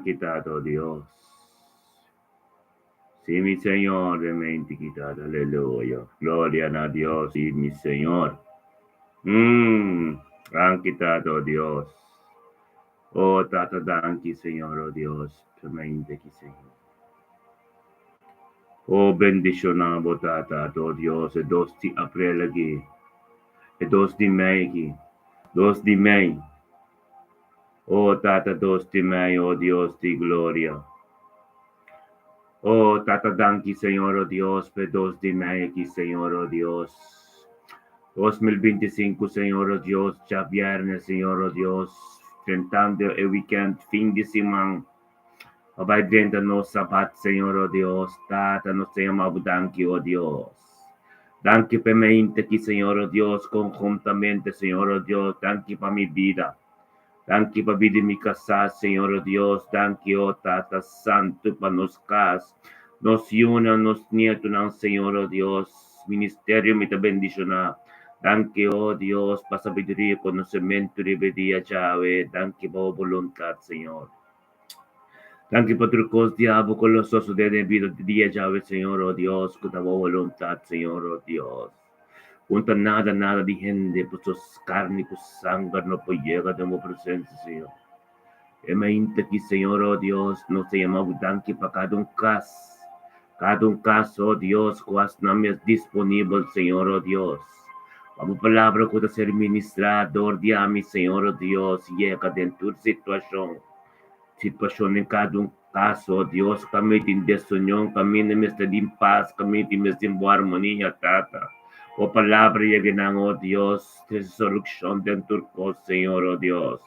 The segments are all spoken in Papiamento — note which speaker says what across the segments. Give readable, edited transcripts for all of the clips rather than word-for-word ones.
Speaker 1: Danki Tata, oh Dios. Sí, mi Señor, de mente Tata, aleluya. Gloria na Dios, sí, mi Señor. Danki Tata, oh Dios. Oh Tata, danki, Señor, oh Dios, mente ki, Señor. Oh, bendishoná bo Tata, oh Dios, e 2 di aprel aki, e 2 di mei aki, 2 di mei. Oh Tata, 2 di mei, oh Dios di gloria. Oh Tata, danki, Señor, oh Dios, pa 2 di mei aki, Señor, oh Dios. 2025, Señor, oh Dios, djabièrnè, Señor, oh Dios, drentando e weekend, fin di siman. Pa bai drenta nos sabat, Señor, oh Dios. Tata, nos ta yama bo danki, oh Dios. Danki pa e mainta aki, Señor, oh Dios, konhuntamente, Señor, oh Dios. Danki pa mi bida. Danki pa bida di mi kasá, Señor, oh Dios. Danki, oh Tata Santu, pa nos kas, nos yunan, nos nietunan, Señor, oh Dios. Ministerio mi ta bendishoná. Danki, oh Dios, pa sabiduria i konosementu riba e dia djawe. Danki pa bo boluntat, Señor. Danki pa tur kos di abo ku lo sosodé den bida di dia djawe, Señor, oh Dios, ku ta bo boluntat, Señor, oh Dios. Punta nada, nada di hende, paso karni ku sanger no por yega den bo presensia, Señor. E mainta aki, Señor, oh Dios, nos ta yama bo danki pa kada un kas, kada un kas, oh Dios, ku has nan mes disponibel, Señor, oh Dios. Pa bo palabra ku ta ser ministrá dor di ami, Señor, oh Dios, yega den tur situashon, situashon den kada un kas, oh Dios, kaminda tin desunion, kaminda mester tin pas, kaminda tin mester tin bon armonia, Tata. Bo palabra yega nan, oh Dios, trese solushon den tur kos, Señor, oh Dios.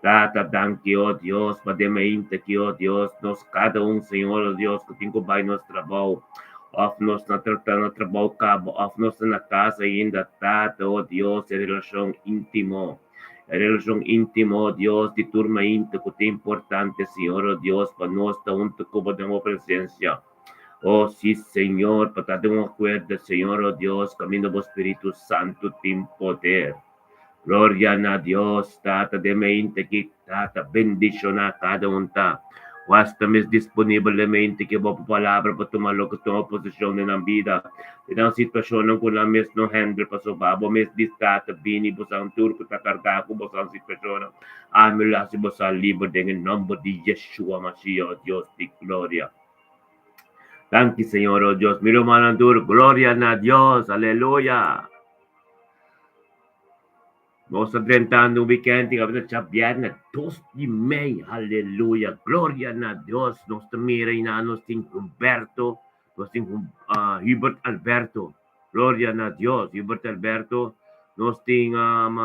Speaker 1: Tata, danki, oh Dios, pa den mainta aki, oh Dios, nos kada un, Señor, oh Dios, ku tin ku bai nos trabou, òf nos na ta na trabou kaba, òf nos ta na kas ainda, Tata, oh Dios, e relashon íntimo, e relashon íntimo, oh Dios, di tur mainta ku ta importante, Señor, oh Dios, pa nos ta huntu ku bo den bo presensia. Oh, sí, Señor, pa ta den un akuerdo, Señor, oh Dios, kaminda bo Spiritu Santu tin poder. Gloria na Dios, Tata den mainta aki, Tata, bendishoná kada un ta. Wak ta mes disponibel den mainta aki bo palabra pa tuma loke tuma posishon den nan bida, den nan situashonnan ku nan mes no handle pasobra abo mes di Tata bini bosan tur ku ta kargá ku bosan situashonnan. Ami lo hasi bosan liber den e nòmber di Yeshua Mashiach, Dios di gloria. Danki Señor, oh Dios, mi rumannan tur, gloria na Dios, aleluya. Nos ta drentando un weekend i ta djabièrnè 2 di mei, aleluya, gloria na Dios. Nos ta mira i na nos tin Humberto, nos tin Hubert Alberto, gloria na Dios, Hubert Alberto, nos tin um,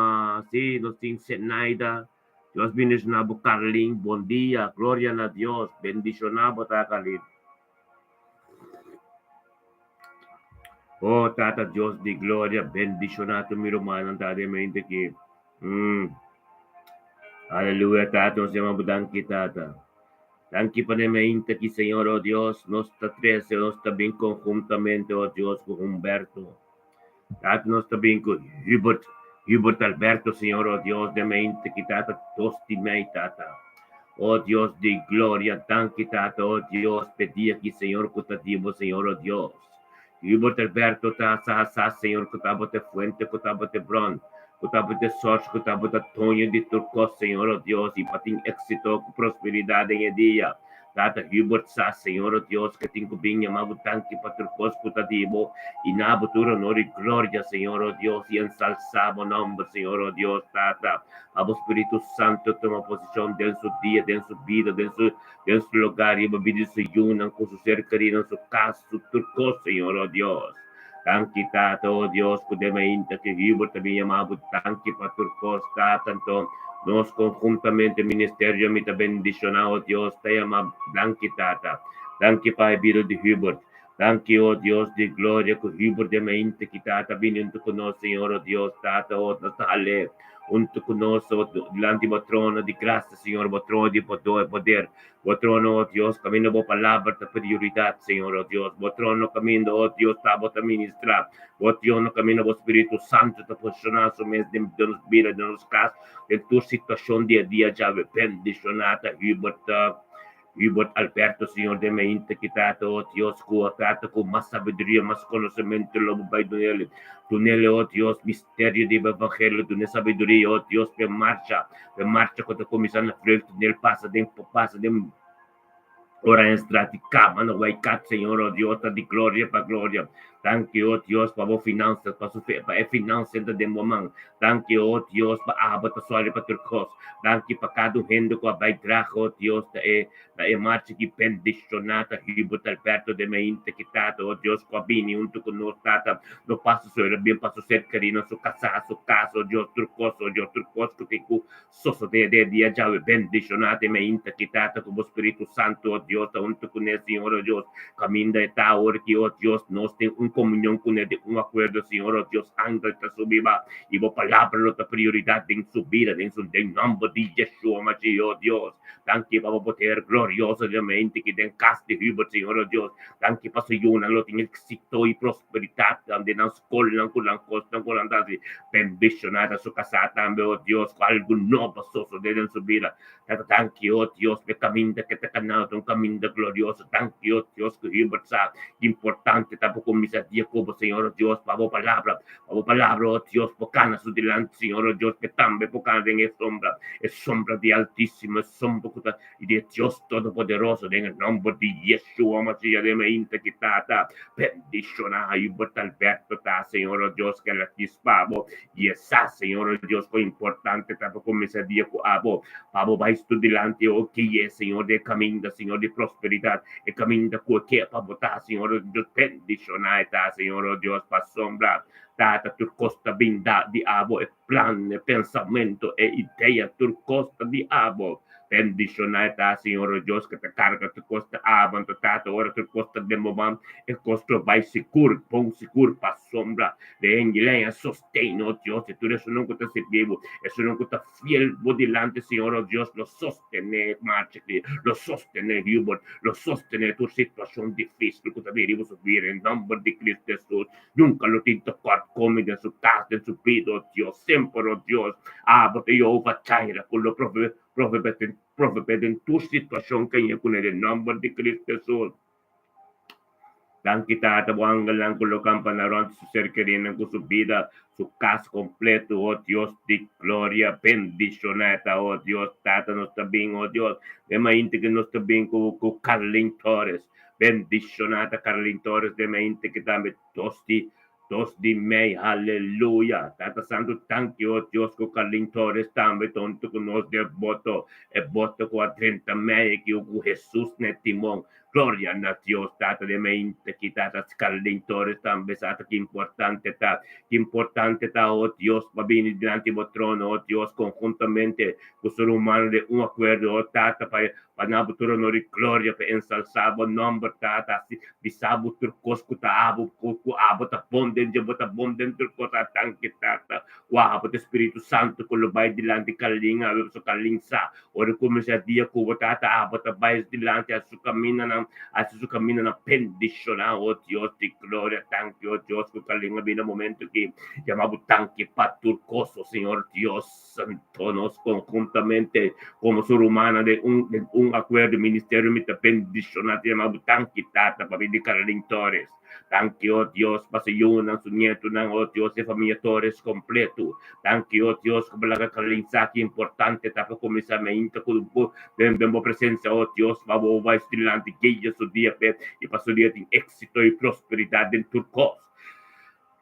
Speaker 1: sí, nos tin Zenaida, Dios bendishoná bo Carlin, bon dia, gloria na Dios, bendishoná bo ta Carlin. Oh Tata Dios di gloria, bendishoná tur mi rumannan ta den mente aki. Aleluya Tata, nos yama bo danki Tata. Danki pa den mente aki Señor, oh Dios, nos ta trese, nos ta bin konhuntamente, oh Dios, ku Humberto. Tata, nos ta bin ku Hubert, Hubert Alberto, Señor, oh Dios, den mente aki Tata, 2 di mei Tata. Oh Dios di gloria, danki Tata, oh Dios, p'e dia aki Señor ku ta di bo, Señor, oh Dios. Hubert Alberto ta sa sa, Señor, ku tabata e fuente, ku tabata e bron, ku tabata e source, ku tabata doño di tur kos, Señor, oh Dios, i pa tin éksito ku prosperidat den e dia. Tata Hubert sa, Señor, oh Dios, ku tin ku bin yama bo danki pa tur kos ku ta di bo, i na bo tur honor i gloria, Señor, oh Dios, i ensalsá bo nòmber, Señor, oh Dios, Tata. Pa bo Spiritu Santu tuma posishon den su dia, den su bida, den su den su lugar, riba bida di su yunan, ku su ser kerinan, su kas, su tur kos, Señor, oh Dios. Danki, Tata, oh Dios, ku den mainta ki Hubert ta bin yama bo danki pa tur kos, Tata. Anto, nos konhuntamente, ministerio mi ta bendishoná, oh Dios, ta yama danki, Tata. Danki pa e bida di Hubert. Danki, oh Dios di gloria, ku Hubert den mainta ki, Tata, bini huntu ku nos, Señor, oh Dios, Tata, oh, nos ta hal'é huntu ku nos, oh, dilanti bo trono di grasia, Señor, bo trono di poder, bo trono, oh Dios, kaminda bo palabra ta prioridat, Señor, oh Dios, bo trono kaminda, oh Dios, ta bo ta ministrá, bo trono kaminda bo Spiritu Santu ta posishoná su mes den nos bida, den nos kas, den tur situashon dia a dia, djawe bendishoná ta Hubert. Hubert Alberto, Señor, den mainta aki Tata, oh Dios, ku a trata ku mas sabiduria, mas konosementu lo bo bai dun'el. Dun'el, oh Dios, misterio di bo evangelio, dun'e sabiduria, oh Dios, p'e marcha, p'e marcha ku ta kuminsá na vreugde, dun'el pasa den, pasa den Oranjestraat i kaba na Waikat, Señor, oh Dios, ta di gloria pa gloria. Danki, oh Dios, pa bo finansas, pa su pa e finansian ta den bo man. Danki, oh Dios, pa abo ta sòri pa tur kos. Danki pa kada un hende ku a bai draga, oh Dios, ta e ta e marcha ki bendishoná ta Hubert Alberto den mainta ki Tata, oh Dios, ku a bini huntu ku nos, Tata. No pasa su el a bin pa su ser kerí, su kasá, su kas, oh Dios, tur kos, oh Dios, tur kos ku tin ku sosodé den dia djawe. Bendishoná den mainta ki Tata ku bo Spiritu Santu, oh Dios, ta huntu kuné, Señor, oh Dios. Kaminda e ta awor ki, oh Dios, nos tin un komunion kuné den un akuerdo, Señor, oh Dios, angel ta subi ba i bo palabra lo ta prioridat den su bida, den su den nòmber di Yeshua Mashiach, oh Dios. Danki pa bo poder glorioso den mainta ki den kas di Hubert, Señor, oh Dios. Danki pa su yunan lo tin éksito i prosperidat den nan skolnan ku nan kosnan ku nan ta hasi. Bendishoná ta su kasá tambe, oh Dios, ku algu nobo sosodé den su bida. Tata, danki, oh Dios, pa e kaminda ke ta kaná ta un kaminda glorioso. Danki, oh Dios, ku Hubert sa ki importante ta pa kuminsá dia ku bo, Señor, oh Dios, pa bo palabra, pa bo palabra, oh Dios, por kana su dilanti, Señor, oh Dios, p'e tambe por kana den e sombra, e sombra di Altísimo, e sombra ku ta i di e Dios Todopoderoso, den e nòmber di Yeshua Mashiach den mainta ki Tata bendishoná Hubert Alberto ta, Señor, oh Dios, ke el a kis pa bo, i e sa, Señor, oh Dios, kon importante ta pa kuminsá dia ku abo, pa bo bai stu dilanti, oh guia, Señor, di e kaminda, Señor, di prosperidat, e kaminda ku e ke pa bo ta, Señor, oh Dios, bendishoná e ta, Señor, oh Dios, pasobra Tata tur kos ta bin da di abo, e plan, e pensamentu, e idea, tur kos ta di abo. Bendishoná e ta, Señor, oh Dios, ku ta karga tur kos ta abo. Anto Tata, ora tur kos ta den bo man, e kos lo bai sigur, bon sigur, pasobra den hende sosten, oh Dios, i tur esunnan ku ta sirbi bo, esunnan ku ta fiel bo dilanti, Señor, oh Dios, lo sostené marcha aki, lo sostené Hubert, lo sostené tur situashon difísil ku ta bini riba su bida, den nòmber di Cristo Hesus. Nunca lo tin tekort komi den su kas, den su bida, oh Dios. Semper, oh Dios, abo ta Jehová Jireh ku lo prove provee den tur situashon ke ñe kuné den nòmber di Cristo Hesus. Danki Tata, bo angelnan ku lo kampa na rònt su ser kerinan ku su bida, su kas kompleto, oh Dios di gloria. Bendishoná e ta, oh Dios. Tata, nos ta bin, oh Dios, den mainta ku nos ta bin ku ku Carlin Torres. Bendishoná ta Carlin Torres den mente ki tambe dos di dos di mei haleluya Tata Santu tanki o Dios ku Carlin Torres tambe ta huntu ku nos den boto e boto ku a drenta mei ki ku Hesus na e timon gloria na Dios Tata den mente ki Tata Carlin Torres tambe sa ta ki importante ta ki importante ta o Dios pa bini dilanti bo trono o Dios konhuntamente ku su rumannan den un akuerdo o Tata pa Pa na bo tur honor i gloria, pa ensalsá bo nòmber, Tata, hasi bisa bo tur kos ku ta abo, ku ku abo ta bon den dje, bo ta bon den tur kos. A danki, Tata, ku abo ta Spiritu Santu ku lo bai dilanti Kalin awe, pasobra Kalin sa ora kuminsá dia ku bo, Tata, abo ta bai dilanti, hasi su kamindanan, hasi su kamindanan bendishoná. O Dios di gloria, danki, o Dios, ku Kalin a bini na momentu aki. Yama bo danki pa tur kos, o Señor Dios. Santo nos conjuntamente como su rumannan den un den un acuerdo ministerio mi ta bendiciona te yama bo danki tata pa bini Carolyn Torres danki oh Dios pa su yunan su nietonan oh Dios e familia Torres completo danki oh Dios cu bo laga Carolyn sa ki importante ta pa cuminsa meinta cu bo den den bo presencia oh Dios pa bo bai su dilanti guia su dia pe y pa su dia tin exito y prosperidad den tur cos.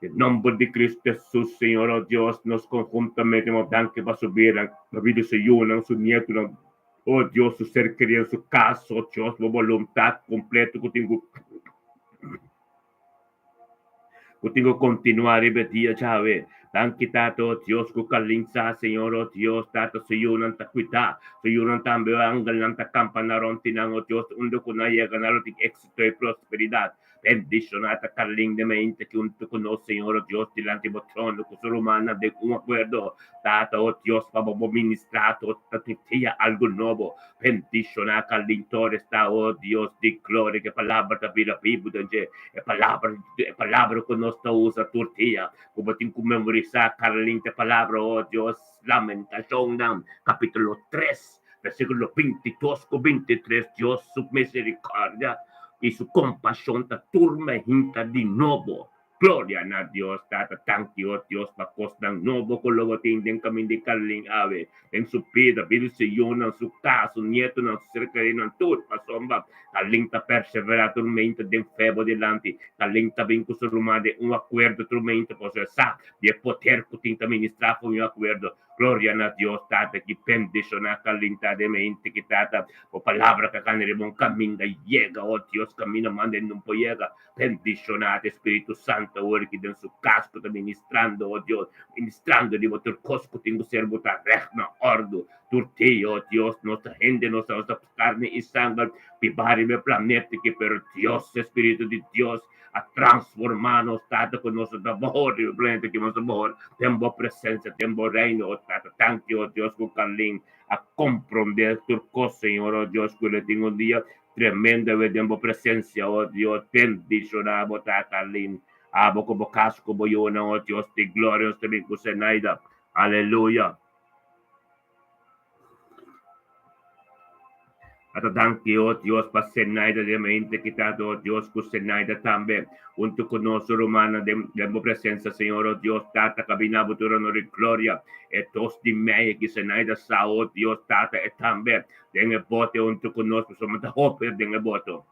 Speaker 1: Den nomber di Cristo Jesus, Señor, oh Dios, nos conjuntamente mo danki pa su bida, pa bida su yunan, su nietonan, oh Dios, su ser kerido, su cas, oh Dios, bo boluntad completo cu tin cu cu tin cu continua riba e dia djawe. Danki Tata, oh Dios, cu kalinsa, Señor, oh Dios, Tata, su yunan ta cuida, su yunan tambe, oh angelnan ta campa na rond di nan, oh Dios, unda cu nan yega nan lo tin exito y prosperidad. Bendishoná ta Carlin den mente ki huntu ku nos, Señor, o Dios, dilanti bo trono ku su rumannan den un akuerdo. Tata, o Dios, pa bo bo ministrá tur ta tur dia algu nobo. Bendishoná Carlin Torres ta, o Dios di gloria, ku e palabra ta bira bibu den dje, e palabra, e palabra ku nos ta usa tur dia, ku bo tin ku memorisá, Carlin, ta e palabra, o Dios, Lamentashonnan, kapítulo tres. Versíkulo 22 ku 23, Dios su miserikòrdia i su kompashon ta tur mainta di nobo. Gloria na Dios Tata, danki o Dios pa kosnan nobo ku lo bo tin den kaminda di Carlin awe, den su bida, bida di su yunan, su kas, su nietonan, su serkerinan, tur pasobra Carlin ta perseverá tur mainta den fe bo dilanti. Carlin ta bin ku su ruman den un akuerdo tur mainta pasobra e sa di e poder ku tin ta ministrá for un akuerdo. Gloria na Dios Tata ki bendiciona Carlin ta den mente ki Tata bo palabra ka cana riba un caminda yega oh Dios caminda manda e no por yega bendiciona te Spiritu Santo awor ki den su cas cu ta ministrando oh Dios ministrando riba tur cos cu tin cu ser bo ta recht na ordo tur dia oh Dios nos ta hende nos ta nos ta carne y sanger biba riba e planeta ki pero Dios Spiritu di Dios a transformá nos, Tata, ku nos ta bohor riba e planeta aki, nos ta bohor den Bo presensia, den Bo reino, o Tata. Danki, o Dios, ku Carlin a komprondé tur kos, Señor, o Dios, ku el tin un dia tremendo awe den Bo presensia, o Dios. Bendishoná Bo ta, Carlin, abo ku bo kas, ku bo yunan, o Dios di gloria, nos ta bin ku Zenaida. Aleluya. Ata danki, o Dios, pa Zenaida den mente kita, o Dios, ku Zenaida tambe, huntu ku nos rumannan den, den bo presensia, Señor, o Dios, Tata, kabina bo tur honor i gloria. E dos di mei aki Zenaida sa, o Dios, Tata, e tambe den e bote huntu ku nos, pasobra ta hopi den e boto.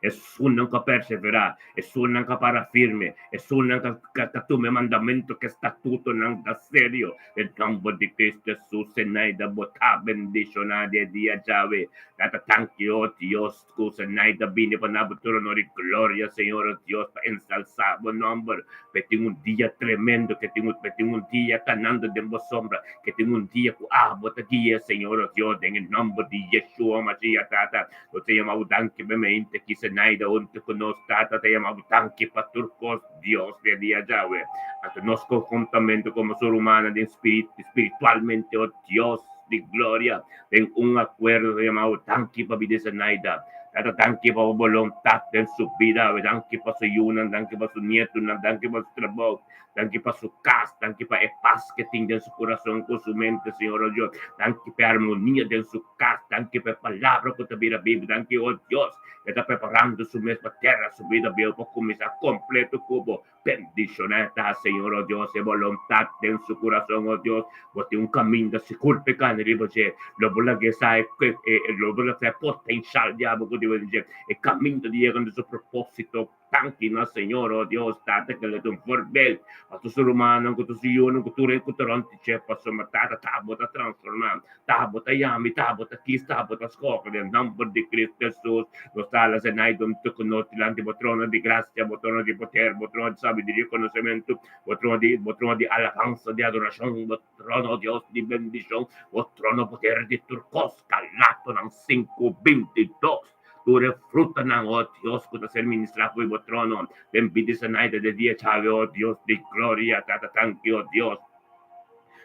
Speaker 1: Esunnan ku a perseverá, esunnan ku a para firme, esunnan ku a tuma e mandamentu ku e statutonan ta serio. Den nòmber di Kristu Hesus, Zenaida, bo ta bendishoná di e dia djawe. Tata, tanki, o Dios, ku Zenaida bini pa na bo trono di gloria, Señor, o Dios, pa ensalsá bo nòmber. P'e tin un dia tremendo, ke tin p'e tin un dia kanando den bo sombra, ke tin un dia ku abo ta guia, Señor, o Dios, den e nòmber di Yeshua Mashiach, Tata. Nos ta yama bo danki pa mente ki Zenaida huntu ku nos tata ta yama bo danki pa tur kos Dios den dia djawe. Anto nos konhuntamentu komo su rumannan den spirit spiritualmente o Dios di gloria den un akuerdo ta yama bo danki pa bida Zenaida. Tata danki pa bo boluntat den su bida awe danki pa su yunan danki pa su nietunan danki pa su trabou Danki pa su kas, danki pa e pas ke tin den su kurason ku su mente, Señor, oh Dios. Danki pa e armonia den su kas, danki pa e palabra ku ta bira bibu. Danki, oh Dios, e ta preparando su mes pa tera su bida bieu pa kuminsá kompleto ku bo. Bendishoná ta, Señor, oh Dios, e boluntat den su kurason, oh Dios. Bo tin un kaminda sigur p'e kani riba dje. Lo bo laga sa e, lo bo laga sa e potenshal di abo ku tin den dje, e kaminda di yega na su propósito. Danki na Señor, oh Dios, Tata, ke lo ta un voorbeeld pa tur su rumannan, ku tur su yunan, ku tur e ku ta rond di dje, pasobra Tata, ta bo ta transformá, ta bo ta yama i ta bo ta kis, ta bo ta skohe den nomber di Cristo Jesus. Nos ta ala Zenaida un tuku nos dilanti bo trono di gracia, bo trono di poder, bo trono di sabiduria i konosementu, bo trono di, bo trono di alabansa, di adorashon, bo trono, Dios, di bendishon, bo trono poder di tur kos, Galatonan sinku, 22. Tur e frutanan, o Dios, ku ta ser ministrá for bo trono, den bida Zenaida de dia djawe, o Dios di gloria, Tata, tanki, o Dios,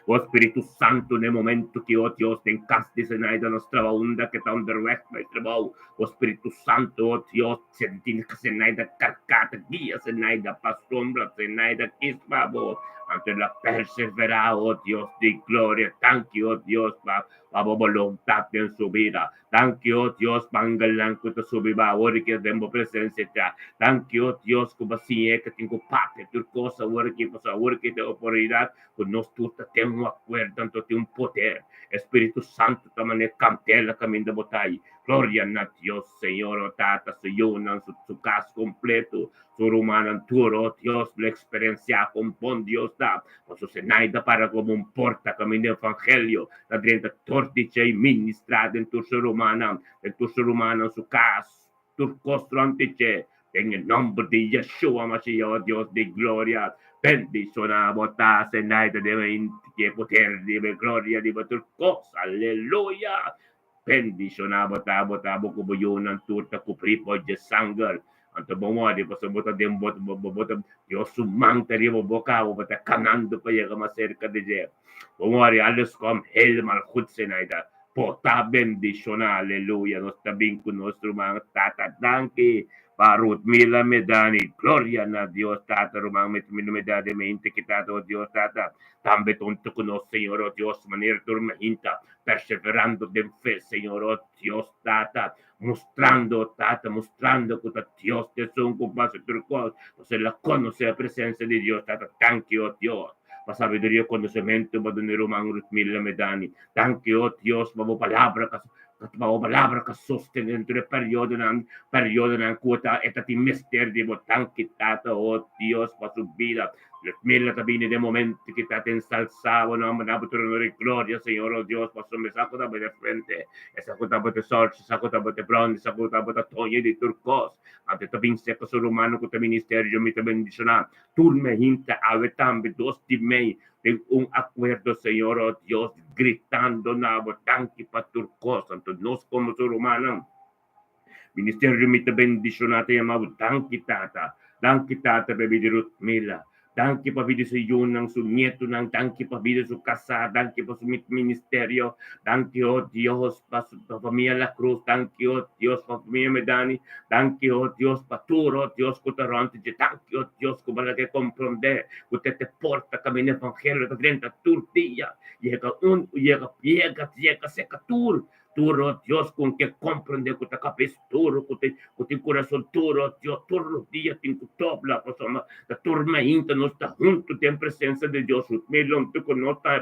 Speaker 1: bo Spiritu Santu na e momentu ki, o Dios, den kas di Zenaida nos traba unda ke ta onderweg bai trabou, bo Spiritu Santu, o Dios, senti Zenaida kargá, ta guia Zenaida pa sombra, Zenaida kis pa bo, anto el a perseverá, o Dios di gloria, tanki, o Dios, pa pa bo boluntat den su bida. Danki, o Dios, pa angelnan ku ta subi ba awor ki den bo presensia dja. Danki, o Dios, ku bo siña ke tin ku papia tur kos awor ki, pasobra awor ki ta e oportunidat ku nos tur ta ten un akuerdo, anto tin un poder. E Spiritu Santu ta manera kandela kaminda bo ta ai. Gloria na Dios, Señor, o Tata, su yunan, su su kas kompleto, Su rumannan tur, oh Dios, lo eksperensiá kon bon Dios ta. Pasobra Zenaida para komo un porta kaminda evangelio ta drenta tur di dje i ministrá den tur su rumannan, den tur su rumannan, su kas, tur kos rònt di dje. Den e nòmber di Yeshua Mashiach, oh Dios di gloria, bendishoná bo ta, Zenaida, den e poder di bo gloria di bo tur kos. Aleluya! Bendishoná bo ta, bo ta, bo ku bo yunan tur ta kubrí por dje sanger. Anto bo mori pasobra bo ta den bo, bo, bo ta, Dios su man ta riba bo kaba, bo ta kanando pa yega mas serka di dje. Bo mori, alles kom helemaal goed, Zenaida. Bo ta bendishoná, aleluya. Nos ta bin ku nos ruman Tata. Danki pa Rutmila Medani. Gloria na Dios Tata. Ruman Rutmila Medani mente ki Tata, oh Dios Tata. Tambe tonto ku nos Señor, oh Dios, manera tur mainta, perseverando den fe, Señor, oh Dios Tata. Mustrando, Tata, mustrando ku ta Dios t'esun ku basa tur kos. Pasobra el a konosé e presensia di Dios, Tata. Danki, oh Dios, pa sabiduria i konosementu bo duna ruman Rutmila Medani. Danki, oh Dios, pa bo palabra ka pa bo palabra ka sostené den tur e periodonan, periodonan ku ta e ta tin mester di bo. Danki, Tata, oh Dios, pa su bida. Rutmila ta bini den momento ki ta ta ensalsá bo nomber na bo trono di gloria, Señor, oh Dios, pasobra mi sa ku ta bo ta fuente, e sa ku ta bo ta sorge, e sa ku ta bo ta bron, e sa ku ta bo ta toño di tur kos. Anto ta bin serka su rumannan ku ta ministerio, mi ta bendishoná tur mi hinta awe tambe, dos di mei, den un akuerdo, Señor, oh Dios, gritando na bo danki pa tur kos. Anto nos komo su rumannan, Ministerio mi ta bendishoná ta yama bo danki Tata, danki Tata pa e bida di Rutmila, danki pa bida su yunan, su nietunan, danki pa bida su kasá, danki pa su ministerio, danki oh Dios pa su famia La Cruz, danki oh Dios pa famia Medani, danki oh Dios pa tur oh Dios ku ta rònt dje, danki oh Dios ku bo laga e komprondé ku te te porta kaminda evangelio ta drenta tur dia, yega un yega yega yega seka tur. Tur, oh Dios, con ke comprende cu ta cabes duro, cu tin, cu tin curason duro, oh Dios, tur los dia tin cu dobla, pasobra ta tur mainta nos ta hunto den presencia di Dios, Rutmila hunto cu nos ta,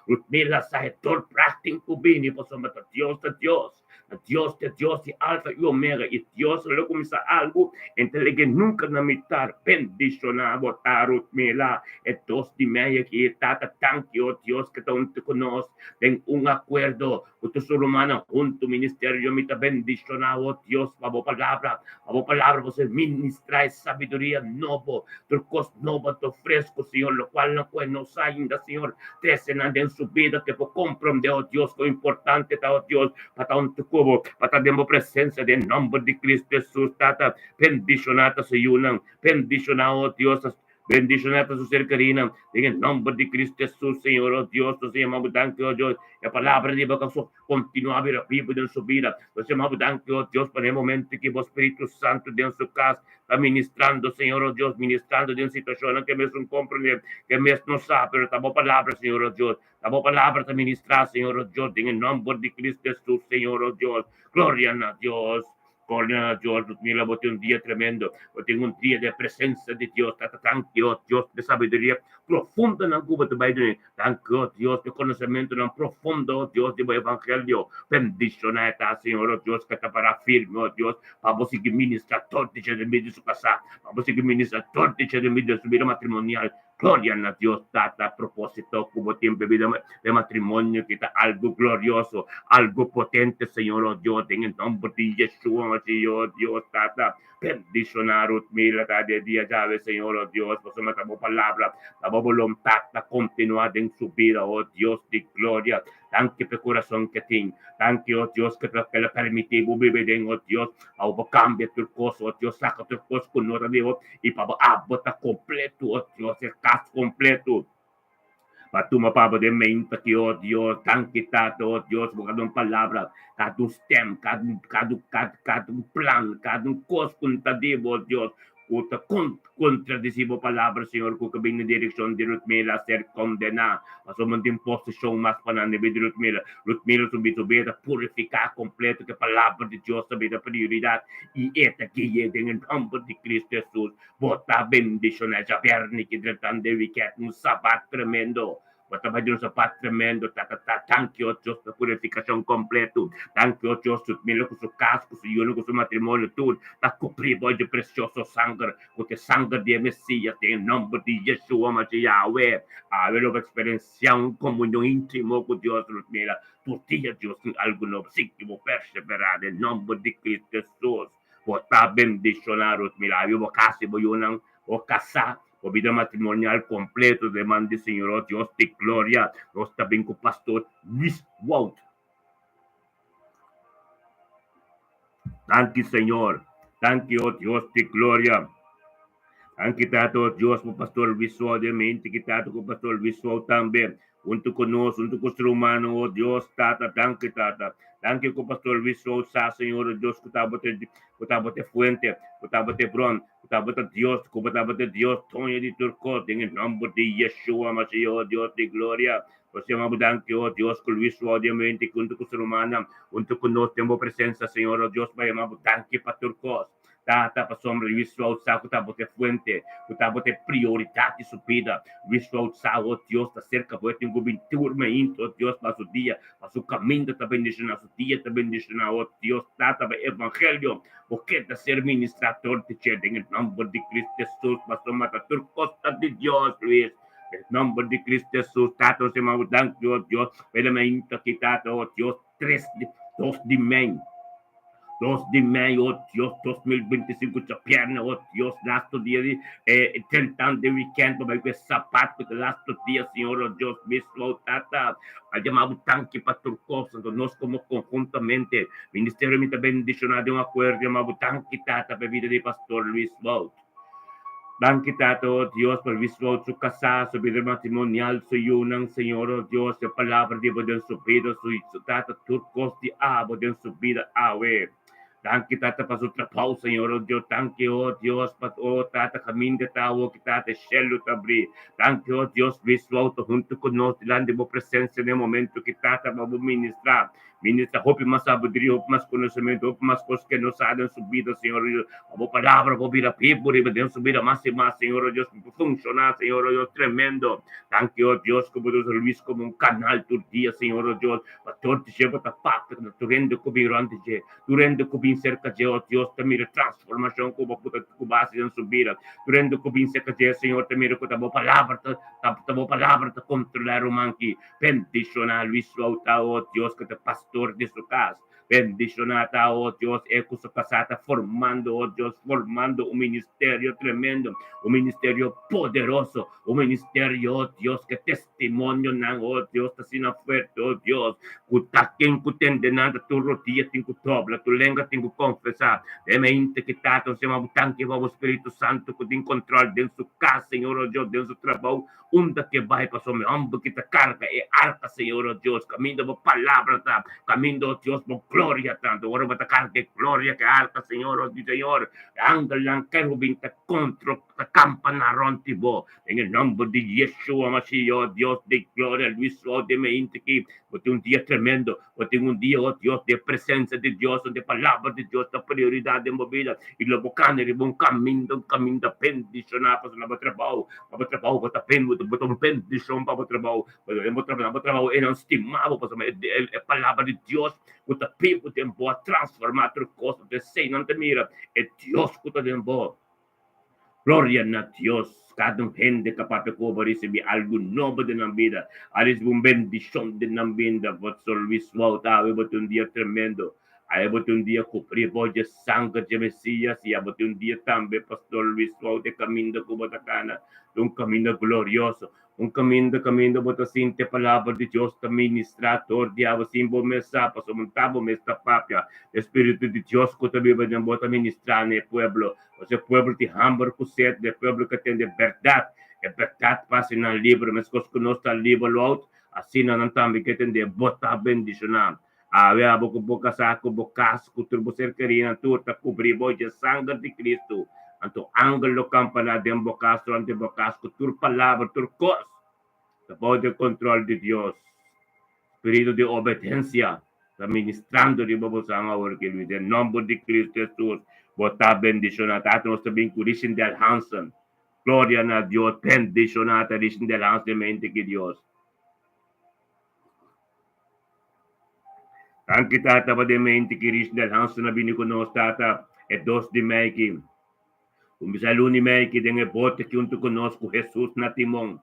Speaker 1: Rutmila sa e tur practin cu bini, pasobra ta Dios ta Dios, ta Dios ta Dios di Alfa y Omega, y Dios lo cuminsa algo, e ta lege nunca na mitar. Bendiciona bo ta, Rutmila, e dos di meia ki e tata, danki, oh Dios, cu ta hunto cu nos den un acuerdo. Ku tur su rumannan huntu ministerio mi ta bendishoná bo Dios pa bo palabra, pa bo palabra bo ser ministrá e sabiduria nobo, tur kos nobo anto fresku Señor, lokualnan ku e no sa ainda Señor, trese nan den su bida ke por komprondé o Dios kon importante ta o Dios pa ta huntu ku bo, pa ta den bo presensia den nòmber di Kristu Hesus Tata, bendishoná ta su yunan, bendishoná o Dios. Bendiciona ta su ser kerinan, den e nomber di Cristo Jesus, Señor, oh Dios, nos ta yama bo danki, oh Dios, e palabra di bo ka so continua bira bibu den su bida. Nos ta yama bo danki, oh Dios, pa den e momento ki bo Spiritu Santo den su cas ta ministrando, Señor, oh Dios, ministrando den situacionnan ke mes no comprende, ke mes no sa, pero ta bo palabra, Señor, oh Dios, ta bo palabra ta ministra, Señor, oh Dios, den e nomber di Cristo Jesus, Señor, oh Dios. Gloria na Dios. Gloria na Dios, mira bo tin un dia tremendo, bo tin un dia de presencia di Dios, tata danki oh Dios p'e sabiduria profundonan ku bo ta bai duni, danki oh Dios p'e konosementonan profundo oh Dios di bo evangelio, bendiciona e ta Señor oh Dios ke ta para firme oh Dios pa bo sigui ministra tur di dje den su kasá, pa bo sigui ministra tur di dje den su bida matrimonial. Gloria na Dios Tata, propósito ku bo tin p'e bida p'e matrimonio ki ta algu glorioso, algu potente, Señor, oh Dios, den e nomber di Yeshua Mashiach, oh Dios Tata, bendishoná Ruthmila ta de dia djawe, Señor, oh Dios, pasobra ta bo palabra, ta bo boluntat ta kontinuá den su bida, oh Dios di gloria. Danki p'e kurason ke tin. Danki, oh Dios, ke ta ke lo permití bo biba den, oh Dios, pa bo por kambia tur kos, oh Dios, saka tur kos ku no ta di bo i pa bo abo ta kompletu, oh Dios, e kas kompletu. Pa tuma pa bo den mente aki, oh Dios, danki Tata, oh Dios, bo kada un palabra, kada un stem, kada un, kada un, kada, kada un plan, kada un kos ku no ta di bo, oh Dios, Ku ta kontradisí bo palabra, Señor, ku ka bin na direkshon di Rutmila a ser kondená, pasobra no tin posishon mas pa nan den bida di Rutmila. Rutmila su bida ta purifiká kompleto ku e palabra di Dios ta bira prioridat i e ta gui'é den e nòmber di Kristu Hesus. Bo ta bendishoná djabièrnè ki drentando e wikènt, un sabat tremendo. Bo ta bai di un sabat tremendo, ta ta ta. Danki, o Dios, pa purifikashon kompleto. Danki, o Dios, su mila ku su kas, ku su yunan, ku su matrimonio, tur ta kubrí bo di presioso sanger, ku ta e sanger di e Mesias, den e nòmber di Yeshua Mashiach Yahweh. Awe lo bo eksperensiá un komunion íntimo ku Dios, Rutmila. Tur dia Dios tin algu nobo. Sigui bo perseverá den nòmber di Kristu Hesus. Bo ta bendishoná, Rutmila. Awe bo kasa i bo yunan, bo kasá. Bo bida matrimonial completo den man di Señor oh Dios di gloria. Nos ta bin cu Pastor Luis Wout. Danki Señor. Danki oh Dios di gloria. Danki Tata oh Dios pa Pastor Luis Wout den mente ki Tata cu Pastor Luis Wout tambe. Huntu ku nos, huntu ku ser humano, oh Dios, Tata, danki, Tata. Danki ku Pastor Luis Sousa, Señor, oh Dios, ku tabata, ku tabata fuente, ku tabata bron, ku tabata Dios, ku tabata Dios, doño di tur kos, den e nòmber di Yeshua Mashiach, oh Dios di gloria. Nos yama bo danki, oh Dios, ku Luis Wout mente huntu ku su rumannan, huntu ku nos den bo presensia, Señor, oh Dios, pa yama bo danki pa tur kos. Tata, pasobra Luis Wout sa ku tabata e fuente, ku tabata e prioridat di su bida. Luis Wout sa, oh Dios, ta serka bo, e tin ku bin tur mainta, oh Dios, pa su dia, pa su kaminda ta bendishoná, su dia ta bendishoná, oh Dios, Tata, pa e evangelio, bo keda ser ministrá tur di dje den e nòmber di Cristo Hesus, pasobra ta tur kos ta di Dios, Luis. Den e nòmber di Cristo Hesus, Tata, nos yama bo danki, oh Dios, pa e mainta aki, Tata, oh Dios, tres di, dos di mei. Dos di mei, oh Dios, 2025 djabièrnè, oh Dios, lasto dia di eh, tentando e weekend pa bai ku e sabat, ku ta lasto dia, Señor, oh Dios mismo, oh Tata, a yama bo danki pa tur kos, anto nos komo konhuntamente, ministerio mi ta bendishoná den un akuerdo, yama bo danki, Tata, pa e bida di Pastor Luis Wout. Danki Tata, oh Dios, pa Luis Wout su kasá, su bida matrimonial, su yunan, Señor, oh Dios, e palabra di bo den su bida, su, su Tata, tur kos di abo den su bida awe. Danki Tata pa su trabou, Señor, oh Dios, danki, oh Dios, pa, oh Tata, kaminda ta awo ki Tata, shelu ta abrí. Danki, oh Dios, Luis Wout ta huntu ku nos dilanti bo presensia den e momento ki Tata pa bo ministrá. Ministra hopi mas sabiduria, hopi mas konosementu, hopi mas kos ke no sa den su bida, Señor Dios. Pa bo palabra por bira bibu riba den su bida mas i mas, Señor Dios, por funshoná, Señor Dios, tremendo. Danki, oh Dios, ku bo ta usa Luis komo un kanal tur dia, Señor Dios, pa tur di dje bo ta papia ku tur hende ku bin rònt di dje, tur hende ku bin serka dje, oh Dios, ta mira transformashon ku bo ku ta ku bo hasi den su bida. Tur hende ku bin serka dje, Señor, ta mira ku ta bo palabra ta ta bo palabra ta kontrolá e ruman aki. Bendiciona Luis Wouta, oh Dios, cu ta pastor di su cas. Bendiciona ta, oh Dios, e cu su casa ta formando, oh Dios, formando un ministerio tremendo, un ministerio poderoso, un ministerio, oh Dios, cu testimonionan, oh Dios, ta asina fuerte, oh Dios, cu ta ken cu tende nan ta tur rodia tin cu dobla, tur lenga tin cu confesa. Den mente ki Tata, nos yama bo danki pa bo Spiritu Santo cu tin control den su cas, Señor, oh Dios, den su trabou, Unda ke bai pasobra mi hòmber ki ta karga e arka, Señor, o Dios, kaminda bo palabra ta, kaminda, o Dios, bo gloria ta. Anto ora bo ta karga e gloria ku e arka, Señor, o Señor, e angelnan kerubin ta kontro, ta kampaná rònt di bo. Den e nòmber di Yeshua Mashiach, o Dios di gloria, Luis o den mainta aki, bo tin un dia tremendo, bo tin un dia, o Dios, di e presensia di Dios, unda e palabra di Dios ta prioridat den bo bida, i lo bo kana riba un kaminda, un kaminda bendishoná pasobra na bo trabou. Pa bo trabou bo ta ben, bo ta un bendishon pa bo trabou. Pasobra bo na bo trabou e nan stima bo, pasobra e palabra di Dios ku ta bibu den bo a transformá tur kos. Anto esei nan ta mira e Dios ku ta den bo. Gloria na Dios! Kada un hende ka papia ku bo a risibí algu nobo den nan bida, a risibí un bendishon den nan bida. Pastor Luis Wout, awe bo tin un dia tremendo. Awe bo tin un dia kubrí bo dje sanger dje Mesías, i abo tin un dia tambe, Pastor Luis Wout, e kaminda ku bo ta kana ta un kaminda glorioso, un kaminda kaminda bo ta sinti e Palabra di Dios ta ministrá tur di abo sin bo mes sa, pasobra un ta bo mes ta papia, e Spiritu di Dios ku ta biba den bo ta ministrá na e pueblo, pasobra e pueblo tin hamber ku sed, e pueblo ke tende bèrdat, e bèrdat pa hasi nan liber, meskos ku nos ta liber, Wout, asina nan tambe ke tende bo ta bendishoná. Awe abo ku bo kasá, ku bo kas, ku tur bo ser kerínan tur ta kubrí bo dje sanger di Kristu. Anto angel lo kampaná den bo kas, rònt di bo kas, ku tur palabra, tur kos ta bou di e kontrol di Dios. Spiritu di obedensia ta ministrando riba bo san awor ki Luis. Den nòmber di Kristu Hesus bo ta bendishoná. Tata nos ta bin ku Richendel Hansen. Gloria na Dios. Bendishoná ta Richendel Hansen mente ki Dios. Danki Tata pa den mente ki Richnel Hansen a bini ku nos Tata e dos di mei ki kuminsá lun di mei ki den e bote ki huntu ku nos ku Hesus na timon.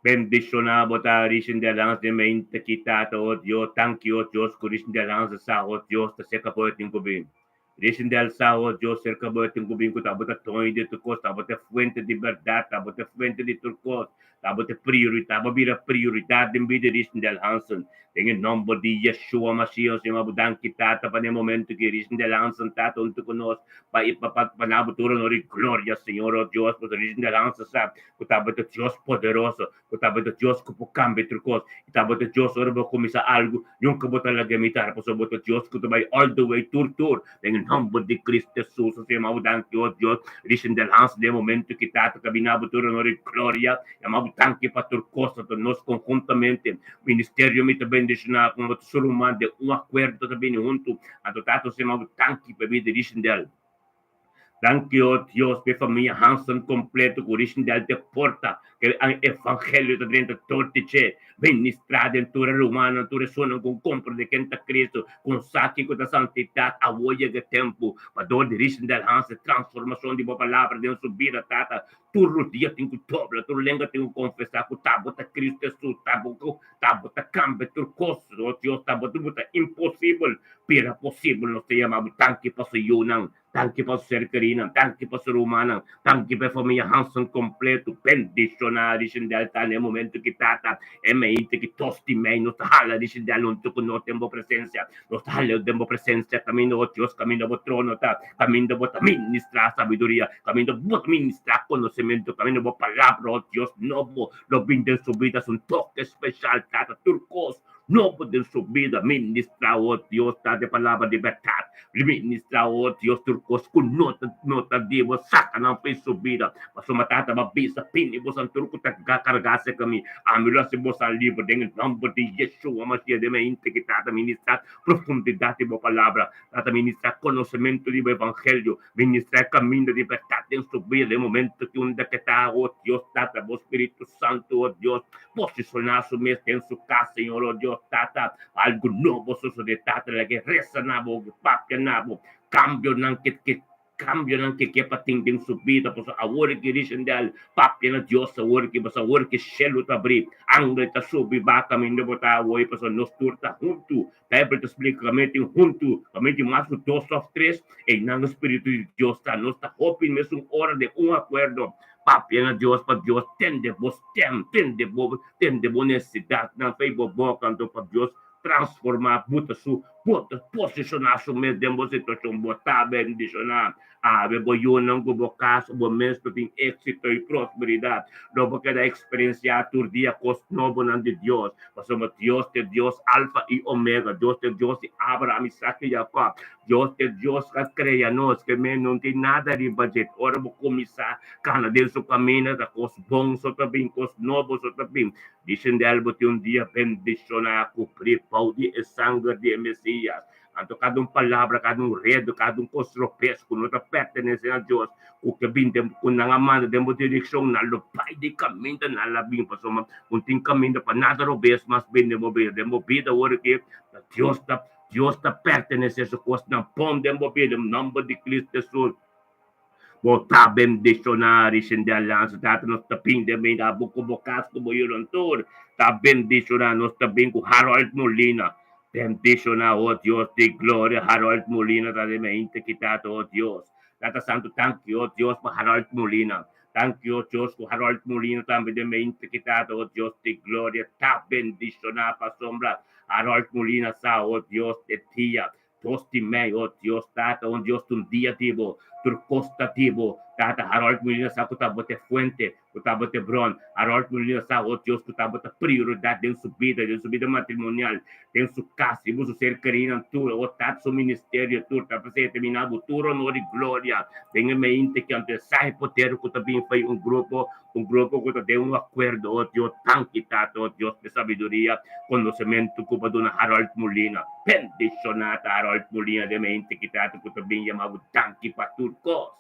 Speaker 1: Bendishoná bo ta Richndel Hansen den mente ki Tata o Dios danki o Dios ku Richndel Hansen sa o Dios ta seka bo e tin ku bin. Richendel sa, oh Dios, serka bo e tin ku bin ku ta bo ta doño di tur kos, ta bo ta e fuente di bèrdat, ta bo ta e fuente di tur kos, ta bo ta e prioridat, bo a bira prioridat den bida di Richendel Hansen. Den e nòmber di Yeshua Mashiach, Señor, bo danki Tata pa den e momento ki Richendel Hansen Tata huntu ku nos pa pa pa pa na bo tur honor i gloria, Señor, oh Dios, pasobra Richendel Hansen sa ku ta bo ta Dios poderoso, Bo tabata Dios ku por kambia tur kos. I tabata Dios ora bo kuminsá algu, nunka bo ta laga mitar, pasobra bo ta Dios ku ta bai all the way tur tur. Den e nòmber di Kristu Hesus, nos ta yama bo danki, o Dios. Richendel Hans den e momentu ki Tata ta bini abo tur honor i gloria. Yama bo danki pa tur kos. Anto nos konhuntamente, ministerio mi ta bendishoná komo ta su ruman den un akuerdo ta bini huntu. Anto Tata nos ta yama bo danki pa e bida di Richendel. Danki o Dios p'e famia Hansen completo cu Richendel te porta cu e evangelio ta drenta tur di dje, ministra den tur e rumannan, tur esunnan cu comprende ken ta Cristo, cu sa kico ta santidad. Awo yega e tempo pa dor di Richendel Hansen transformacion di bo palabra den su bida, Tata. Tur rodia tin cu dobla, tur lenga tin cu confesa cu ta bo ta Cristo Jesus, ta bo cu ta bo ta cambia tur cos, o Dios, ta bo ta imposibel bira posibel. Nos ta yama bo danki pa su yunan, danki pa su ser kerinan, danki pa su rumannan, danki pa e famia Hansen completo. Bendiciona Richendel ta na e momento ki Tata e meinte ki tos di mei nos ta hala Richendel hunto cu nos den bo presencia. Nos ta hal'é den bo presencia caminda, o Dios, caminda bo trono ta, caminda bo ta ministrá sabiduria, caminda bo ta ministrá conocimento, caminda bo palabra, o Dios, nobo lo bin den su bida, su un toke special, Tata, tur cos nobo den su bida, ministrá, o Dios, Tata, e palabra di berdad, ministrá, o Dios, tur cos cu no ta no ta di bo, saca nan for su bida, pasobra Tata bo a bisa, Bini bosan tur cu ta cargá cerca mi, Ami lo hasi bosan liber den e nòmber di Yeshua Mashiach. Den e integridat ta ministrá profundidat di bo palabra, ta ministrá konosementu di bo evangelio, ministrá e kaminda di bèrdat den su bida den e momento ki unda ke ta, o Dios Tata, bo Spiritu Santu, o Dios, posishoná su mes den su kas, Señor, o Dios Tata, pa algu nobo sosodé, Tata, laga e resa na bo, papia na bo, kambionan ke ke. Kambionan ke ke pa tin den su bida, pasobra awor ki Richendel papia na Dios awor ki, pasobra awor ki shelu ta abri, angel ta subi ba kaminda bo ta awor, pasobra nos tur ta huntu. Bijbel ta splika kaminda tin huntu, kaminda tin mas ku dos òf tres, einan e Spiritu di Dios ta. Nos ta hopi mesun ora den un akuerdo. Papia na Dios pa Dios tende bo stèm, tende bo, tende bo nesesidatnan, fei bo boka anto pa Dios Transformá bo ta su bo ta posishoná su mes den bo situashon. Bo ta bendishoná. Awe bo yunan ku bo kas bo mes lo tin éksito i prosperidat. Lo bo keda eksperensiá tur dia kos nobonan di Dios, pasobra Dios ta e Dios Alfa i Omega. Dios ta e Dios di Abraham, Isaac i Jacob. Dios ta e Dios ku a krea nos, ke men no tin nada riba dje. Ora bo kuminsá kana den su kaminda, ta kos bon so ta bin, kos nobo so ta bin. Dicendel bo tin un dia bendiciona cu prepau di e sanger di e Mesias. Anto cada un palabra, cada un redo, cada un cos tropes cu no ta pertenece na Dios, cu ke bin den, cu nan a manda den bo direccion, nan lo bay di caminda, nan la bin, pasobra un tin caminda pa nada robes mas bin den bo bida. Den bo bida awor aki, ta Dios ta, Dios ta pertenece su cosnan pon den bo bida, en nomber di Cristo Jesus. Bo ta bendishoná Richendel Lanza Tata nos ta bin den beinda bo ku bo kas ku bo yunan tur ta bendishoná nos ta bin ku Harold Molina bendishoná oh Dios di gloria Harold Molina ta den meinte ki Tata oh Dios Tata Santu tanki oh Dios pa Harold Molina tanki oh Dios ku Harold Molina tambe den meinte ki Tata oh Dios di gloria ta bendishoná pasobra Harold Molina sa oh Dios e dia Dos di mei, oh Dios Tata, un Dios un dia di bo, tur cos ta di bo. Tata, Harold Molina sa cu ta bo t'e fuente, cu ta bo t'e bron. Harold Molina sa, oh Dios, cu ta bo ta prioridad den su bida, den su bida matrimonial, den su cas, riba su ser kerinan tur, oh Tata, su ministerio tur. Ta p'esei e ta bini abo tur honor y gloria den e meinte ki anto e sa e poder cu ta bin fai un grupo, un grupo cu ta den un acuerdo, oh Dios, danki Tata, oh Dios, p'e sabiduria, conocemento cu bo a duna Harold Molina. Bendishoná ta Harold Molina den mente ki tata ku ta bin yama bo danki pa tur kos.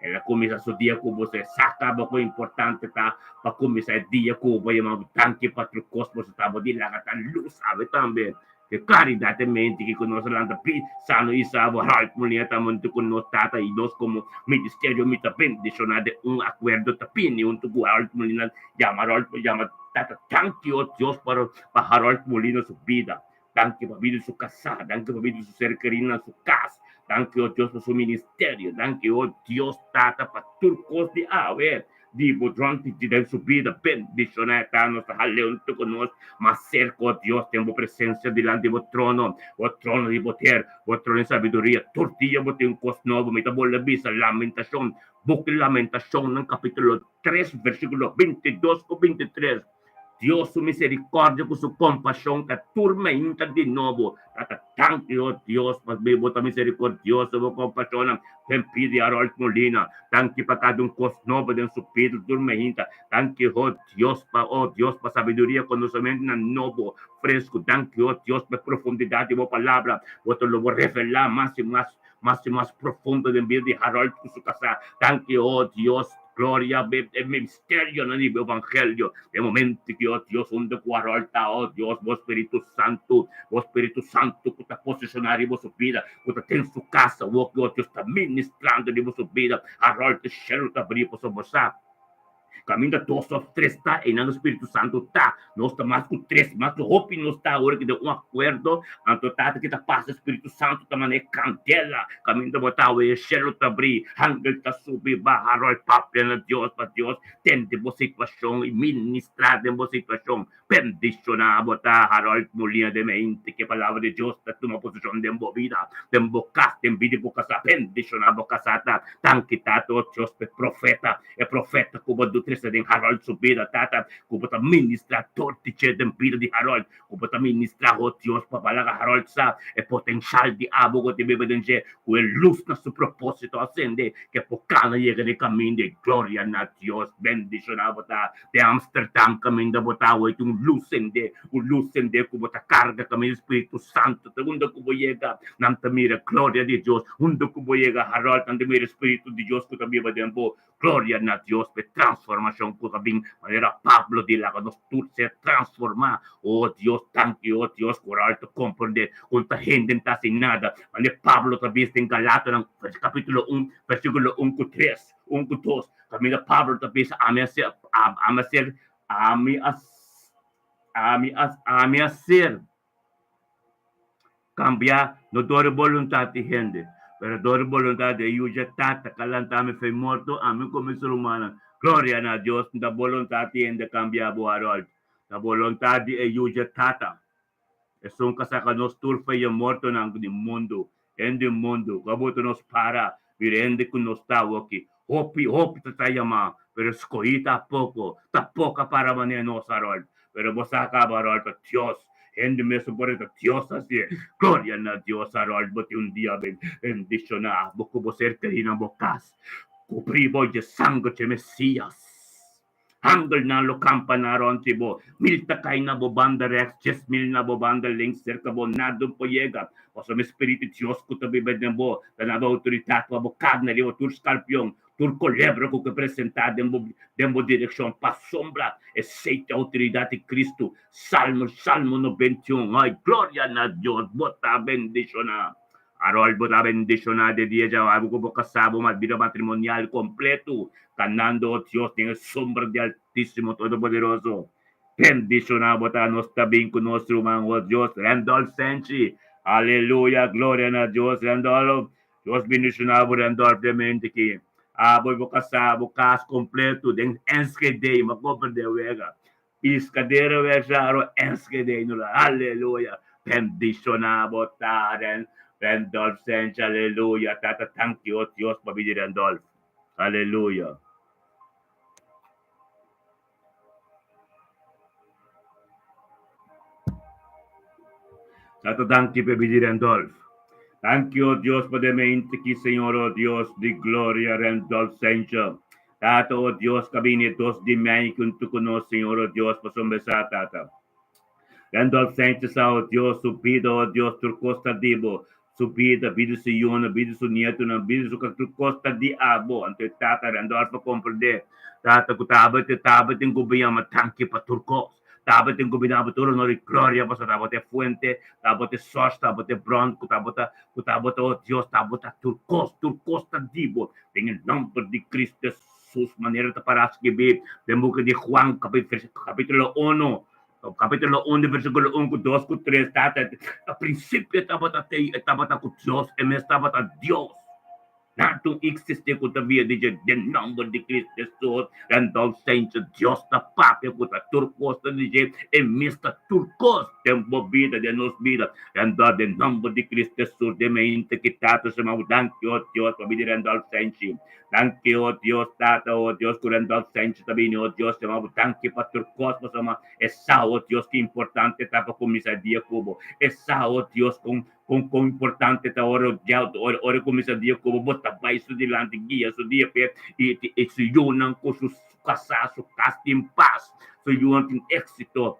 Speaker 1: El a kuminsá su dia ku bo, sa kaba kon importante ta pa kuminsá e dia ku bo yama bo danki pa tur kos boso ta bo di laga ta lus awe tambe. Ke klaridat den mente ki ku nos a lanta pi sano i sabo Harold Molina ta monta ku nos tata i nos komo ministerio mi ta bendishoná den un akuerdo ta bini huntu ku Harold Molina yama Harold yama tata danki o Dios pa Harold Molina su bida. Danki pa bida di su kasá, danki pa bida di su ser kerí na su kas. Danki, o Dios, pa su ministerio. Danki, o Dios Tata, pa tur kos di awe di bo durante di den su bida. Bendishoná e ta nos ta hal'é huntu ku nos mas serka, o Dios, den bo presensia dilanti bo trono, bo trono di poder, bo trono di sabiduria. Tur dia bo tin un kos nobo. Mi ta bolbe bisa Lamentashon, Buki Lamentashonnan, kapítulo tres, versíkulo bintidos ku bintitres. Dios su misericordia cu su compasion ta tur mainta di nobo. Tata, danki, oh Dios, pasobra bo ta misericordioso, bo compasionnan den pida di Harold Molina. Danki pa cada un cos nobo den su pida tur mainta. Danki, oh Dios, pa, oh Dios, pa sabiduria, conocementonan nobo, fresco. Danki, oh Dios, pa e profundidad di bo palabra. Bo ta lo bo revela mas y mas, mas y mas profundo den bida di Harold cu su casa. Danki, oh Dios. Gloria be e misterionan di bo evangelio. E momento ki, oh Dios, unda ku Harold ta, oh Dios, bo Spiritu Santu, bo Spiritu Santu ku ta poseshoná riba su bida, ku ta den su kas awor ki, oh Dios, ta ministrando riba su bida. Harold, e shelu ta abrí pasobra bo sa kaminda dos òf tres ta, einan e Spiritu Santu ta. Nos ta mas ku tres, mas ku hopi nos ta awor ki den un akuerdo. Anto Tata ki ta pasa Spiritu Santu ta manda e kandela kaminda bo ta awe, e shelu ta bri, angel ta subi baha ròl papia na Dios pa Dios tende bo situashon i ministrá den bo situashon. Bendishoná bo ta, Harold Molina de Mente, ku e palabra di Dios ta tuma posishon den bo bida, den bo kas, den bida di bo kasá. Bendishoná bo kasá ta. Danki Tata, o Dios, pa e profeta, e profeta ku bo trese den Harold su bida, Tata, ku bo ta ministrá tur di dje den bida di Harold, ku bo ta ministrá, o Dios, pa balaga Harold sa e potenshal di abo ku tin biba den dje, ku e lus na su propósito a sende, ku e por kana yega den kaminda e gloria na Dios. Bendishoná bo ta. Den Amsterdam kaminda bo ta awor tin un lus sende, un lus sende ku bo ta karga kaminda Spiritu Santu ta unda ku bo yega nan ta mira gloria di Dios, unda ku bo yega Harold nan ta mira Spiritu di Dios ku ta biba den bo. Gloria na Dios pa e transformashon ku ta bin manera Pablo di laga nos tur ser transformá. O Dios danki o Dios ku Harold ta komprende ku no ta hende ta hasi nada manera Pablo ta bisa den Galatonan kapitulo un versikulo un ku tres. Un ku dos, kaminda Pablo ta bisa, Ami a ser, ami a ser, ami a, ami a, ami a ser kambiá, no dor e boluntat di hende, pero dor e boluntat di e Yu dje Tata ku a lanta mi for e morto, ami ku mi rumannan. Gloria na Dios! No ta boluntat di hende kambiá bo, Harold. Ta boluntat di e Yu dje Tata. Esun ka saka nos tur fe e mortonan di mundu, hende mundu, ku a bota nos para bira hende ku nos ta awoki. Hopi, hopi ta ta yamá, pero skohí ta poko, ta poka para manera nos, Harold. Pero bo sa kaba, Harold, ta Dios. Hende mesun por ta Dios hasié. Gloria na Dios, Harold, bo tin un dia bendishoná, bo ku bo ser kerí na bo kas. Kubrí bo dje sanger dje Mesías. Angelnan lo kampa na rònt di bo. Mil ta kai na bo banda rèks, 10,000 na bo banda links, serka bo nada por yega. Pasobra e Spiritu di Dios ku ta biba den bo ta na bo outoridat pa bo karna riba tur skarpion, tur kolebra ku ke presentá den bo den bo direkshon. Pasobra esei ta e outoridat di Kristu. Salmo, Salmo 91. Ai, gloria na Dios! Bo ta bendishoná. Harold, bo ta bendishoná de dia djawe abo ku bo kasá bo mas bida matrimonial kompletu, kanando o Dios den e sombra di Altísimo Todopoderoso. Bendishoná bo ta, nos ta bin ku nos ruman, o Dios, Randolph Senchi. Aleluya, gloria na Dios, Randolph. Dios bendishoná bo, Randolph, den mente ki abo i bo kasá, bo kas kompletu den Enschede, mi a komprendé wega. Piskadero wesharo Enschede nula aleluya bendishona bo ta Randolph Sench aleluya tata tanki o Dios pa bida di Randolph aleluya. Tata danki pa bida di Randolph danki o Dios pa den mente ki Señor o Dios di gloria Randolph Sench Tata, o Dios, ka bini e dos di mei huntu ku nos, Señor, o Dios, pasobra sa, Tata. Randolph Sanchez sa, o Dios, su bida, o Dios, tur kos ta di bo. Su bida, bida su yunan, bida su nietunan, bida su kas, tur kos ta di abo. Anto e tata Randolph a komprendé, Tata, ku tabatin, tabatin ku bo yama danki pa tur kos. Tabatin ku bini abo tur honor i gloria, pasobra tabata e fuente, tabata e source, tabata e bron ku tabata, ku tabata, o Dios, tabata tur kos, tur kos ta di bo. Den e nomber di Cristo Hesus, manera ta para skibí den buki di Juan, kapítulo uno. Kapítulo 1, versíkulo 1 ku 2 ku 3, Tata, na prinsipio tabata tei, e tabata ku Dios, e mes tabata Dios. Nada un eksistí ku ta bia di dje den nòmber di Cristo Hesus. Randolph Saintje, Dios ta papia ku ta tur kos ta di dje, e mes ta tur kos den bo bida, den nos bida. Randolph, den nòmber di Cristo Hesus, den mente ki Tata shama bo, danki, o Dios, pa bida di Randolph Saintje. Danki, o Dios, Tata, o Dios, ku Randolph Saintje ta bini, o Dios, shama bo, danki pa tur kos, pasobra e sa, o Dios, ki importante ta pa kuminsá dia ku bo. E sa, o Dios, kon kon kon importante ta ora ora ora kuminsá dia ku bo, bo ta bai su dilanti, guia su dia p'e, i i su yunan ku su kasá, su kas tin pas, su yunan tin éksito.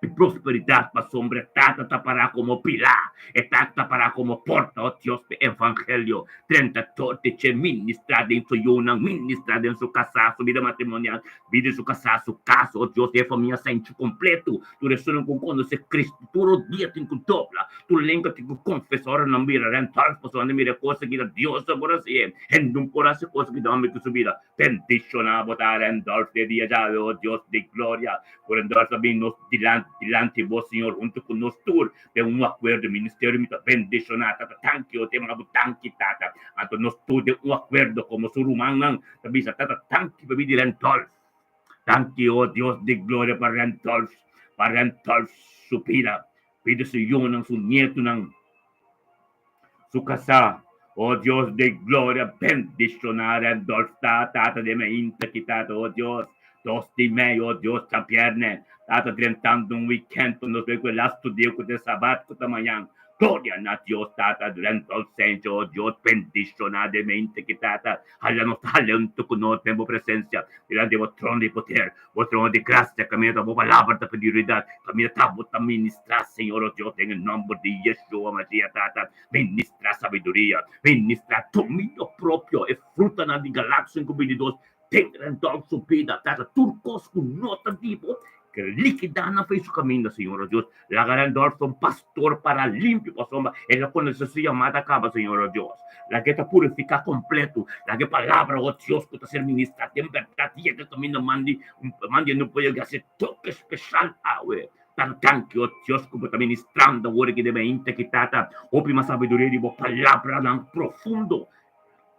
Speaker 1: E prosperidat pasobra e Tata ta pará komo pilá, e Tata ta pará komo porta, o Dios p'e evangelio. Drenta tur di dje ministrá den su yunan, ministrá den su kasá, su bida matrimonial, bida di su kasá, su kas, o Dios, e famia senchi kompletu. Tur esunnan ku konosé Kristu tur dia tin ku dobla, tur lenga tin ku konfesá ora nan mira rèntòlf, pasobra nan mira e kos aki ta Dios a por hasié. Hende no por hasi kos aki ta hòmber ku su bida. Bendishoná bo ta Randolph de dia djawe, o Dios di gloria. Ku Randolph a bin nos dilanti, dilanti bo, Señor, huntu ku nos tur den un akuerdo. Ministerio mi ta bendishoná, Tata. Danki, o tema bo danki, Tata. Anto nos tur den un akuerdo komo su rumannan ta bisa, Tata, danki pa bini Randolph. Danki, o Dios di gloria, pa Randolph, pa Randolph su bida, bida su yunan, su nietunan. Su kasá. O Dios di gloria, bendishoná Randolph ta, Tata den mainta ki Tata, o Dios, dos di mei, o Dios, djabièrnè, Tata drentando un wikènt pa nos bai ku e lastu dia ku ta e sabat ku ta mañan. Gloria na Dios, Tata, Randolph Sencho, o Dios, bendishoná den mainta ki Tata, hala nos talento ku nos den bo presensia, dilanti bo trono di poder, Bo trono di gracia, caminda ta bo palabra ta prioridad, caminda ta bo ta ministra, Señor o Dios, den e nomber di Yeshua Mashiach, Tata, ministra sabiduria, ministra dominio propio, e frutanan di Galatos 5:22, den Randolph su bida, Tata, tur cos cu no ta di bo, ke likida nan for su caminda, Señor o Dios, Laga Randolph ta un pastor para limpio pasobra el a conoce su yamada caba, Señor oh Dios. Laga e ta purifica completo. Laga e palabra, oh Dios, cu ta ser ministra den berdad yega caminda mandi, mandi e no por yega haci toke special awe. Tata, danki, oh Dios, cu bo ta ministrando awor aki den mainta aki, Tata. Hopi mas sabiduria di bo palabranan profundo.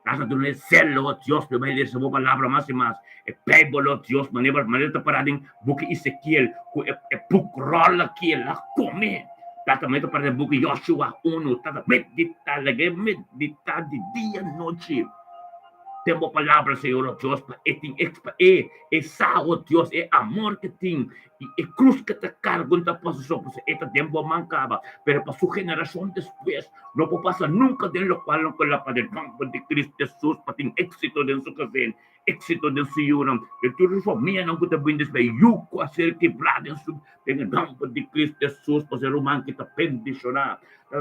Speaker 1: Tata duna e zelo, oh Dios, pa e bai lesa bo palabra mas i mas. E Bijbel, oh Dios, manera manera ta pará den buki Ezekiel, ku e e boekròl aki el a kome. Tata, manera ta pará den buki Joshua unu, Tata, meditá, laga e meditá di dia i nochi den bo palabra, Señor, oh Dios, pa e tin eks pa e e sa, oh Dios, e amor ke tin I e krus ke ta karga no ta pasa so, pasobra e ta den bo man kaba, pero pa su generashon despues no por pasa nunka den lokual nan ku lapa den nòmber di Kristu Hesus pa tin éksito den su kasen, éksito den su yunan, den tur su famianan ku ta bini despues, yu ku a ser kibrá den su den e nòmber di Kristu Hesus pasobra e ruman ki ta bendishoná.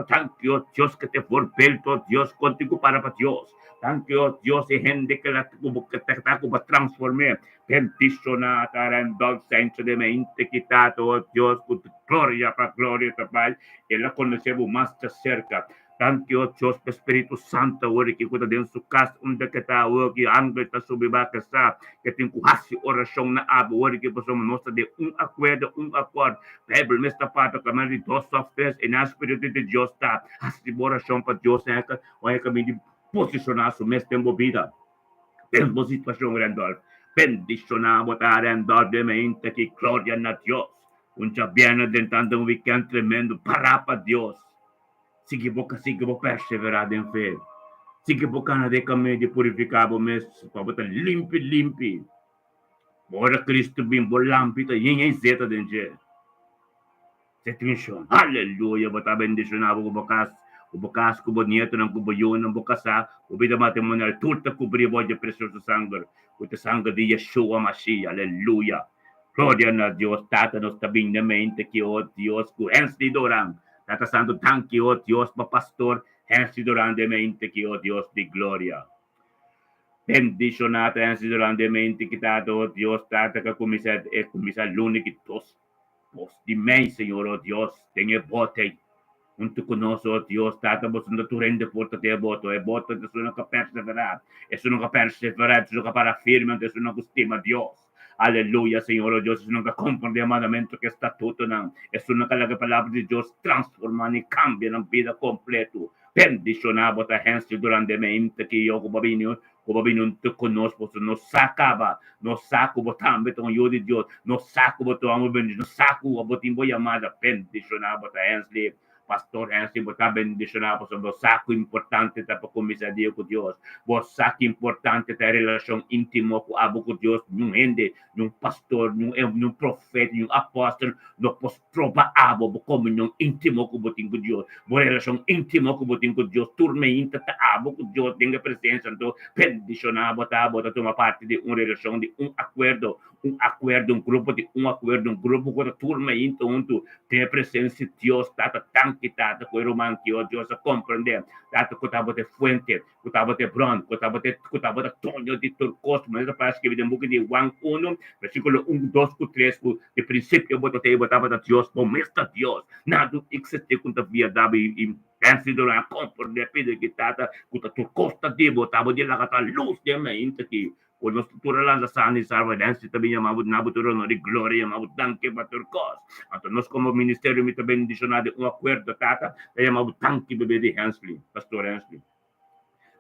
Speaker 1: Danki, o Dios, ke ta e voorbeeld, o Dios, kon tin ku para pa Dios. Danki, o Dios, e hende ke la ku ta ku bo transform'é. Bendiciona ta Randolph Sancho de mente kitado, oh Dios, cu gloria pa gloria ta bai, el a conoce bo mas ta cerca. Danki, oh Dios, pa Spiritu Santo awor aki cu ta den su cas unda ke ta awor ki angel ta subi ba ke sa ke tin cu haci oracion na abo awor aki pasobra nos ta den un acuerdo, un acord. Bijbel mes ta papia cu a di dos of tres e na Spiritu di Dios ta haci bo oracion pa Dios en e caminda di posiciona su mes den bo bida. Den bo situacion Randolph. Bendiciona bo ta Randolph den mainta ki gloria na Dios. Un djabièrnè drentando un weekend tremendo para pa Dios. Sigui bo ka sigui bo persevera den fe. Sigui bo kana den camino di purifica bo mes pa bo ta limpi limpi. Ora Cristo bin bo lampi ta yen yen zeta den dje. Atenshon! Aleluya! Bo ta bendishoná bo ku bo kas, ku bo kas, ku bo nietonan, ku bo yunan, bo kasá, bo bida matrimonial, tur ta kubrí bo dje presioso sanger, ku ta sanger di Yeshua Mashiach. Aleluya! Gloria na Dios! Tata, nos ta bin na mente ki, o Dios, ku Hensley Doran. Tata Santu, danki, o Dios, pa Pastor Hensley Doran den mente ki, o Dios di gloria. Bendishoná ta Hensley Doran den mente ki, Tata, o Dios, Tata, ku a kuminsá, e kuminsá luna ki dos Bos di mei, Señor, o Dios, den e bote huntu ku nos, o Dios, Tata, boso no ta tur hende por ta den e boto. E boto ta esunnan ku a perseverá, esunnan ku a perseverá, esunnan ku a para firme, anto esunnan ku stima Dios. Aleluya, Señor, oh Dios, esun nan ta komprondé e mandamentu ku e statutonan. Esun nan ka laga e palabra di Dios transformá ni kambia nan bida kompletu. Bendishoná bo ta Hensley durante e meinta ki yo ku bo a bini ku bo a bini huntu ku nos pasobra nos sa kaba, nos sa ku bo tambe ta un yu di Dios, nos sa ku bo ta un hòmber bendishoná, nos sa ku bo tin bo yamada. Bendishoná bo ta Hensley. Pastor Hensley, bo ta bendishoná pasobra bo sa ku importante ta pa kuminsá dia ku Dios. Bo sa ki importante ta e relashon íntimo ku abo ku Dios. Niun hende, niun pastor, niun niun profeta, niun apòstel no por stroba abo bo komunion íntimo ku bo tin ku Dios, bo relashon íntimo ku bo tin ku Dios. Tur meinta ta abo ku Dios den e presensia. Anto, bendishoná bo ta, bo ta tuma parti di un relashon, di un akuerdo, un akuerdo, un grupo di un akuerdo, un grupo ku ta tur meinta huntu Den e presensia di Dios, Tata, danki, Tata, ku e ruman ki, oh Dios, a komprendé, Tata, ku tabata e fuente, ku tabata e bron, ku tabata e, ku tabata doño di tur kos, manera ta para skibí den buki di Juan unu, versíkulo un, dos ku tres, ku di prinsipio bo ta tei, bo tabata Dios, bo mes ta Dios, nada no eksistí ku no ta via dabo i, i Nancy Duran a komprendé, pidi ki, Tata, ku ta tur kos ta di bo, tabata di laga ta lus den mainta ki. Ku nos tur a lanta sano i salvo, Nancy ta bin yama bo na bo tur honor i gloria, yama bo danki pa tur kos. Anto nos komo ministerio mi ta bendishoná den un akuerdo, Tata, ta yama bo danki pa bia di Hensley, Pastor Hensley.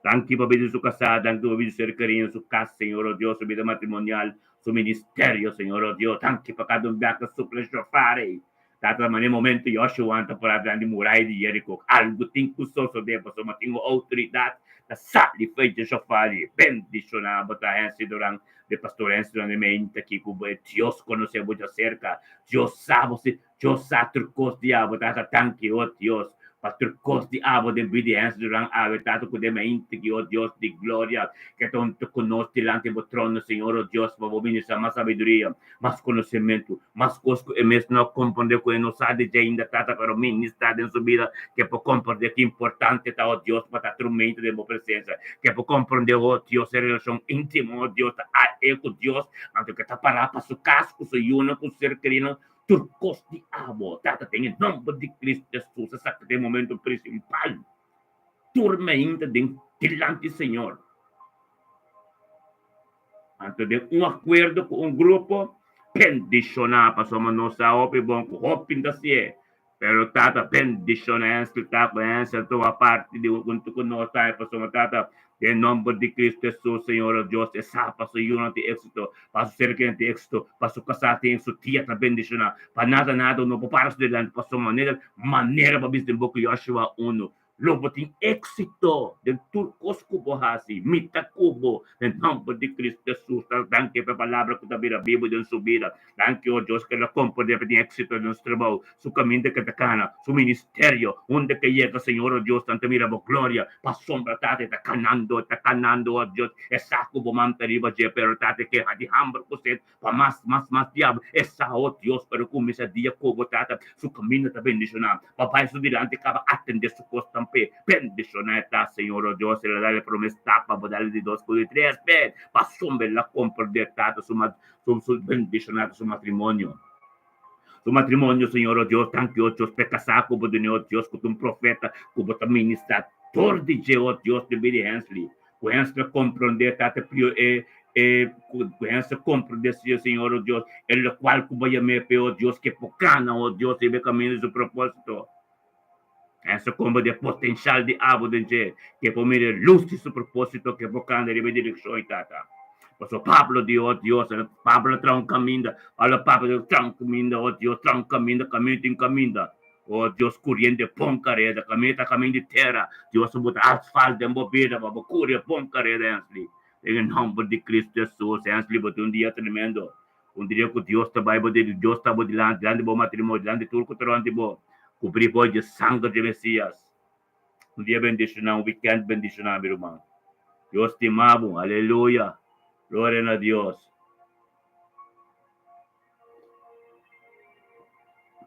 Speaker 1: Danki pa bia di su kasá, danki pa bia di su ser kerido, su kas, Señor, oh Dios, su bida matrimonial, su ministerio, Señor, oh Dios. Danki pa kada un biaha ta supla shofar ei. Tata, ma n'e momento Joshua ta por a grandi muraya di Jeriko, algu tin ku sosodé pasobra tin un outoridat ta sali fo'i dje shofar i bendishoná bo ta hènsi duran de pastor hènsi duran de meinta ki ku bo e Dios konosé bo djaserka Dios sa bo si Dios sa tur kos di abo tata danki o Dios pa tur kos di abo den bida di hènsi duran awe tata ku den meinta ki o Dios di gloria ke ta huntu ku nos dilanti bo trono Señor o Dios pa bo ministra mas sabiduria mas konosementu, mas kos ku e mes no a komprondé ku e no sa di dje ainda tata, pero ministrá den su bida ke por komprondé ki importante ta, o Dios, pa ta trumentu den bo presensia, ke por komprondé, o Dios, e relashon íntimo, o Dios, ta a e ku Dios, anto ke ta pará pa su kas, ku su yunan, ku su ser kerinan, tur kos di abo, Tata, den e nòmber di Cristo Hesus, esaki ta e momento prinsipal, tur mainta den dilanti Señor. Anto den un akuerdo ku un grupo, bendishoná, pasobra nos sa hopi bon ku hopi ta sié, pero Tata bendishoná Hensel ta ku Hensel tuma parti di huntu ku nos tambe, pasobra Tata, den nòmber di Kristu Hesus, Señor o Dios, e sa pa su yunan tin éksito, pa su ser kerinan tin éksito, pa su kasá tin éksito, tia ta bendishoná, pa nada nada no por para su dilanti, pasobra manera manera bo a bisa den boka Joshua unu, Lo bo tin éksito den tur kos ku bo hasi. Mi ta ku bo. Den nòmber di Kristu Hesus, ta danki pa e palabra ku ta bira bibu den su bida. Danki, o Dios, ku el a komprendé pa tin éksito den su trabou, su kaminda ku e ta kana, su ministerio. Unda ku e yega, Señor, o Dios, nan ta mira bo gloria. Pasobra, Tata, e ta kanando, e ta kanando, o Dios. E sa ku bo man ta riba dje, pero, Tata, e keha di hamber ku set. Pa mas, mas, mas diabel e sa, oh Dios, pero kuminsá dia ku bo tata su kaminda ta bendishoná, pa bai su dilanti kaba atendé su kosnan p'e. Bendishoná e ta, Señor, oh Dios, el a dal e promé stap pa bo dal e di dos ku di tres p'e, pasobra el a komprendé tata su su su bendishoná ta su matrimonio. Su matrimonio, Señor, oh Dios, danki, oh Dios, p'e kasá ku bo dun'é, oh Dios, ku ta un profeta ku bo ta ministrá dor di dje, oh Dios, di bida di Hensley. Ku Hensley a komprendé tata prio e e ku Hensley a komprendé si Señor, oh Dios, e lokual ku bo yam'é p'e, oh Dios, ke por kana, oh Dios, riba e kaminda di su propósito. Hensley a komprendé e potenshal di abo den dje, ke por mira e lus di su propósito, ke por kanda riba e direkshon ei, Tata. Pasobra Pablo di, oh Dios, Pablo a traha un kaminda, Pablo a papia, traha un kaminda, oh Dios, traha un kaminda, kaminda tin kaminda. Oh Dios curiente bon careda, caminda ta caminda di tera. Dios a bota asfalt den bo bida pa bo curi e bon careda Hensley. Den e nomber di Cristo Jesus, Hensley, bo tin un dia tremendo. Un dia cu Dios ta bay bo di Dios ta bo dilanti, dilanti bo matrimonio, dilanti tur cu ta rond di bo. Cubri bo dje sanger dje Mesias. Un dia bendiciona, un weekend bendiciona mi ruman. Dios stima bo, aleluya. Gloria na Dios.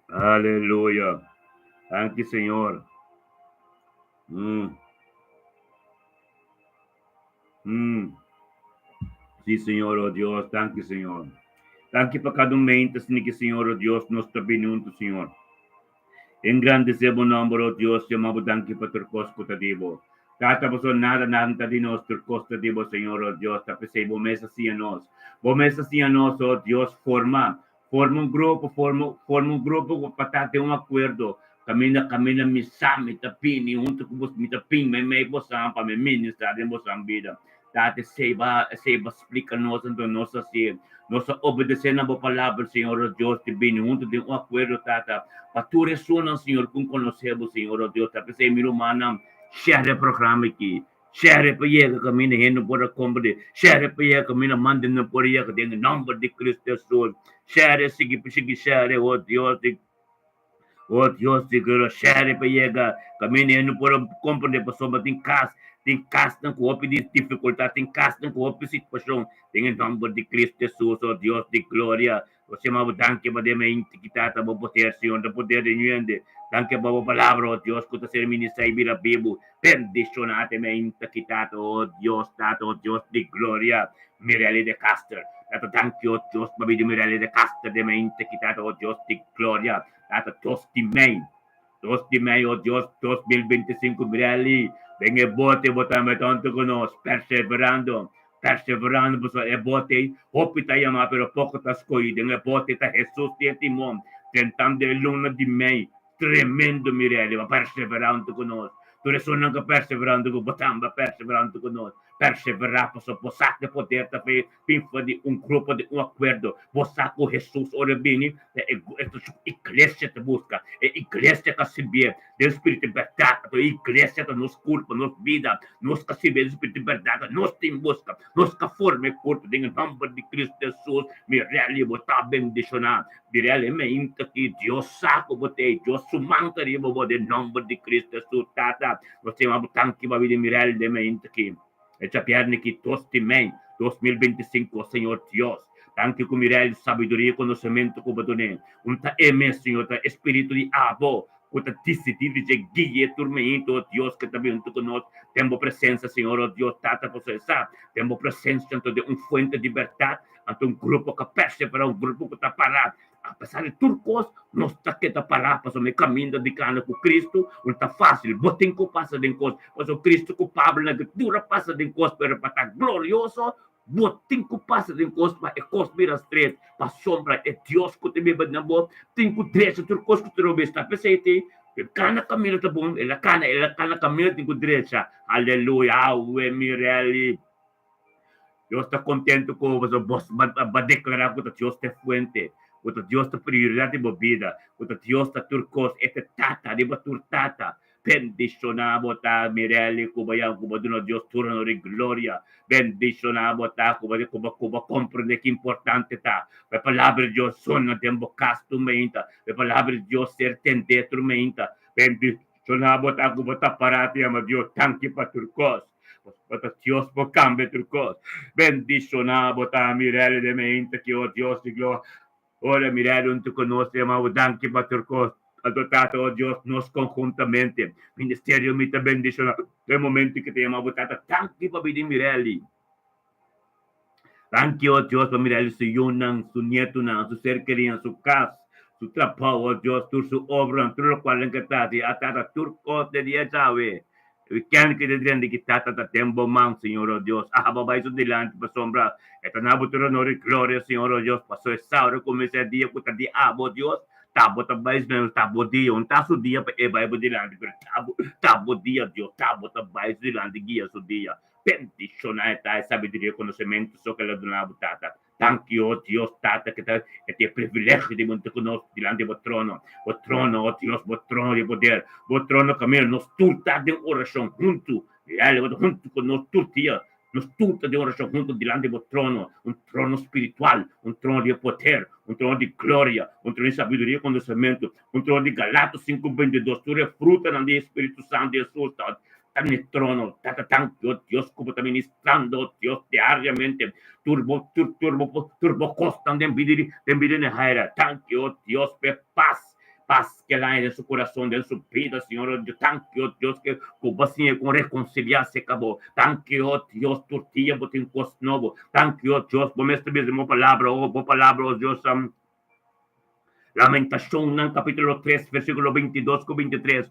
Speaker 1: Aleluya. Danki Señor. Mm. Mm. Sí, Señor, oh Dios, danki Señor. Danki pa kada un mente, Señor, Señor, oh Dios, nos ta bini huntu, Señor. Engrandecé bo nomber, oh Dios, yama bo danki pa tur kos ku ta di bo. Tata, pasobra nada nada ta di nos, tur kos ta di bo, Señor, o Dios. Ta p'esei bo mes a siña nos. Bo mes a siña nos, o Dios, forma, forma un grupo, forma, forma un grupo ku pa ta den un akuerdo, kaminda, kaminda mi sa mi ta bini huntu ku bo, mi ta bin meimei bosan pa mi ministrá den bosan bida. Tata, esei ba, esei ba splika nos, anto nos a hasié. Nos a obedesé na bo palabra, Señor, o Dios, di bini huntu den un akuerdo, Tata, pa tur esunnan, Señor, ku konosé bo, Señor, o Dios. Ta p'esei, mi rumannan, share e programa aki. Share pa yega kaminda hende por a komprendé. Share pa yega kaminda manda no por yega den e nòmber di Cristo Hesus. Share, sigui sigui share, o Dios di o Dios di gloria. Share pa yega kaminda hende por a komprendé pasobra tin kas, tin kasnan ku hopi di difikultat, tin kasnan ku hopi situashon. Den e nòmber di Cristo Hesus, o Dios di gloria. Nos yama bo danki pa den mente ki ta ta bo poder, Señor, ta poder den hende. Danki pa bo palabra, oh Dios, ku ta ser ministrá i bira bibu. Bendishoná den mente ki ta ta, oh Dios, Tata, oh Dios di gloria. Mirelli de Caster. Tata, danki, oh Dios, pa bida Mirelli de Caster den mente ki ta ta, oh Dios di gloria. Tata, dos di mei. Dos di mei, oh Dios, 2025, Mirelli, den e bote bo tambe ta huntu ku nos, perseverando. Perseverando pasobra e bote ei hopi ta yama pero poko ta skohi. Den e bote ta Hesus den e timon drentando e luna di mei. Tremendo Mirelli bo a persevera huntu ku nos. Tur esunnan ku a persevera huntu ku bo tambe a persevera huntu ku nos. Persevera pasobra bo sa ku e poder ta bin for di un grupo di un akuerdo. Bo sa ku Hesus ora e bini ta e su iglesia ta buska. E iglesia ka sirbié den spiritu di bèrdat. Anto e iglesia ta nos kurpo, nos bida. Nos ka sirbié den spiritu di bèrdat. Nos tin buska. Nos ka forma e kurpo den e nòmber di Kristu Hesus. Mirelli, bo ta bendishoná. Mirelli, meinta ki Dios sa ku bo t'ei. Dios su man ta riba bo den nòmber di Kristu Hesus. Tata, nos ta yama bo tanki pa bida Mirelli den meinta ki. E djabièrnè ki dos di mei, 2025, Señor Dios, danki ku Mirelli sabiduria i konosementu ku bo dun'é. Un ta e mes, Señor, ta e spiritu di abo ku ta disidí di dje guia e turmento, o Dios, ku ta bin huntu ku nos den bo presensia, Señor, o Dios, Tata, pasobra e sa den bo presensia anto den un fuente di bèrdat, anto un grupo ku a perseverá, un grupo ku ta pará Apesar di tur kos, nos ta keda pará pasobra e kaminda di kana ku Kristu no ta fásil. Bo tin ku pasa den kos, pasobra Kristu ku Pablo na Skritura pasa den kos, pero pa ta glorioso, bo tin ku pasa den kos pa e kos bira stret, pasobra e Dios ku ta biba den bo tin ku drecha tur kos ku ta robes. Ta p'esei te e kana kaminda ta bon, el a kana, el a kana kaminda tin ku drecha. Aleluya! Awe, Mirelli! Dios ta kontentu ku bo pasobra bo a deklará ku ta Dios ta e fuente, ku ta Dios ta prioridat di bo bida, ku ta Dios ta tur kos, e ta Tata riba tur tata. Bendishoná bo ta, Mirelli, ku bo ya ku bo duna Dios tur honor i gloria. Bendishoná bo ta ku bo ku bo ku bo komprendé ki importante ta pa e Palabra di Dios sona den bo kas tur mainta, pa e Palabra di Dios ser tendé tur mainta. Bendishoná bo ta ku bo ta pará ta yama Dios danki pa tur kos. Bo ta Dios por cambia tur cos. Bendiciona bo ta Mirelli de meinta ki oh Dios di gloria. Ora Mirelli un tu conoce yama bo danki pa tur cos. Anto Tata oh Dios nos conjuntamente ministerio mi ta bendiciona den momento ki ta yama bo Tata danki pa bini Mirelli. Danki oh Dios pa Mirelli su yunan, su nietonan, su ser kerinan, su cas, su trabao oh Dios, tur su obranan, tur locual nan ke ta haci. A Tata tur cos den dia djawe. E ken ki ta drenta ki Tata ta den bo man, Señor oh Dios. Aba bai su dilanti pasobra e ta na bo tur honor i gloria, Señor oh Dios, paso e sa ora kuminsá e dia ku ta di abo, Dios, ta bo ta bai su ta bo dia, un ta su dia pa e bai bo dilanti, pero ta bo, ta bo dia, Dios, ta bo ta bai su dilanti guia su dia. Bendishoná e ta e sabiduria i konosementu so ku el a duna bo, Tata. Danki, o Dios Tata, ku ta e tin e privilegio di bunta ku nos dilanti bo trono. Bo trono, o Dios, bo trono di poder, bo trono kaminda nos tur ta den orashon huntu. Real, bo ta huntu ku nos tur dia. Nos tur ta den orashon huntu dilanti bo trono, un trono spiritual, un trono di poder, un trono di gloria, un trono di sabiduria i konosementu, un trono di Galatos sinku bintidos, tur e frutanan di e Spiritu Santu, Hesus ta Ta ne trono, Tata tanki, o Dios, ku bo ta ministrando, o Dios, diariamente, tur bo, tur, tur bo, tur bo kosnan den bida di, den bida di Haira. Tanki, o Dios, p'e pas, pas ke el haña den su kurason, den su bida, Señor, o Dios. Tanki, o Dios, ke ku bo a siña kon rekonsiliá serka bo. Tanki, o Dios, tur dia bo tin kos nobo. Tanki, o Dios, bo mes ta bisa den bo palabra, o bo palabra, o Dios, Lamentashonnan kapítulo 3, versíkulo 22 ku 23.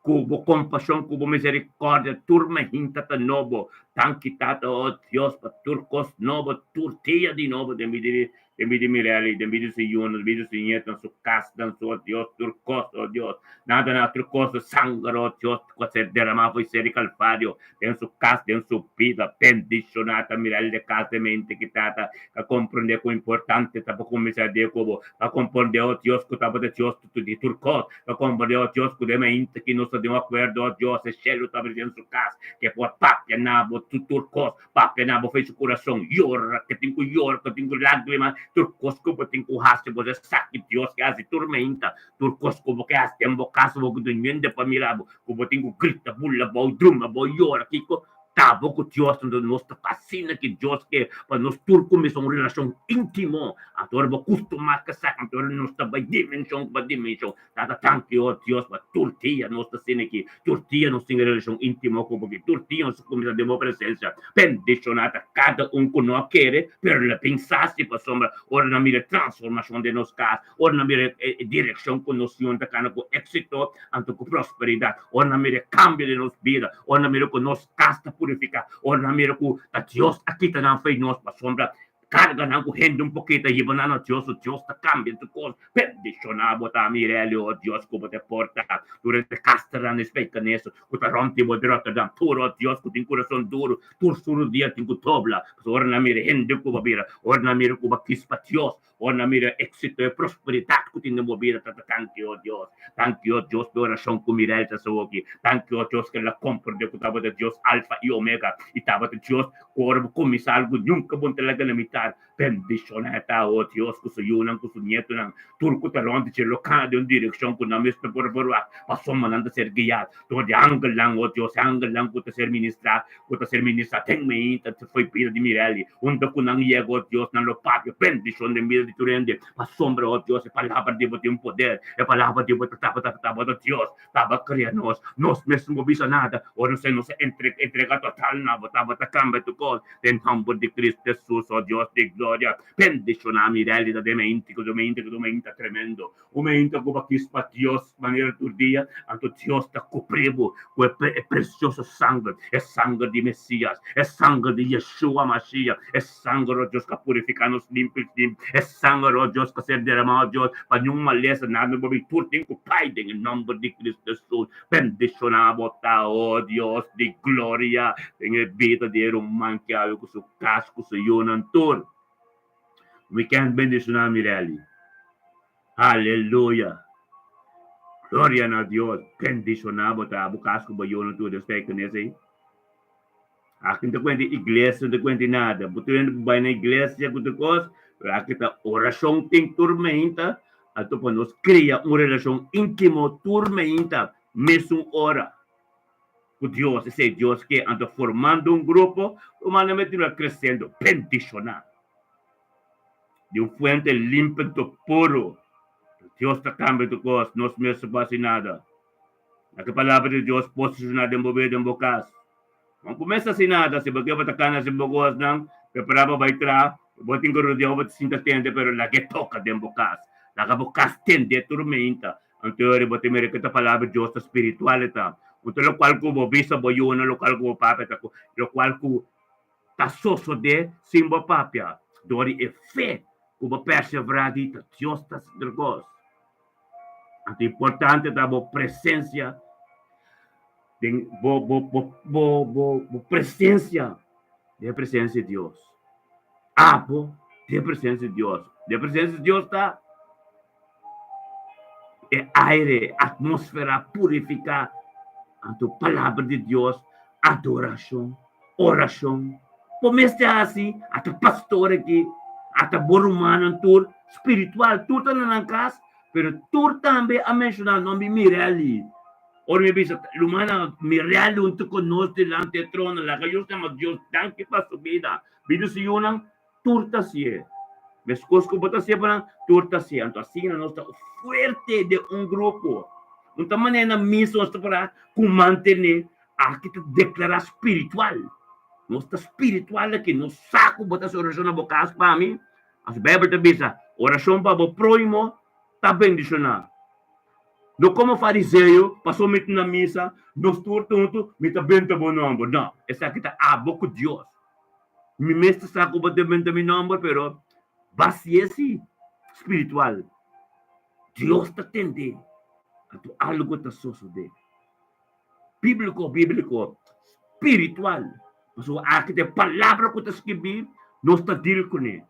Speaker 1: Ku bo kompashon, ku bo miserikòrdia, tur mainta ta nobo. Danki Tata, o Dios, pa tur kos nobo, tur dia di nobo den bida di den bida di Mirelli, den bida di su yunan, den bida di su ñetunan, su kasnan, su, o Dios, tur kos, o Dios. Nada na tur kos, su sanger, o Dios, ku a ser deramá for ser di Kalvario, den su kas, den su bida. Bendishoná ta Mirelli de kas den mente ki Tata ta komprondé ku importante ta pa kuminsá dia ku bo, pa komprondé, o Dios, ku tabata Dios di tur kos, pa komprondé, o Dios, ku den mainta ki nos ta den un akuerdo, o Dios, e shelu ta abri den su kas, ke por papia na bo tur kos, papia na bo fe su kurason, yora ke tin ku yora, ke tin ku lágrima, tur kos ku bo tin ku hasi, bo sa ki Dios ke hasi tur mainta, tur kos ku bo ke hasi den bo kas, bo ku tin hende pa mira bo, ku bo tin ku grita, bula abou, drumi abou, yora, kiko? Ta bo ku Dios, anto nos ta asina ki Dios ke pa nos tur kuminsá un relashon íntimo. Anto ora bo kustumá ku esaki, anto ora nos ta bai dimenshon pa dimenshon. Tata, danki, o Dios, pa tur dia nos ta asina aki, tur dia nos tin e relashon íntimo ku bo aki, tur dia nos ta kuminsá den bo presensia. Bendishoná ta kada un ku no a kere, pero el a pensa si, pasobra ora nan mira e transformashon den nos kas, Ora nan mira e direkshon ku nos Sion ta kana ku éksito anto ku prosperidat, ora nan mira e kambio den nos bida, ora nan mira ku nos kas ta purifiká, ora nan mira ku ta Dios a kita nan fe nos pasobra karganan ku hende un pokito a hiba nan na Dios, su Dios ta kambia tur kos. Bendishoná bo ta Mirelio, o Dios ku bo ta porta durante kasternan di Spijkenisse ku ta rònt di bo di Rotterdam, tur, o Dios ku tin kurason duru, tur suru dia tin ku dobla, pasobra ora nan mira hende ku bo bira, ora nan mira ku bo a kis pa Dios, Ora nan mira éxito e prosperidat ku tin den bo bida, ta ta Danki, o Dios. Danki, o Dios, p'e orashon ku Mirel ta haci. Danki, o Dios, ku el a komprendé ku tabata Dios Alfa i Omega, i tabata Dios ku ora bo kuminsá algu nunka bo no ta laga na mitar. Bendishoná ta, o Dios, ku su yunan, ku su nietunan, tur ku ta rònt di dje lo kana den un direkshon ku nan mes no por verwagt, pasobra nan ta ser guiá dor di angelnan, o Dios, e angelnan ku ta ser ministrá ku ta ser ministrá den mainta ta foi bida di Mirelli, unda ku nan yega, o Dios, nan lo papia bendishon den bida di tur hende, pasobra, o Dios, e palabra di bo tin poder, e palabra di bo ta tabata tabata Dios, tabata kria nos, nos mes no bisa nada, ora nos nos a entrega total na bo, tabata kambia tur kos, den nomber di Cristo Jesus, o Dios di gloria, bendishoná Mirelli ta den mainta, ku mainta, ku mainta tremendo. Un meinta ku bo kis pa Dios manera tur dia, anto Dios ta kubri bo ku e presioso sanger, e sanger di Mesias, e sanger di Yeshua Mashiach, e sanger, o Dios, ku a purifiká nos limpi limpi, e sanger, o Dios, ku a ser deramá, o Dios, pa niun malesa, nada no por bin, tur tin ku kai den e nòmber di Cristo Hesus. Bendishoná bo ta, o Dios di gloria, den e bida di e ruman ki awe ku su kas, ku su yunan tur. Weekend bendishoná Mirelli. Aleluya! Gloria na Dios! Bendishoná bo ta, bo kas ku bo yunan tur. Dios ta e kunes ei. Aki no ta kuenta iglesia, no ta kuenta nada. Bo tur hende por bai na iglesia ku tur kos, pero aki ta orashon tin tur meinta, anto pa nos kria un relashon íntimo tur meinta, mesun ora. Ku Dios, esei Dios ke, anto formando un grupo, humanamente lo a kresiendo bendishoná. Di un fuente limpi anto puru. Dios ta kambia tur kos, nos mes no por hasi nada. Laga e palabra di Dios posishoná den bo bida, den bo kas. No kuminsá hasi nada, si bo ke bo ta kana hasi bo kosnan, prepará pa bai traha, bo tin ku rodia bo ta sinta tende, pero laga e toka den bo kas. Laga bo kas tende tur meinta. Anto ora bo ta mira ku ta palabra Dios ta spiritual e ta. Anto lokual ku bo bisa bo yunan, lokual ku bo papia ta lokual ku ta sosodé sin bo papia, dor di e fe ku bo perseverá di ta Dios ta hasi tur kos. Anto importante ta bo presensia den bo bo bo bo bo bo presensia den e presensia di Dios. Abo den e presensia di Dios. Den e presensia di Dios ta E aire, atmósfera purifiká, anto Palabra di Dios, adorashon, orashon. Bo mester hasi, ata pastor aki, ata bo rumannan tur spiritual, tur ta na nan kas, pero tur tambe a menshoná nòmber Mirelli. Ora mi bisa, rumannan, Mirelli huntu ku nos dilanti e trono, laga Dios yama Dios danki pa su bida. Bida su yunan. Tur ta hasié. Meskos ku bo ta hasié pa nan, tur ta hasié. Anto asina nos ta fuerte den un grupo. Un ta manera nan mes nos ta para ku mantené aki ta deklará spiritual. Nos ta spiritual aki. Nos sa ku bo ta hasi orashon na bo kas pa mi. Anto Beibel ta bisa, orashon pa bo próhimo ta bendishoná. No komo fariseo, paso mi ta na misa, nos tur ta huntu, mi ta benta bo nòmber. No, esaki ta abo ku Dios. Mi mes ta sa ku bo ta benta mi nòmber, pero basié si spiritual. Dios ta tende, anto algu ta sosodé. Bíbliko, bíbliko, spiritual. Pasobra aki ta e palabra ku ta skibí, nos ta deal kuné.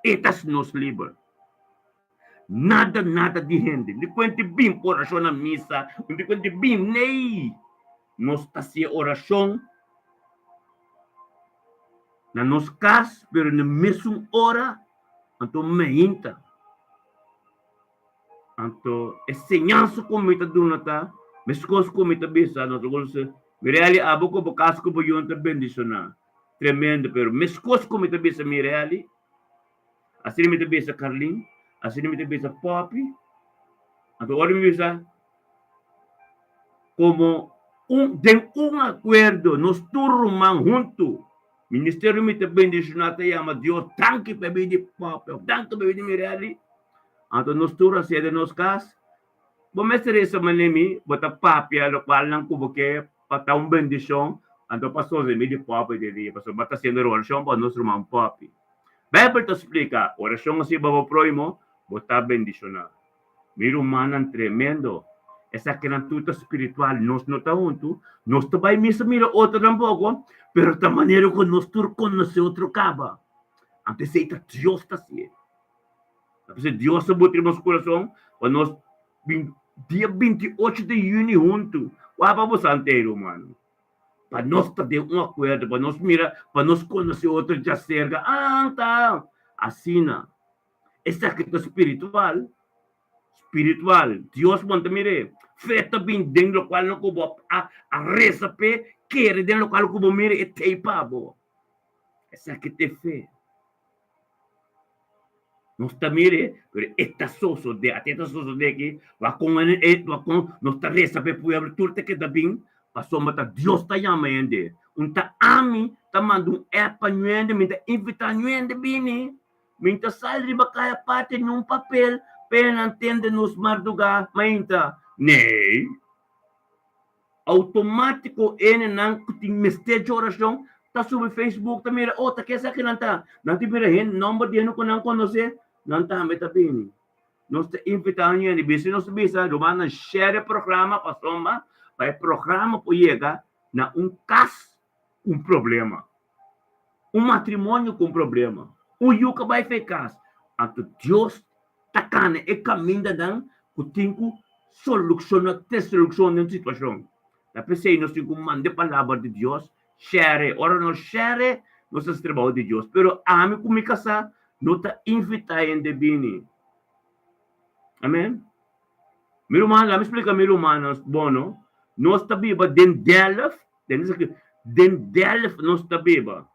Speaker 1: E ta nos liber. Nada, nada di hende. Ni kuenti bin pa orashon na misa, ni kuenti bin, nee! Nos ta hasi e orashon na nos kas, pero na mesun ora, anto meinta. Anto e señansa ku mi ta duna ta meskos ku mi ta bisa, nos a gosa, Mireli, abo ku bo kas ku bo yun ta bendishoná. Tremendo, pero meskos ku mi ta bisa Mireli, asina mi ta bisa Carlin, asina mi ta bisa Poppy. Anto ora mi bisa komo un den un akuerdo nos tur ruman huntu, ministerio mi ta bendishoná ta yama Dios danki pa e bida di Poppy òf danki pa e bida di Mireli. Anto nos tur a sede nos kas. Bo mester resa manera mi, bo ta papia lokualnan ku bo ke pa ta un bendishon, anto pa sosde mi di popi di dia, pasobra bo ta hasiendo orashon pa nos ruman popi. Beibel ta splika, orashon hasi pa bo prohimo, bo ta bendishoná. Mi rumannan tremendo, esakinan tur ta spiritual, nos no ta huntu, nos ta bai misa mira otronan poko, pero ta manera ku nos tur konosé otro kaba. Anto esei ta Dios ta hasié. Ta p'esei Dios a bota riba nos kurason pa nos bin dia 28 di yüni huntu. Wak pa boso ante, rumannan. Pa nos ta den un akuerdo, pa nos mira, pa nos konosé otro djaserka. Ah, ta asina. Esaki ta spiritual. Spiritual. Dios bon ta mir'é. Fe ta bin den lokual no ku bo a resa p'e, kere den lokual ku bo mira e t'ei pa bo. Esaki ta e fe. Nos ta mire, pero e ta sosodé, ate ta sosodé aki, wak kon e, wak kon nos ta resa pa e pueblo, tur ta keda bin, pasobra ta Dios ta yama hende. Un ta ami ta manda un app pa ñuende, mi ta invitá ñuende bini, mi ta sali riba kaya parti ni un papel pa e nan tende nos mardugá mainta. Nee! Automátiko hendenan ku tin mester dje orashon ta subi Facebook ta mira, oh ta ke esakinan ta? Nan ta mira hende, nòmber di hende ku nan konosé, nan tambe ta bini. Nos ta invitá un hende, bisa nos ta bisa rumannan share e programa pasobra pa e programa por yega na un kas ku un problema, un matrimonio ku un problema, un yu ku a bai for e kas. Anto Dios ta kana e kamindanan ku tin ku solushona te solushon den situashon. Ta p'esei nos tin ku manda e palabra di Dios share. Ora nos share, nos ta hasi trabou di Dios. Pero ami ku mi kasá no ta invitá hende bini. Amen. Mi ruman, laat mi splika mi rumannan bon no. Nos ta biba den Delft, den esaki, den Delft nos ta biba.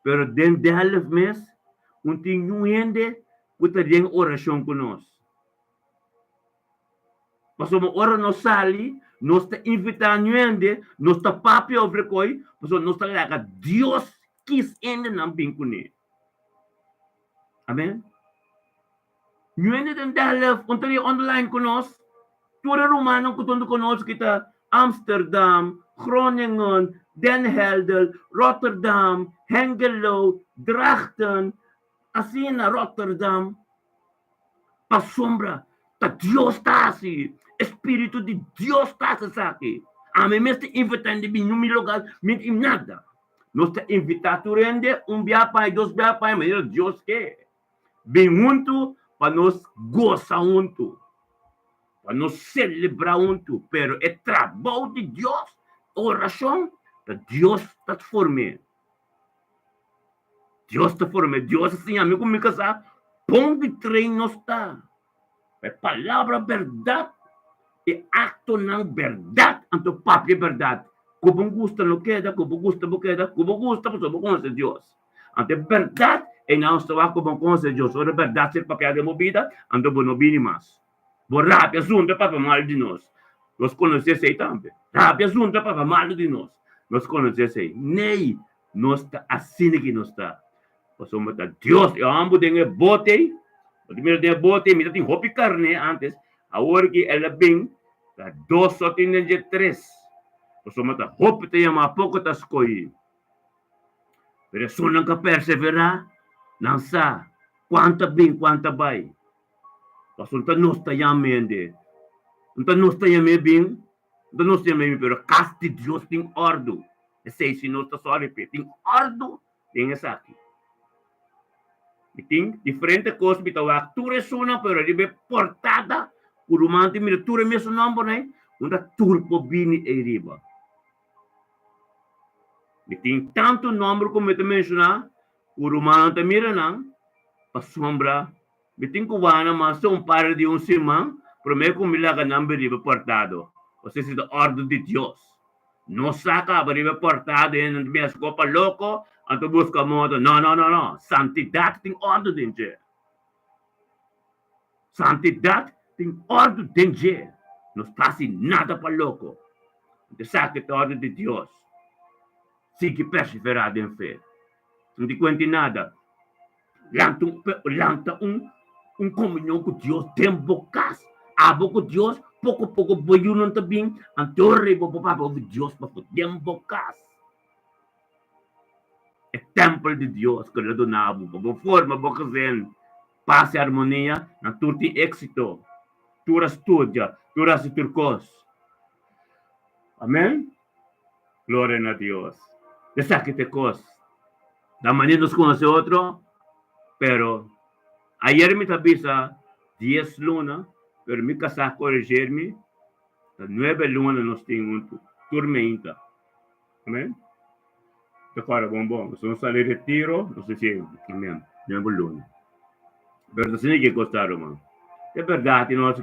Speaker 1: Pero den Delft mes, un tin niun hende ku ta den orashon ku nos. Pasobra ora nos sali, nos ta invitá niun hende, nos ta papia over e koi, pasobra nos ta laga Dios kis hendenan bin kuné. Amen. Niun hende den Delft, un ta den online ku nos. Tur e rumannan ku ta huntu ku nos ki ta Amsterdam, Groningen, Den Helder, Rotterdam, Hengelo, Drachten, asina Rotterdam. Pasobra ta Dios ta hasi, e spiritu di Dios ta hasi esaki. Ami mes ta invitá hende bin mi logal, mi tin nada. Nos ta invitá tur hende un bia pa dos bia pa manera Dios ke. Bin huntu pa nos gosa huntu, pa nos selebrá huntu, pero e trabou di Dios, orashon, ta Dios ta form'é. Dios ta form'é. Dios a siña mi ku mi kasá bon di train nos ta. E palabra bèrdat, e aktonan bèrdat, anto papia bèrdat. Ku bo gusta no keda, ku bo gusta bo keda, ku bo gusta pasobra bo konosé Dios. Anto e bèrdat ei nan ta wak ku bo konosé Dios. Ora e bèrdat ser papiá den bo bida, anto bo no bini mas. Bo rabia asuntu e papia malu di nos. Nos konosé esei tambe. Rabia asuntu e papia malu di nos. Nos konosé esei. Nei, nos ta asina ki nos ta. Pasobra ta Dios, e hòmber den e bote ei, bo ta mira den e bote ei, mi ta tin hopi karné ántes. Awor ki el a bin, ta dos so tin den dje tres. Pasobra ta hopi ta yamá, poko ta skohí. Pero esunnan ku a perseverá, nan sa kuan ta bin, kuan ta bai. Pasobra ta nos ta yama hende. No ta nos ta yam'é bin, no ta nos ta yam'é bin, pero kas di Dios tin òrdu. Esei si nos ta sòri p'e. Tin òrdu den esaki. Mi tin diferente kos mi ta wak tur esunnan, pero riba e portada ku ruman tin mira tur e mesun nòmbernan ei, unda tur por bini ei riba. Mi tin tantu nòmber ku mi ta menshoná ku rumannan ta mira nan, pasobra mi tin ku wak nan mas un par di un siman promé ku mi laga nan bin riba e portado. Osea si ta òrdu di Dios. No sa kaba riba e portado hende ta mester kopa loko anto buska modo. No, no, no, no. Santidat tin òrdu den dje. Santidat tin òrdu den dje. No ta hasi nada pa loko. Esaki ta òrdu di Dios. Sigui perseverá den fe. No di kuenta nada. Lanta un, lanta un, un komunion ku Dios den bo kas. Abo ku Dios, poko poko bo yunan ta bin, anto riba bo papia over Dios pafó den bo kas. E tèmpel di Dios ku el a duna bo pa bo forma bo gezin pas i armonia, nan tur tin éksito, tur a studia, tur a hasi tur kos. Amèn. Gloria na Dios. Esaki ta e kos. Ta manera nos konosé otro, pero ayer mi ta bisa dies luna, pero mi kasá koregir mi, ta nuebe luna nos tin huntu, tur meinta. Amén. Ta kòrda bon bon. Nos no sali retiro, nos disi amén, nuebe luna. Pero ta asina ke kos ta, ruman. E bèrdat i nos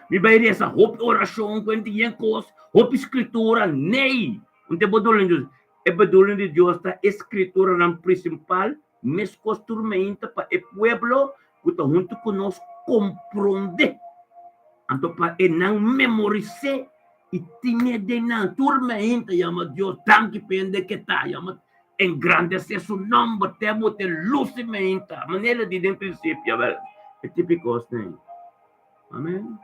Speaker 1: mi bai resa hopi orashon ku hende yen kos, hopi skritura, nei! Un ta e bedoeling di Dios. E bedoeling di Dios ta e skrituranan prinsipal meskos tur meinta pa e pueblo ku ta huntu ku nos komprondé. Anto pa e nan memoris'é i tin'é den nan. Tur meinta yama Dios danki pa hende ke ta yama engrandesé su nòmber te bo te lusi meinta manera di den prinsipio. Awel, e tipi kosnan ei. Amen.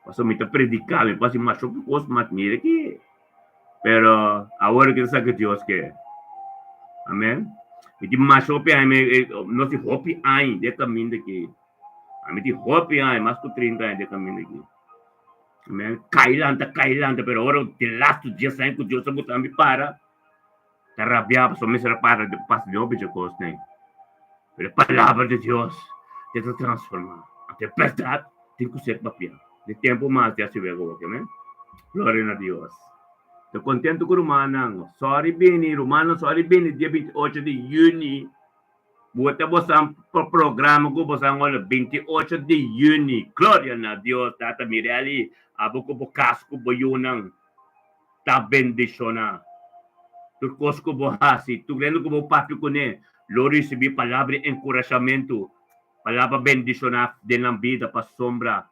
Speaker 1: Pasobra mi ta prediká, mi por hasi masha hopi kos, mas mira ki. Pero awor ki ta sa ku Dios ke. Amen. Mi tin masha hopi aña, mi, nos tin hopi aña den kaminda aki. Ami tin hopi aña, mas ku 30 aña den kaminda aki. Amen. Kai lanta, kai lanta, pero ora di lastu dies aña ku Dios a buta mi para, ta rabia pasobra mi mester a para di pasa di hopi dje kosnan. Pero e palabra di Dios te ta transforma. Anto e bèrdat tin ku ser papiá. Di tempu mas di hasi wega hopi. Amen. Gloria na Dios. Ta kontentu ku rumannan. Sòri bini, rumannan sòri bini dia 28 di yüni. Bo ta bosan programa ku bosan hola 28 di yüni. Gloria na Dios. Tata Mirelli, abo ku bo kas ku bo yunan ta bendishoná. Tur kos ku bo hasi, tur hende ku bo papia kuné, lo risibí palabra di enkurashamentu, palabra bendishoná den nan bida pasobra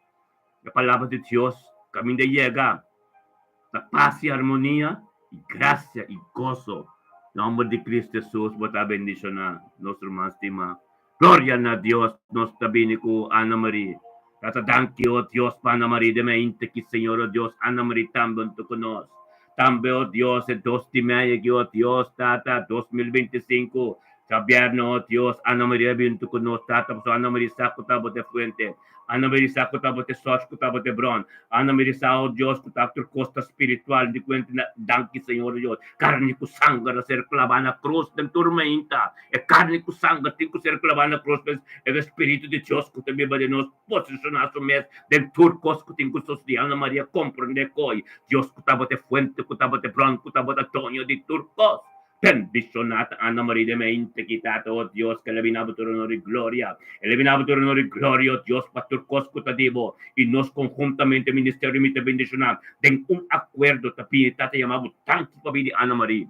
Speaker 1: e palabra di Dios kaminda yega ta pas i armonia i grasia i goso. Nòmber di Kristu Hesus bo ta bendishoná, nos ruman stimá. Gloria na Dios, nos ta bini ku Ana Marie. Tata danki o Dios pa Ana Marie den mente ki Señor o Dios Ana Marie tambe huntu ku nos. Tambe o Dios e dos di mei aki o Dios Tata 2025 djabièrnè o Dios Ana Marie a bin huntu ku nos Tata pasobra Ana Marie sa ku tabata e fuente. Ana Marie sa ku tabata e sòrs ku tabata e bron. Ana Marie sa o Dios ku ta tur kos ta spiritual di kuenta na danki Señor o Dios karni ku sanger a ser klabá na krus den tur mainta. E karni ku sanger tin ku ser klabá na krus, pues e Spiritu di Dios ku ta biba den nos posishoná su mes den tur kos ku tin ku sosodé. Ana Maria komprendé koe Dios ku tabata e fuente, ku tabata e bron, ku tabata doño di tur kos. Bendishoná ta Ana Maria den mente ki Tata, o Dios, ku el a bini bo tur honor i gloria. El a bini bo tur honor i gloria, o Dios, pa tur kos ku ta di bo. I nos konhuntamente, ministerio mi ta bendishoná den un akuerdo ta bini Tata yama bo danki pa bini Ana Maria.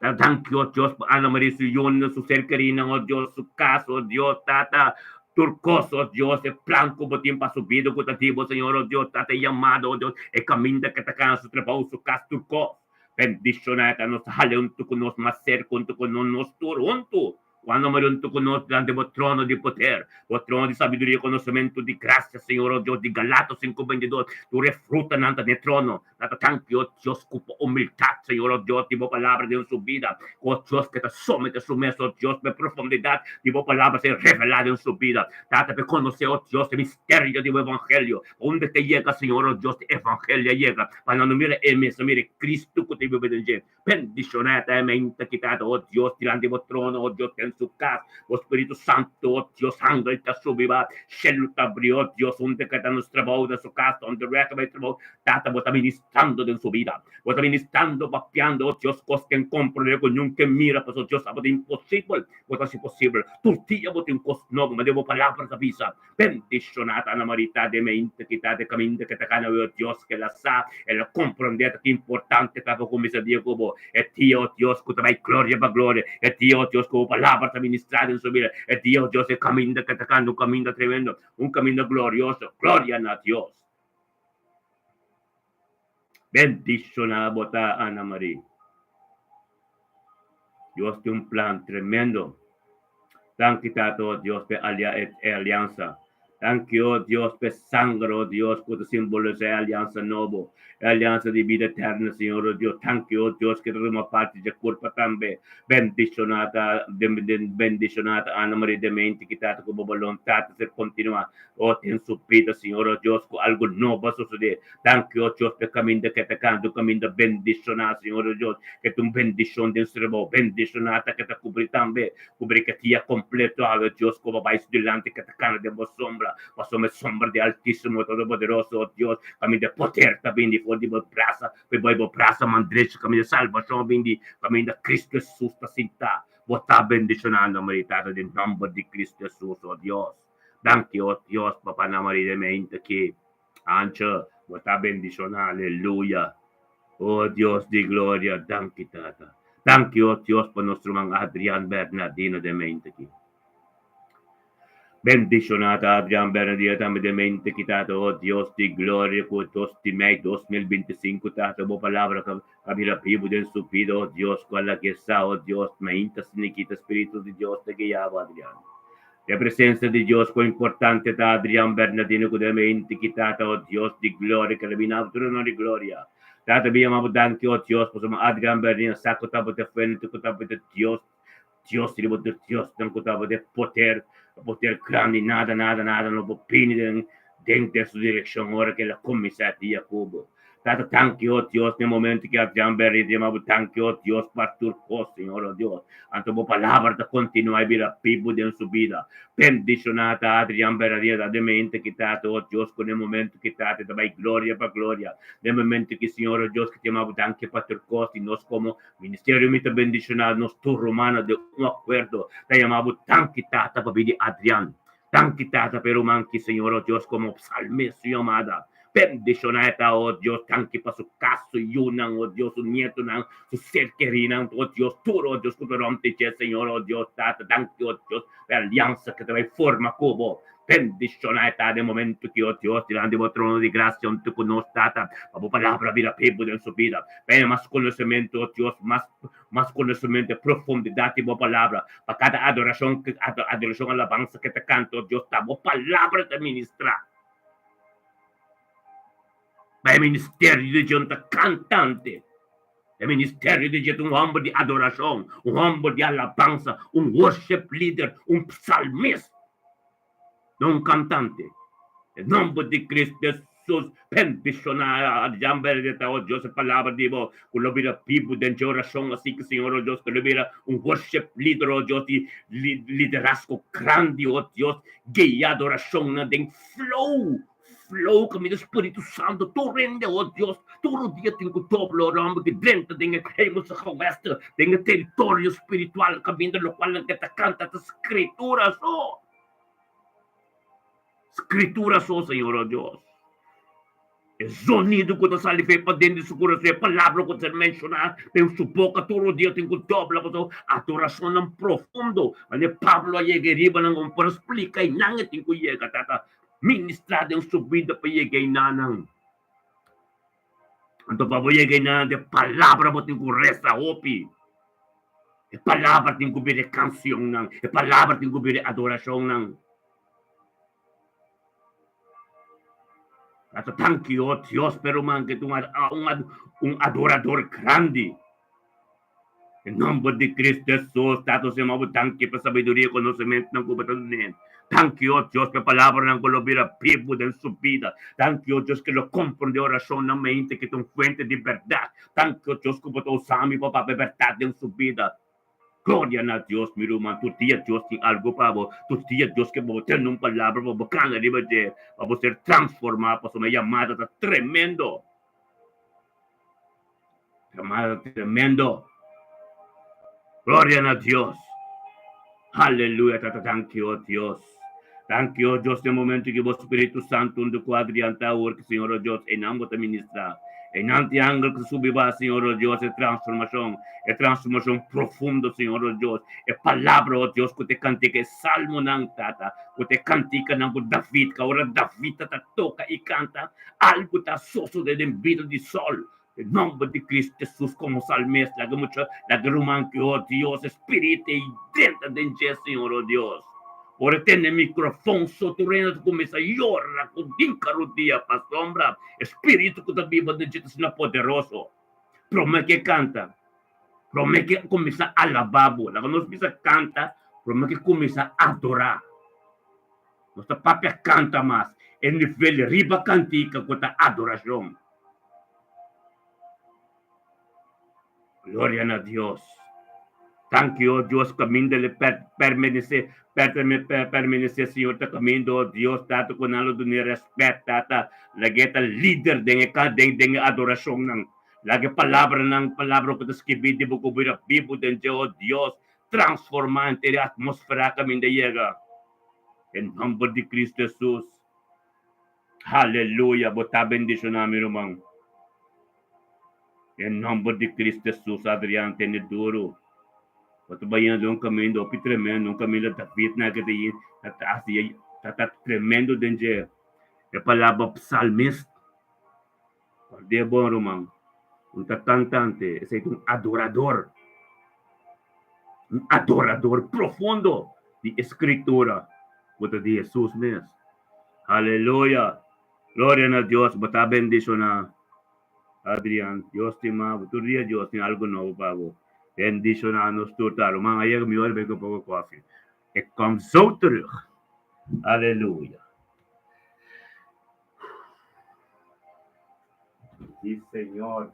Speaker 1: Ta danki, o Dios, pa Ana Maria, su yunan, su ser kerinan, o Dios, su kas, o Dios, Tata, tur kos, o Dios, e plan ku bo tin pa su bida ku ta di bo, Señor, o Dios, Tata, e yamada, o Dios, e kaminda ke ta kana, su trabou, su kas, tur kos. Bendishoná e ta nos hale huntu ku nos, mas serka huntu ku nos, nos tur huntu. Cuando mi hunto cu nos delante bo trono di poder, bo trono di sabiduria, conocemento, di gracia, Señor, oh Dios, di Galatos 5:22, tur e frutanan ta den e trono. Tata danki, oh Dios, cu bo humildad, Señor, oh Dios, di bo palabra den su bida, cu oh Dios ke ta somete su mes, oh Dios, pa e profundidad di bo palabra ser revela den su bida. Tata, pa e conoce, oh Dios, e misterio di bo evangelio, pa unda ke yega, Señor, oh Dios, e evangelio a yega, pa nan no mira e mes, nan mira e Cristo cu ta biba den dje. Bendiciona ta e mente ki ta oh Dios, dilanti bo trono, oh Dios, den su cas, bo Spiritu Santo, oh Dios, angel ta subi ba, shelu ta bri, oh Dios, unda ke ta nos trabou, na su cas, unda rek bai trabou, Tata, bo ta ministrando den su bida, bo ta ministrando, papiando, oh Dios, cos ken comprende cu niun ken mira, pasobra Dios abo ta imposibel, bo ta haci posibel, tur dia bo tin cos nobo, manera bo palabra ta bisa. Bendishoná ta Ana Marita den mente ki ta de kaminda ke ta kana weo Dios ke la sa e la komprondé ta ki importante ta pa kuminsá dia ku bo e dia o Dios ku ta bai gloria pa gloria e dia o Dios ku bo palabra ta ministrá den su bida e dia o Dios e kaminda ke ta kana un kaminda tremendo un kaminda glorioso gloria na Dios. Bendishoná bo ta Ana Marie. Dios tin un plan tremendo. Danki Tata o Dios p'e e aliansa. Danki o Dios p'e sanger o Dios ku ta simbolisa e aliansa nobo, e aliansa di bida eterno Señor o Dios. Danki o Dios ku ta tuma parti dje kurpa tambe. Bendishoná ta bendishoná ta Ana Marie den mente ki Tata ku bo boluntat ta ser kontinuá o den su bida Señor o Dios ku algu nobo a sosodé. Danki, o Dios, p'e kaminda ke ta kanta, un kaminda bendishoná, Señor, o Dios, ke ta un bendishon den su trabou. Bendishoná ta ke ta kubri tambe, kubri ke dia kompleto awe, Dios, ku bo bai su dilanti, ke ta kana den bo sombra, pasobra e sombra di Altísimo, Todopoderoso, o Dios, kaminda e poder ta bini for di bo brasa, for di bo brasa man drechi, kaminda e salbashon a bini, kaminda Cristo Hesus ta sintá. Bo ta bendishoná nomber di Tata den nomber di Cristo Hesus, o Dios. Danki, o Dios, pa Ana Maria de mente ki. Ancho, bo ta bendishoná, aleluya. O Dios di gloria, danki Tata. Danki, o Dios, pa nos ruman Adrian Bernardino den mente aki. Bendishoná ta Adrian Bernardino tambe den mente aki, Tata, o Dios di gloria, ku dos di mei 2025, Tata, bo palabra ka ka bira bibu den su bida, o Dios, ku a lag'é sa, o Dios, mainta sinikita Spiritu di Dios ta guia bo, Adrian. E presencia di Dios cuan importante ta Adrian Bernardino cu den mente ki tata oh Dios di gloria ke lo bina trono di gloria tata mi yama bo danki oh Dios pasobra Adrian Bernardino sa cu tabata e fuente cu tabata Dios Dios riba tur Dios nan cu tabata e poder e poder grandi nada nada nada no por bini den den den su direccion ora ke el a cuminsa dia cu bo Tata danki oh Dios den momento ki Adrian Berry yama bo danki oh Dios pa tur kos Señor oh Dios anto bo palabra ta kontinua i bira bibu den su bida bendishona ta Adrian Berry ta den mente ki tata oh Dios ku den momento ki tata ta bai gloria pa gloria den momento ki Señor oh Dios ki ta yama bo danki pa tur kos i nos komo ministerio mi ta bendishona nos tur rumannan den un akuerdo ta yama bo danki tata pa bidi Adrian Danki Tata p'e ruman ki Señor o Dios komo psalmist su yamada. Bendishoná e ta o Dios danki pa su kas, su yunan o Dios, su nietonan, su ser kerinan o Dios, tur o Dios ku ta rònt di dje Señor o Dios Tata danki o Dios p'e aliansa ku ta bai forma ku bo. Bendishoná e ta den momento ki o Dios dilanti bo trono di grasia huntu ku nos Tata pa bo palabra bira bibu den su bida. P'e mas konosementu o Dios, mas Mas konosementu e profundidat di bo palabra. Pa kada adorashon, adorashon, alabansa ke ta kanta, o Dios, ta bo palabra ta ministrá. Pa e ministerio di dje no ta kantante. E ministerio di dje ta un hòmber di adorashon, un hòmber di alabansa, un worship leader, un psalmist. No un kantante. E nomber di Cristo Jesus bendiciona Adrian Benedetta, oh Dios, e palabra di bo cu lo bira bibu den dje oracion, asi cu Señor, oh Dios, cu lo bira un worship leader, oh Dios, di liderazgo grandi, oh Dios, guia adoracionnan den flow, flow caminda Spiritu Santo tur hende, oh Dios, tur dia tin cu dobla ora homber ki drenta den e hemelse gewesten, den e teritorio spiritual caminda locual nan ke ta canta ta scritura so. Scritura so, Señor, oh Dios. E zonido cu ta sali fe paden di su curason, e palabra cu ta ser menciona den su boca tur dia tin cu dobla pasobra adoracionnan profundo. Manera Pablo a yega eriba nan como por splica einan e tin cu yega, Tata, ministra den su bida pa yega einanan. Anto pa bo yega einanan, den palabra bo tin cu reza hopi. E palabra tin ku bira e kansionnan, e palabra tin ku bira e adorashonnan. Tata danki o Dios pa e ruman ke ta un adorador grandi. Den nomber di Cristo Hesus, Tata nos yama bo danki pa sabiduria i konosementunan ku bo ta dun'é. Danki o Dios pa e palabranan ku lo bira bibu den su bida. Danki o Dios ke lo komprondé orashonnan mainta ke ta un fuente di bèrdat. Danki o Dios ku bo ta usa mi pa papia bèrdat den su bida. Gloria na Dios, mi ruman, tur dia Dios tin algu pa bo. Tur dia Dios ke pa bo tende un palabra pa bo kana riba dje, pa bo ser transformá, pasobra e yamada ta tremendo. Yamada ta tremendo. Gloria na Dios. Haleluya, Tata, danki, o Dios. Danki, o Dios, den momento ki bo Spiritu Santu huntu ku Adrian ta awor ki, Señor, o Dios, einan bo ta ministrá. Einan tin angel ku ta subi ba, Señor, o Dios, e transformashon, e transformashon profundo, Señor, o Dios, e palabra, o Dios, ku ta e kantika, e salmonan, Tata, ku ta e kantikanan ku David, ku ora David ta ta toka i kanta, algu ta sosodé den bida di Saul. Den nomber di Cristo Jesus komo salmista, laga mucha, laga ruman ki, o Dios, e Spiritu ei drenta den dje, Señor, o Dios. Ora e tende microfon, so tur hende ta cuminsa yora cu hinca rodia pasobra e spiritu cu ta biba den dje ta asina poderoso. Prome ke canta, prome ke cuminsa alaba bo, laga nos bisa canta, prome ke cuminsa adora. Nos ta papia canta mas e nivel riba cantica cu ta adoracion. Gloria na Dios. Danki, oh Dios, caminda le permanece, permanece, Señor, ta caminda, oh Dios, Tata, cu nan lo duna respet, Tata, lag'e ta lider den e den den e adoracionnan. Laga e palabranan, palabra cu ta skibi di bo cu bira bibu den dje, oh Dios, transforma henter e atmosfera caminda yega. Den nomber di Cristo Jesus. Haleluya, bo ta bendiciona mi ruman. Den nomber di Cristo Jesus, Adrian, tene duro. Bo ta bayendo un caminda hopi tremendo, un caminda David na ke ta yin, ta ta hasi, ta ta tremendo den dje. E palabra psalmist, guard'é bon ruman, un ta cantante, esei ta un adorador, un adorador profundo di e Scritura, ku ta di Jesus mes. Aleluya! Gloria na Dios, bo ta bendiciona. Adrian, Dios stima bo. Tur dia Dios tin algo nobo pa bo. Bendiciona nos tur ta. Ruman, a yega mi ora bebe un poco koffie. Ik kom zo terug. Aleluya. Si Señor.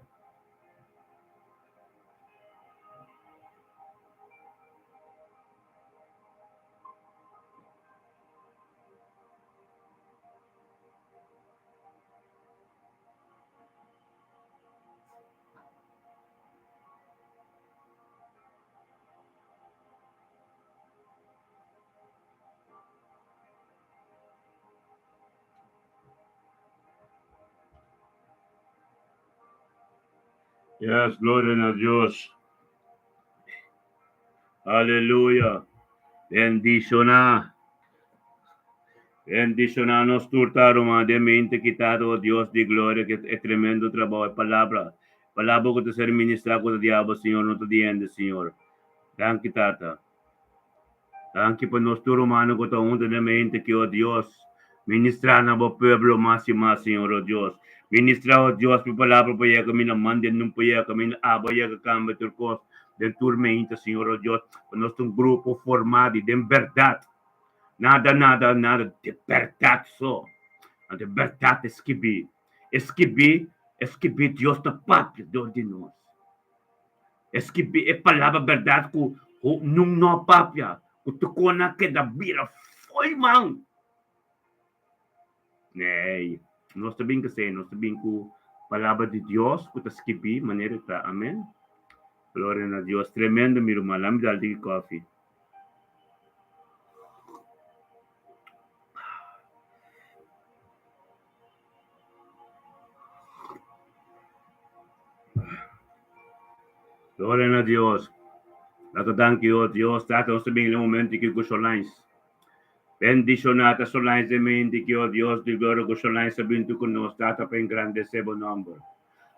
Speaker 1: Yes, gloria na Dios. Aleluya. Bendiciona. Bendiciona nos tur ta ruman den mente kitado, oh Dios di gloria, ke e tremendo trabao, e palabra, palabra ku ta ser ministra ku ta di abo, Señor, no ta di hende, Señor. Danki, Tata. Danki pa nos tur rumannan ku ta huntu den mente ki, oh Dios, ministra na bo pueblo mas i mas, Señor, oh Dios. Ministra, oh Dios, mi palabra por yega kaminda manda nun por yega kaminda abo yega kambia tur kos den tur mente, Señor, oh Dios, pa nos ta un grupo formá di den bèrdat. Nada, nada, nada di bèrdat so. Anto e bèrdat e skibí. E skibí, e skibí Dios ta papia dor di nos. E skibí e palabra bèrdat ku nun no a papia, ku tukon a keda bira fo'i man. Nee, nos ta bin kesei, nos ta bin ku palabra di Dios ku ta skibí manera ta. Amen. Gloria na Dios. Tremendo, mi ruman. Lami dal tiki kofi. Gloria na Dios. Tata danki o Dios. Tata nos ta bin den momento ki ku Sholines. Bendiciona ta Sholines den mente ki o Dios di gloria ku Sholines ta bintu ku nos Tata pa engrandece bo nomber.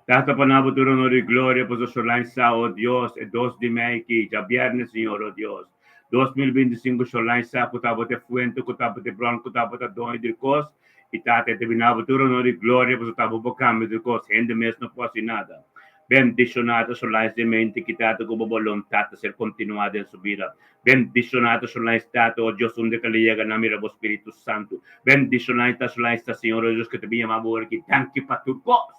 Speaker 1: Tata pa na bo tur honor i gloria pasobra Shorline sa, o Dios, e dos di mei aki, djabièrnè, Señor, o Dios, 2025 Shorline sa ku tabata e fuente, ku tabata e bron, ku tabata doño di kos, i Tata e ta bini na bo tur honor i gloria pasobra ta bo por kambia tur kos, hende mes no por hasi nada. Bendishoná ta Shorline den mente ki Tata ku bo boluntat ta ser kontinuá den su bida. Bendishoná ta Shorline Tata, o Dios, unda ku el a yega nan mira bo Spiritu Santu. Bendishoná ta Shorline ta Señor, o Dios, ku ta bin yama bo ora ki danki pa tur kos.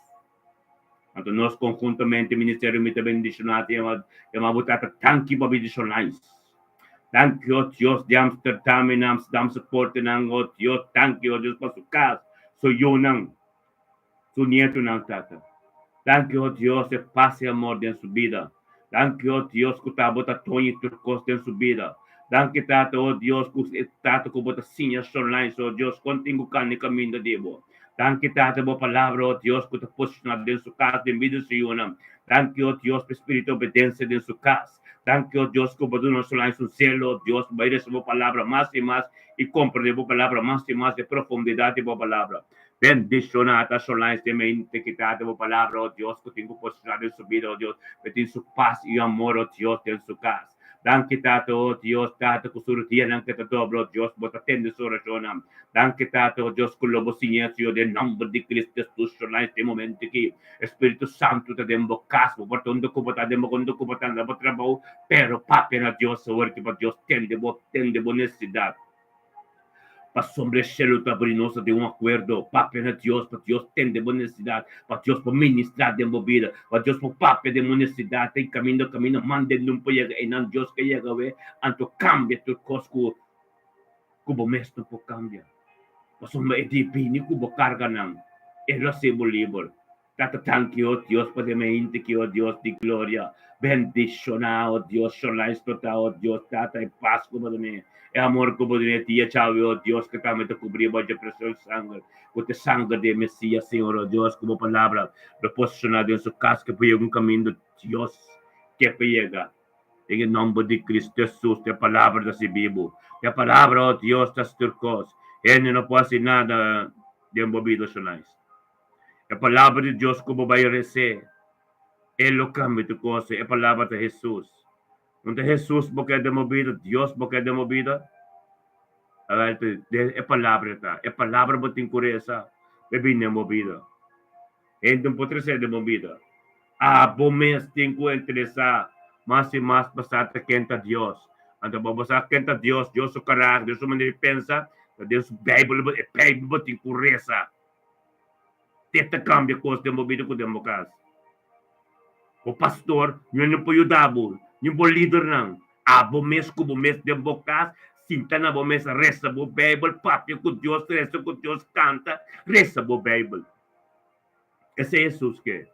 Speaker 1: Anto nos konhuntamente ministerio mi ta bendishoná ta yama yama bo Tata danki pa bendishoná. Danki o Dios di Amsterdam i na Amsterdamse portenan o Dios danki o Dios pa su kas, su yunan. Su nietonan, Tata. Danki, o Dios, e pas i amor den su bida. Danki, o Dios, ku ta Bo ta toña tur kos den su bida. Danki, Tata, o Dios, ku e Tata ku Bo ta siña Shorlines, o Dios, kon tin ku kanda e kaminda di Bo. Danki, Tata, Bo palabra, o Dios, ku ta posishoná den su kas, den bida di su yunan. Danki, o Dios, pa e spiritu di obedensia den su kas. Danki, o Dios, ku Bo duna Shorlines un zelo, o Dios, pa bai resa Bo palabra mas i mas i komprende Bo palabra mas i mas, e profundidat di Bo palabra. Bendiciona ta Solange den mente ki ta bo palabra, oh Dios, ku tin ku posiciona den su bida, oh Dios, pe tin su pas i amor, oh Dios, den su kas. Danki Tata, oh Dios, Tata, ku su rudianan ke ta dobla, oh Dios, bo ta tende su oracionnan. Danki Tata, oh Dios, ku lo bo siña, Señor, den nomber di Cristo Jesus, Solange den momento aki, Espiritu Santu ta den bo kas, bo por ta unda ku bo ta, den bo unda ku bo ta na bo trabou, pero papia na Dios awor ki pa Dios tende bo, tende bo necesidad. Pasobra e shelu ta abrí, nos ta den un akuerdo. Papia na Dios, pa Dios tende bo nesesidat, pa Dios por ministrá den bo bida, pa Dios por papia den bo nesesidat. Den kaminda kaminda manda nun por yega einan Dios ke yega awe, anto kambia tur kos ku ku bo mes no por kambia. Pasobra e di bini ku bo karganan, e lo hasi bo liber. Tata danki o Dios pa den mente ki o Dios di gloria bendiciona o Dios shona explota o Dios tata e paz ku bo dune e amor ku bo dune dia djawe o Dios ku tambe ta kubri bo dje precioso sanger ku ta e sanger di e Mesias Señor o Dios ku bo palabra lo posiciona den su cas ke por yega un caminda Dios ke pa yega den e nomber di Cristo Jesus te palabra ta sibi bo te palabra o Dios ta haci tur cos hende no por haci nada den bo bida shonais. E palabra di Dios ku bo bai resé, e lo kambia tur kos. E palabra ta Hesus. No ta Hesus bo ke den bo bida, Dios bo ke den bo bida. Awel e palabra ta. E palabra bo tin ku resa pa e bini den bo bida. Hende no por trese den bo bida. Abo mes tin ku interesá mas i mas pa sa ta ken ta Dios. Anto bo bo sa ken ta Dios, Dios su karakter, Dios su manera di pensa, ta den su Beibel, e Beibel bo tin ku resa. Te ta cambia cos den bo bida cu den bo cas. Bo pastor no no por yuda bo, ni bo lidernan. Abo mes cu bo mes den bo cas, sinta na bo mes, resa bo Bijbel, papia cu Dios, resa cu Dios, canta, resa bo Bijbel. Esey Jesus ke.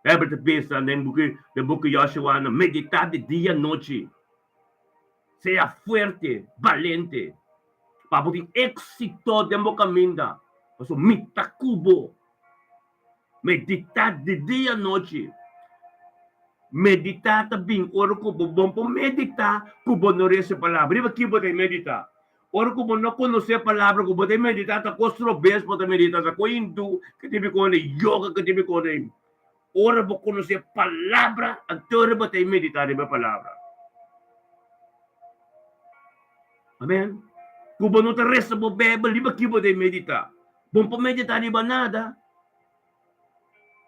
Speaker 1: Bijbel ta bisa den buki, den buki Joshua, medita di dia nochi. Sea fuerte, balente, pa bo tin éxito den bo caminda, pasobra mi ta cu bo. Meditá di dia anochi. Meditá ta bin ora cu bo bon por meditá cu bo no resa e palabra. Riba ki bo ta meditá? Ora cu bo no conoce e palabra cu bo ta meditá ta cos robes bo ta meditá, ta cos hindú ke tin bicone, yoga ke tin bicone. Ora bo konosé palabra, anto ora bo ta meditá riba e palabra. Amèn. Ku bo no ta resa bo Beibel, riba ki bo ta meditá? Bo no por meditá riba nada.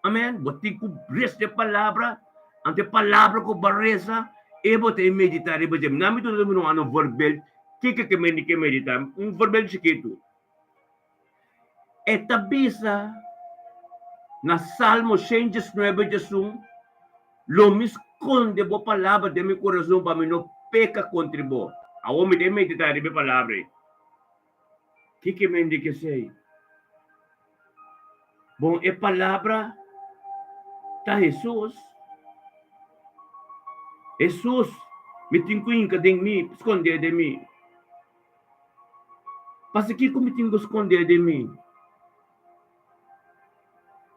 Speaker 1: Amèn. Bo tin ku resa e palabra, anto e palabra ku bo a resa, e bo ta meditá riba dje. Nan mi ta duna un voorbeeld kiko ke mende ke meditá. Un voorbeeld chikitu. E ta bisa na Salmo 119 diesun, Lo mi skonde bo palabra den mi kurason pa mi no peka kontra bo. Awor mi ta meditá riba e palabra ei. Kiko mi indiká esei? Bon, e palabra ta Hesus. Hesus, mi tin ku hinka den mi, skondé den mi. Pasikiko mi tin ku skondé den mi?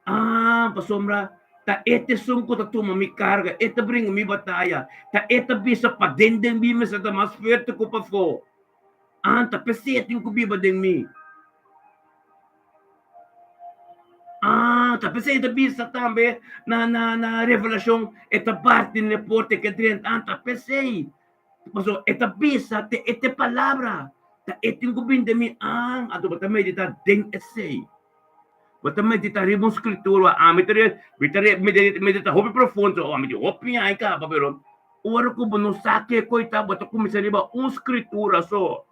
Speaker 1: Ah, pasobra ta e ta esun ku ta tuma mi karga, e ta bringa mi bataya, ta e ta bisa paden den mi mester ta mas fuerte ku pafó. Ah, ta p'esei e tin ku biba den mi. Ah, porta. P'esei e ta bisa tambe na na na Revelashon, e ta bati na e porta e ke drenta. Anta p'esei, pasobra e ta bisa te e te palabra, ta e tin ku bini den mi. An, anto bo ta meditá den esei. Bo ta meditá riba un skritura. Ami ta mi ta meditá hopi profundo. Ami di hopi aña kaba, pero ora ku bo no sa ke ku e ta, bo ta kuminsá riba un skritura so.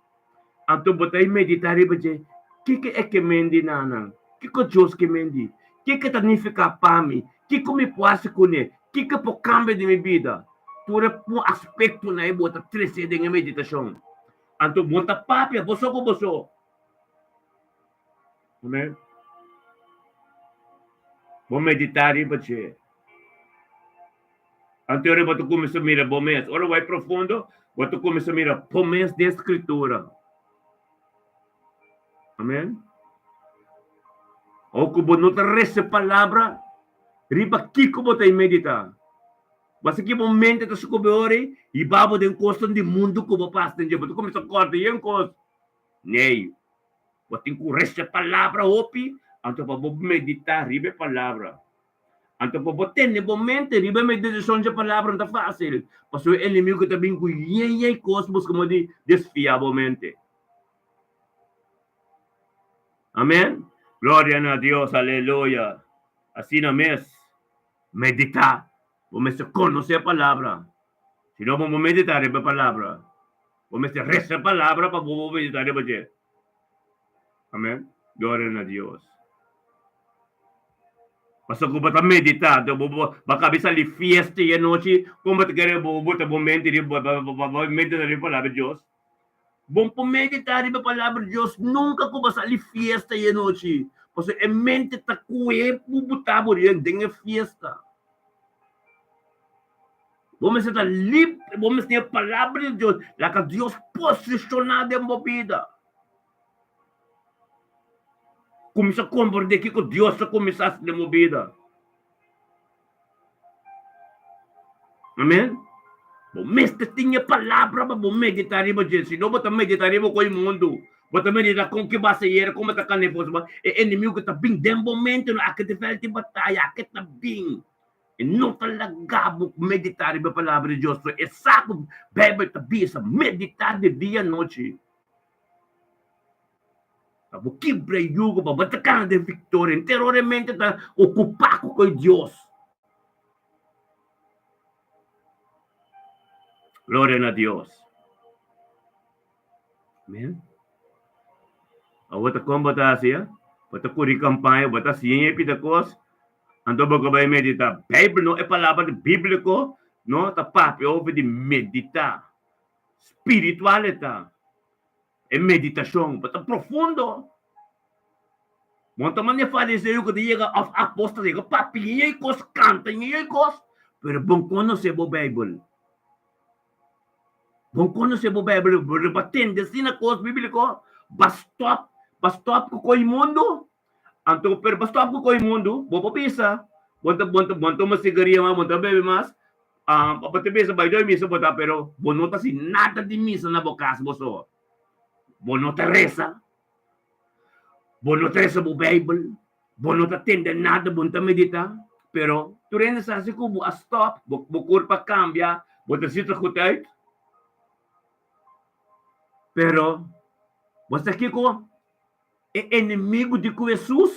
Speaker 1: Anto bo ta meditá riba dje, Kiko e ke mendi na nan? Kiko Dios ke mendi? Kiko ta nifiká pa mi? Kiko mi por hasi kuné? Kiko por kambia den mi bida? Tur e aspektonan ei bo ta trese den e meditashon. Anto bo ta papia boso ku boso. Amen. Bo meditá riba dje. Anto ora bo ta kuminsá mira bo mes. Ora bo bai profundo, bo ta kuminsá mira bo mes den Skritura. Amen. Ora ku bo no ta resa e palabra, riba kiko bo ta meditá? Basta ki bo mente ta sukubi ora ei, hiba bo den kosnan di mundu ku bo pasa den dje. Bo ta kuminsá kòrda yen kos. Nee. Bo tin ku resa e palabra hopi, anto pa bo meditá riba e palabra. Anto pa bo tene bo mente riba e meditashon dje palabra no ta fásil, pasobra e enemigu ta bin ku yen yen kos buska moda di desfiá bo mente. Amen. Gloria na Dios, aleluya. Asina mes, meditá. Bo mester konosé e palabra. Si no, bo no meditá riba e palabra. Bo mester resa e palabra pa bo por meditá riba dje. Amen. Gloria na Dios. Pasobra ku bo ta meditá, anto bo bo a kabi sali fiesta i anochi, kon bo ta kere bo bota bo mente riba bo meditá riba palabra di Dios? Bo por meditá riba palabra di Dios nunka ku bo sali fiesta i anochi, pasobra e mente ta ku'e ku bo ta bo den e fiesta. Bo mester ta libre, bo mester tin e palabra di Dios, laga Dios posishoná den bo bida. Kuminsá komprendé kiko Dios ta kuminsá hasi den bo bida. Amen. Bo mester tin e palabra pa bo meditá riba dje. Si no bo ta meditá riba ku e mundu, bo ta meditá kon ki bo a hasi kon bo ta kanda e forsa, e enemigu ta bin den bo mente, no aki ta vèlta e bataya, aki ta bin. E no ta laga bo meditá riba e palabra di Dios. E sa ku Beibel ta bisa, meditá di dia i anochi. Pa bo kibra e yugo, pa bo ta kana den viktoria. Henter ora e mente ta okupá ku koe Dios. Gloria na Dios. Amen. Awor ta kon bo ta hasi, eh? Bo ta kuri kampaña, bo ta hasi e pita kos, anto bo ka bai meditá. Beibel no, e palabra bíbliko no ta papia over di meditá. Spiritual e ta. E meditashon bo ta profundo. Bo no ta manda e fariseo ku ta yega òf apóstol yega papia i kos, kanta i kos, pero bo konosé bo Beibel. Bo konosé bo Beibel, bo bo tende asina kos bíbliko, bo stòp, bo stòp ku koi mundu. Anto pero bo stòp ku koi mundu, bo por bisa, bo ta bo ta bo tuma sigaria mas, bo ta bebe mas, bo ta bisa bai doi misa bo ta, pero bo no ta hasi nada di misa na bo kas bo so. Bo no ta resa, bo no ta resa bo Beibel, bo no ta tende nada, bo no ta meditá, pero tur hende sa si ku bo a stòp, bo bo kurpa a kambia, bo ta sinti goed uit. Pero bo sa kiko? E enemigu di ku Hesus,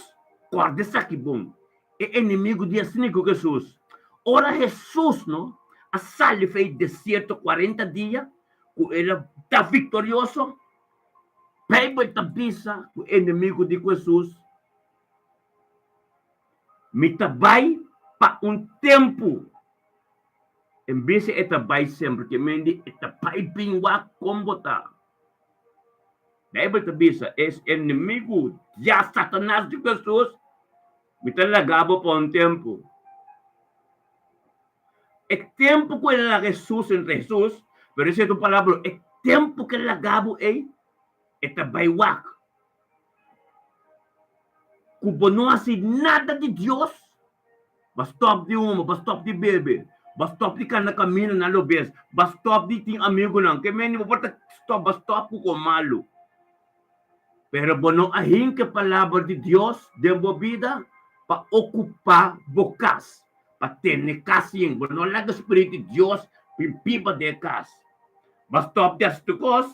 Speaker 1: kòrda esaki bon, e enemigu di asina ku Hesus. Ora Hesus no a sali for e desierto kuarenta dia ku el a ta viktorioso, Beibel ta bisa ku e enemigu di ku Hesus, Mi ta bai pa un tempu. En bes e ta bai semper, ke mende e ta bai bin wak kon bo ta. Bijbel ta bisa, Es enemigu dia Satanas di Jesus, mi ta laga bo pa un tempu. E tempu ku el a laga Jesus entre Jesus, pero esei ta un palabra, e tempu ku el laga bo ei, e ta bai wak. Ku bo no hasi nada di Dios, Bo stòp di huma, bo stòp di bebe, bo stòp di kanda kaminda na lobes, bo stòp di tin amigunan. Ke mende bo por ta stòp, bo stòp ku kon malu. Pero bo no a hinka e palabra di Dios den bo bida. pa okupá bo kas, pa tene kas yen. Bo no laga Spiritu di Dios bin biba den e kas. Bo a stòp di hasi tur kos.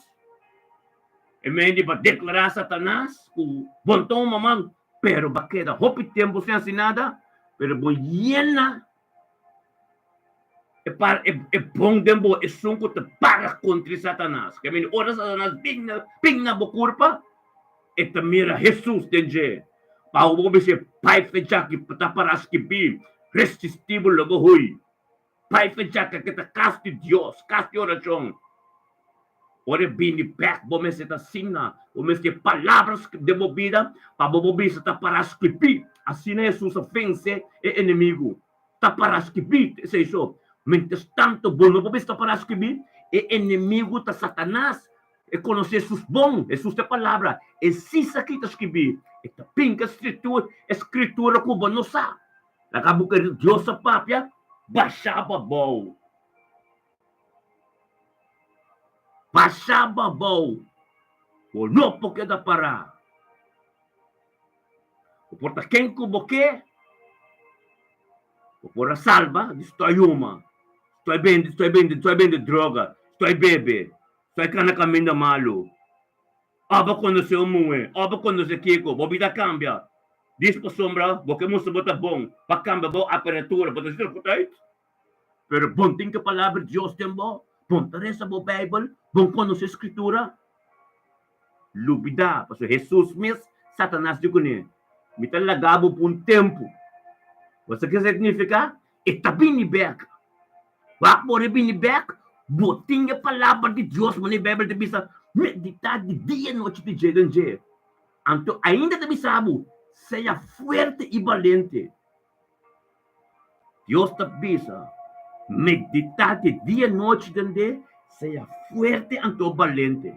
Speaker 1: E medio pa deklará Satanas ku bo no ta un maman, pero bo a keda hopi tempu sin hasi nada, pero bo yena e par e e bon den bo, esun ku ta para kontra Satanas. Ke mende ora Satanas bin na bin na bo kurpa, e ta mira Hesus den dje. Pa bo bisa bai fecha ki ta para skibí, resistí bo lo bo hui. Bai fecha ke ta kas di Dios, kas di orashon. Ora e bini bek, bo mester ta asina, bo mester e palabra den bo bida pa bo por bisa ta para skibí. Asina Hesus a vense e enemigu. Ta para skibí, esei so. Mientras tanto bo no por bisa ta para skibí, e enemigu ta Satanas. E konosé Hesus bon, Hesus ta e palabra. E si sa ki ta skibí. E ta pinka skritura, e skritura ku bo no sa. Laga bo kere Dios a papia, basha bo abou. Pasa babou, bo no por keda pará. Bo por ta ken ku bo ke, bo por a salba di stoi huma, stoi bende, stoi bende, stoi bende droga, stoi bebe, stoi kana kaminda malu. Ò bo konosé un muhé, ò bo konosé kiko, bo bida a kambia. Dis pasobra bo ke mustra bo ta bon, bo a kambia bo aparatura, bo ta sinti ku ta uit. Pero bon tin ke palabra di Dios den bo, bon ta resa bo Bijbel, bon konosé Skritura. Lubidá, pasobra Hesus mes, Satanas di kuné, Mi ta laga bo pa un tempu. Bo sa ke signifiká? E ta bini bèk. Wak por e bini bèk, bo tin e palabra di Dios, manera e Bijbel ta bisa, meditá di dia i nochi di dje den dje. Anto ainda ta bisa bo, sea fuerte i balente. Dios ta bisa, Meditá di dia i nochi den dé, sea fuerte anto balente,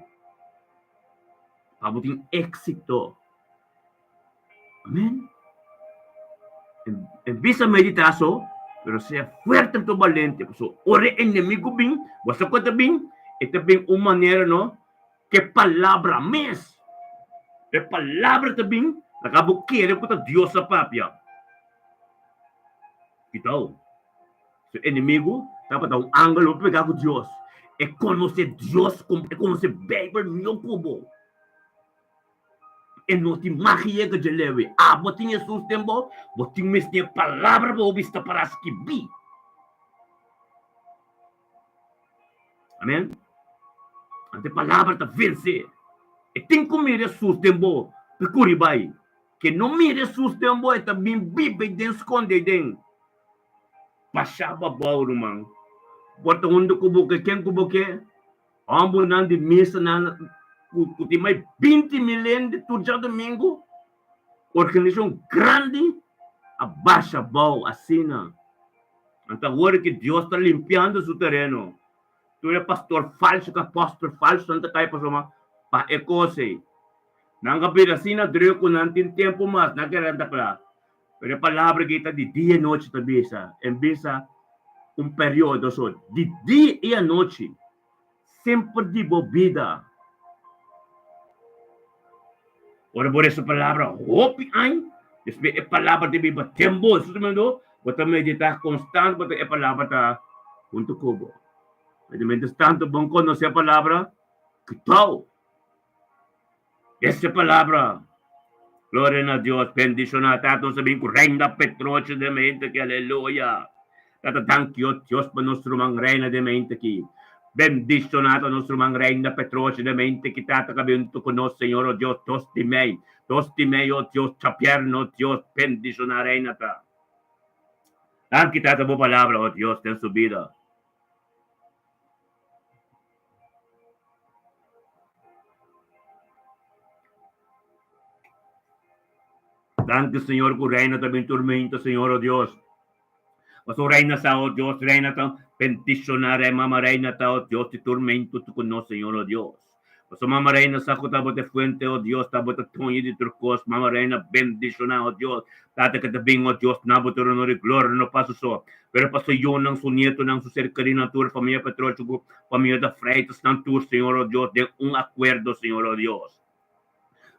Speaker 1: pa bo tin éksito. Amén. En bisa meditá so, pero sea fuerte anto balente, pasobra ora e enemigu bin, bo sa ku e ta bin? E ta bin un manera no Ke palabra mes. E palabra ta bin laga bo kere ku ta Dios a papia. Kitau, su enemigu tabata un angel hopi pegá ku Dios. E konosé Dios, e konosé Beibel mihó ku bo. E no tin mag yega dje lewe. Abo tin Hesus den bo, bo tin mester e palabra pa bo bista para skibí. Amen. Ante palabra ta vense. E tin ku mira Hesus den bo pa e kuri bai. Ke no mira Hesus den bo e ta bin biba ei den skonde ei den. Basha bo abou ruman. Bo ta huntu ku bo ke ken ku bo ke. Hombernan di misa nan ku tin mai 20,000 hende tur djadumingu. Organisashon grandi a basha abou asina. Anto awor ki Dios ta limpiando su tereno, tur e pastor falso ku apòstel falsonan ta kai pasobra pa e kos ei. Nan a bira asina druk ku nan tin tempu mas, nan kere ta kla. Pero e palabra aki ta di dia i nochi ta bisa, en bisa un periodo so, di dia i anochi, semper di bo bida. Ora bo resa palabra hopi añ, despues e palabra ta biba den bo. Esei ta mendo bo ta meditá konstant, bo ta e palabra ta huntu ku bo. Pero mientras tanto bo konosé e palabra, kitou ese palabra. Gloria na Dios, bendishoná Tata nos a bin ku Reina Petrocho den mente aki, aleluya. Tata danki o Dios pa nos ruman Reina den mente aki. Bendishoná ta nos ruman Reina Petrocho den mente aki, Tata ka bin huntu ku nos Señor o Dios dos di mei, dos di mei o Dios djabièrnè o Dios bendishoná Reina ta. Danki Tata bo palabra o Dios den su bida. Danki Señor ku Reina ta bin turmento, Señor o Dios. Paso Reina sa, o Dios, Reina ta bendiciona, Rey Mama Reina ta, o Dios, di turmento tu ku nos, Señor o Dios. Paso Mama Reina sa ku ta bo te fuente, o Dios, ta bo ta toño di tur kos. Mama Reina bendiciona, o Dios. Tata ke ta bin, o Dios, na bo tur honor i gloria, no paso so, pero pa su yunan, su nietonan, su ser kerinan, tur famia Petrocho ku famia da Freitas nan tur, Señor o Dios, den un akuerdo, Señor o Dios.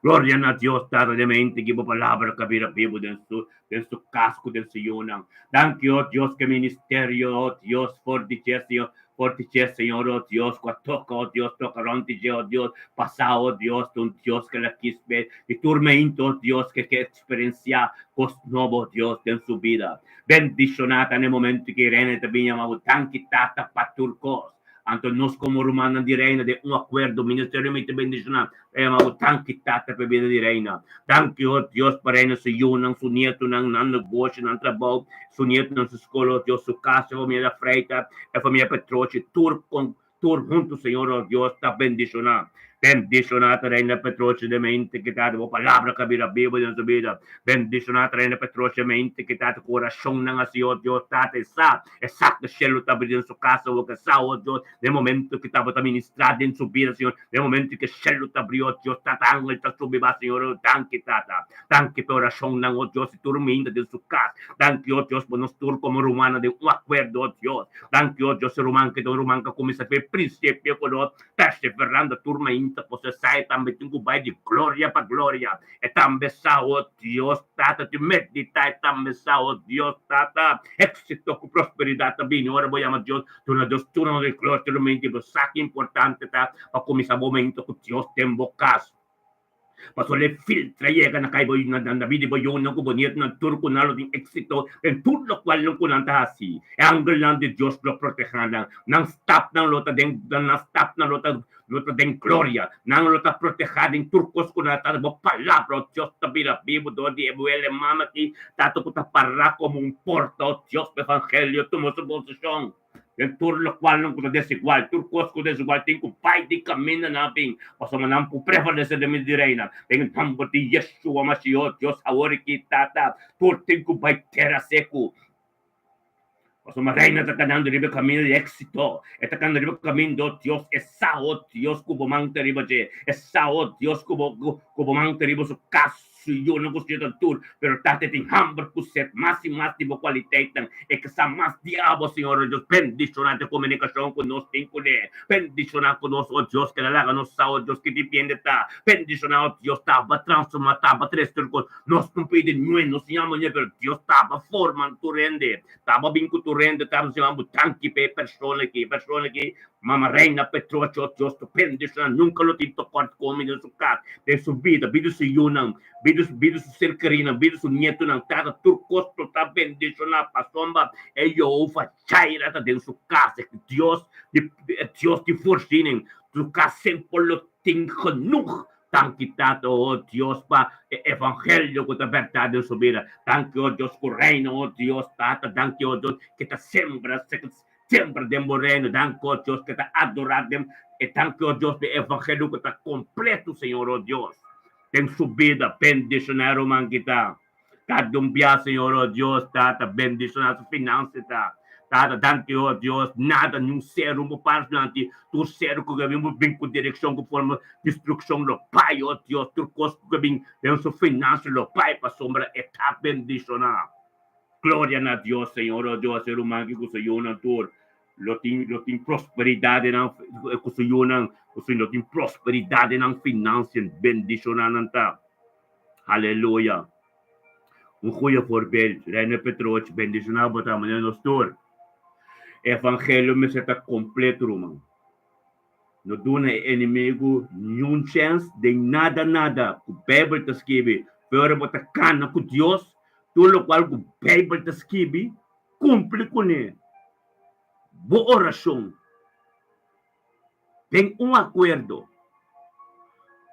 Speaker 1: Gloria na Dios Tata den mente ki bo palabra ka bira bibu den su den su kas ku den su yunan. Danki o Dios ku e ministerio o Dios for di dje Señor for di dje Señor o Dios ku a toka o Dios toka rònt di dje o Dios pasa o Dios ta un Dios ku el a kis p'e di tur meinto o Dios ke ke eksperensiá kos nobo o Dios den su bida. Bendishoná ta na e momento ku Irene ta bin yama bo danki Tata pa tur kos. Anto nos komo rumannan di Reina den un akuerdo ministerio mi ta bendishoná ta yama bo danki Tata pa e bida di Reina. Danki o Dios pa Reina su yunan, su nietonan, nan negoshi, nan trabou, su nietonan su skol o Dios, su kas, e famia da Freita, e famia Petrochi, tur kon tur huntu Señor o Dios ta bendishoná. Bendishoná ta Reina Petrochi den mente ki ta bo palabra ka bira bibu den su bida. Bendishoná ta Reina Petrochi den mente ki ta ku orashonnan hasi o Dios Tata e sa e sa ku shelu ta abri den su kas awor ke sa o Dios den momento ki tabata ministrá den su bida Señor den momento ki shelu ta abri o Dios Tata angel ta subi ba Señor o danki Tata danki pa e orashonnan o Dios i tur minda den su kas danki o Dios pa nos tur komo rumannan den un akuerdo o Dios danki o Dios e ruman ki ta un ruman ka kuminsá ku e prinsipio ku nos Perseverando tur mainta por sa e tambe tin cu bay di gloria pa gloria. E tambe sa, oh Dios Tata, tin medita e tambe sa, oh Dios Tata, exito cu prosperidad ta bini ora bo yama Dios. Duna Dios tur honor y gloria tur mainta y bo sa ki importante ta pa cuminsa bo mainta cu Dios den bo cas. Pasobra e filtra yega na kai bo na na bida di bo yunan ku bo nietunan tur ku nan lo tin éksito den tur lokual nan ku nan ta hasi. E angelnan di Dios lo protehá nan. Nan stapnan lo ta den nan stapnan lo ta lo ta den gloria. Nan lo ta protehá den tur kos ku nan ta bo palabra, o Dios, ta bira bibu dor di e buela e mama aki, tata ku ta pará komo un porta, o Dios, pa evangelio tuma su posishon. Den tur lokualnan ku ta desigual, tur kos ku desigual tin ku bai di kaminda nan a bin, pasobra nan por prevalesé den medio di reinan. Den e nòmber di Yeshua Mashiach, Dios awor aki, Tata, tur tin ku bai tera seku. Pasobra reina ta kanando riba e kaminda di éksito, e ta kanando riba e kaminda, o Dios, e sa, o Dios, ku bo man ta riba dje, e sa, o Dios, ku bo ku bo man ta riba su kas. Su yu no gusta yuda tur, pero Tata tin hamber ku set mas i mas di bo kualiteitnan. E ke sa mas di abo, Señor o Dios. Bendishoná te komunikashon ku nos tin kuné. Bendishoná ku nos, o Dios, ke la laga nos sa, o Dios, ki dipiende ta. Bendishoná, o Dios, taba transformá, taba tres tur kos. Nos no pidi nuen, nos yama nuen, pero Dios taba forma tur hende. Taba bin ku tur hende, taba yama bo danki pa e persona aki, e persona aki. Mama Reina Petrocho, Dios ta bendiciona, nunca lo tin tocort comi den su cas, den su bida, bida su yunan, bida bida su ser kerinan, bida su nietonan, tata tur cos lo ta bendiciona pasobra e Jehovah Jireh ta den su cas, e Dios di e Dios di voorziening, su cas semper lo tin genoeg. Danki Tata, oh Dios, pa e evangelio cu ta berdad den su bida. Danki, oh Dios, cu Reina, oh Dios, Tata, danki, oh Dios, cu ta sembra Semper den bo reino, danki o Dios ke ta adorá den e danki o Dios di evangelio ku ta kompleto Señor o Dios den su bida bendishoná e ruman ki ta kada un bia Señor o Dios tata bendishoná su finansia ta tata danki o Dios nada niun seru bo para dilanti tur seru ku ke bin bo bin ku direkshon ku forma destrukshon lo bai o Dios tur kos ku ke bin den su finansia lo bai pasobra e ta bendishoná. Gloria na Dios, Señor, oh Dios, e ruman ki ku su yunan tur lo tin lo tin prosperidad den nan ku su yunan ku su lo tin prosperidad den nan financia bendiciona nan ta. Aleluya. Un goeie voorbeeld, Reiner Petroch, bendiciona bo ta manera nos tur. Evangelio mester ta completo, ruman. No duna e enemigu niun chèns den nada nada ku Beibel ta skibi. Ora bo ta kana ku Dios, tur lokual ku Beibel ta skibi, kumpli kuné. Bo orashon den un akuerdo,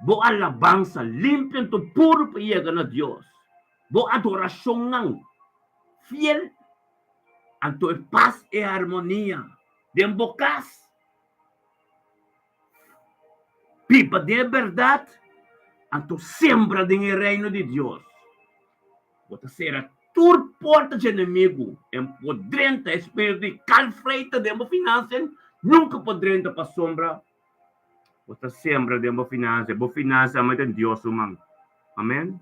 Speaker 1: bo alabansa limpio anto puru pa yega na Dios, bo adorashonnan fiel anto e pas i harmonia den bo kas. Biba den e bèrdat, anto sembra den e Reino di Dios. Bo ta sera tur porta dje enemigu en por drenta e spiritu di kalfreita den bo finansia nunka por drenta pasobra bo ta sembra den bo finansia. Bo finansia amo ta den Dios su man. Amen.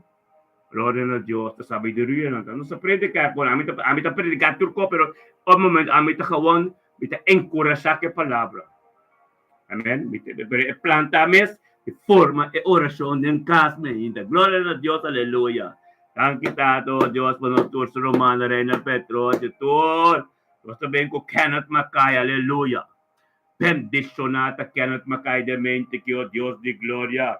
Speaker 1: Gloria na Dios ta sabiduria nan ta. Nos ta prediká kon ami ta ami ta prediká tur kos pero op momento ami ta gewoon mi ta enkurashá ku e palabra. Amen. Mi ta pero e planta mes. I forma e orashon den kas mainta. Gloria na Dios, aleluya. Danki Tata, oh Dios, pa nos tur su rumannan, Reina Petrochi, tur. Nos ta bin ku Kenneth Mackay, aleluya. Bendishoná ta Kenneth Mackay den mente ki, oh Dios di gloria.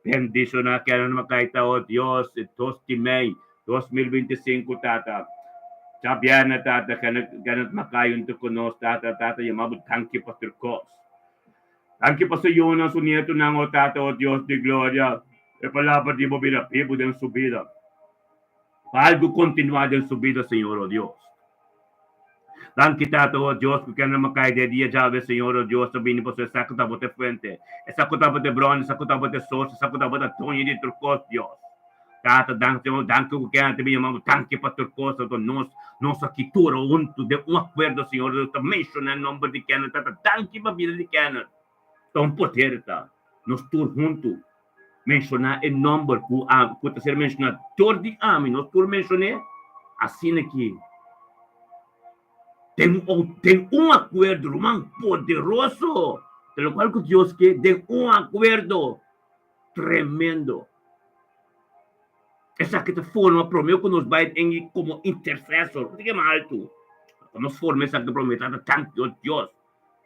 Speaker 1: Bendishoná Kenneth Mackay ta, oh Dios, e dos di mei, 2025, Tata. Djabièrnè, Tata, Kenneth, Kenneth Mackay huntu ku nos, Tata, Tata, yama bo danki pa tur kos. Danki pa su yunan, su nietunan, oh Tata, oh Dios di gloria. E palabra di bo bira bibu den su bida. Pa algu kontinuá den su bida, Señor, oh Dios. Danki, Tata, oh Dios, ku kende Makai de dia djawe, Señor, oh Dios, ta bini pasobra esaki ku tabata e fuente, esaki ku tabata e bron, esaki ku tabata e source, esaki ku tabata doño di tur kos, Dios. Tata, danki, Señor, danki ku kende ta bin yama bo, danki pa tur kos, anto nos, nos aki tur huntu den un akuerdo, Señor, Dios, ta menshoná e nomber di Kenneth, Tata, danki pa bida di Kenneth. Ta un poder ta, nos tur huntu menshoná e nomber ku a ku ta ser menshoná dor di ami, nos tur menshon'é asina ki den un den un akuerdo, ruman, poderoso, ta lokual ku Dios ke, den un akuerdo tremendo. Esaki ta forma promé ku nos bai den komo intersesor, ku ta kema altu, nos forma esaki promé, Tata, danki, o Dios.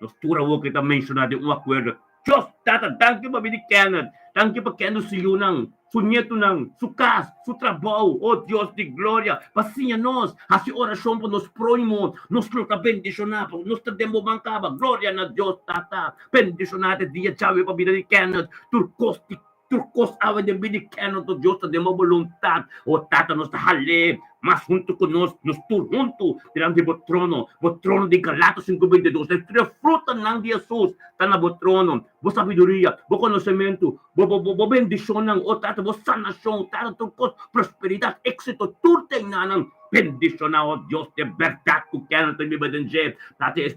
Speaker 1: Nos tur awor ke ta menshoná den un akuerdo. Dios Tata, danki pa bini Kenneth. Danki pa Kenneth su yunan, su nietunan, su kas, su trabou. O Dios di gloria, pa siña nos hasi orashon pa nos próhimo. Nos lo ta bendishoná pasobra nos ta den bo man kaba. Gloria na Dios Tata. Bendishoná te dia djawe pa bida di Kenneth. Tur kos di Tur kos awe den bida di kende nos Dios ta den bo boluntat. O Tata, nos ta hal'é mas huntu ku nos, nos tur huntu dilanti di bo trono, bo trono di Galatas 5:22. E tres frutanan di Hesus ta na bo trono, bo sabiduria, bo konosementu, bo bo bo bendishonnan, o Tata, bo sanashon, Tata, tur kos, prosperidat, éksito, tur ta enanan. Bendishoná, o Dios, den bèrdat ku kende ta biba den dje, Tata, e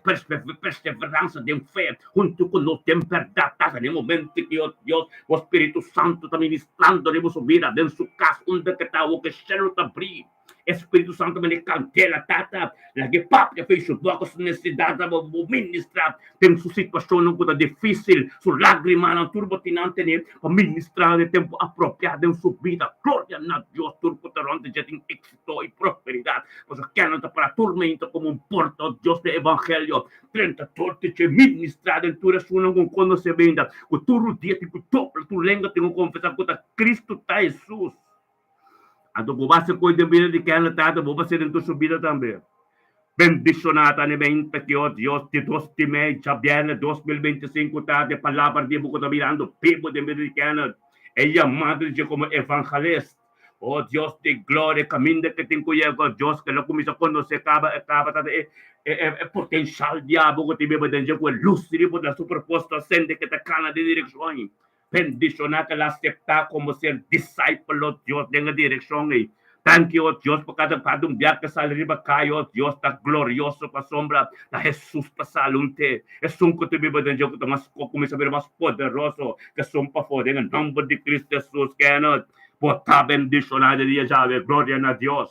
Speaker 1: perseveransa den fe. Huntu ku nos den bèrdat ta den momento ki o Dios, bo Spiritu Santu ta ministrando riba su bida den su kas unda ke ta awor ke shelu ta bri. E Spiritu Santu mende kandela, Tata, lag'e papia fe su boka su nesesidatnan bo bo ministra den su situashonnan ku ta difisil, su lagrimanan tur bo tin nan tene pa ministra den tempu apropiá den su bida. Gloria na Dios tur ku ta rònt dje tin éksito i prosperidat pasobra kende ta para tur meinta komo un porta, o Dios, den evangelio. 30 torti dje ministrá den tur esunnan ku konosé beinda, ku tur rudia tin ku dobla tur lenga tin ku konfesá ku ta Kristu ta Hesus. Anto bo basa koe den bida di kende Tata, bo basa den tur su bida tambe. Bendishoná ta ne meinta ki o Dios di dos di mei djabièrnè 2025 ta e palabra di bo ku ta mirando bibu den bida di kende, e yamado di dje komo evangelist. O Dios di gloria, caminda ke tin ku yega, o Dios, ke lo kuminsá konosé kaba e kaba ta e e potenshal diabel ku tin biba den dje ku e lus riba na su propósito a sende ke ta kana den direkshon ei. Bendishoná ke lo aseptá komo ser disipel, o Dios, den e direkshon ei. Danki, o Dios, pa kada kada un bia ke sali riba kaya, o Dios, ta glorioso pasobra ta Hesus ta sali un te. Esun ku ta biba den dje ku ta mas ku kuminsá bira mas poderoso ke esun pafó den e nòmber di Kristu Hesus. Kenneth. Bo ta bendishoná di dia djawe, gloria na Dios.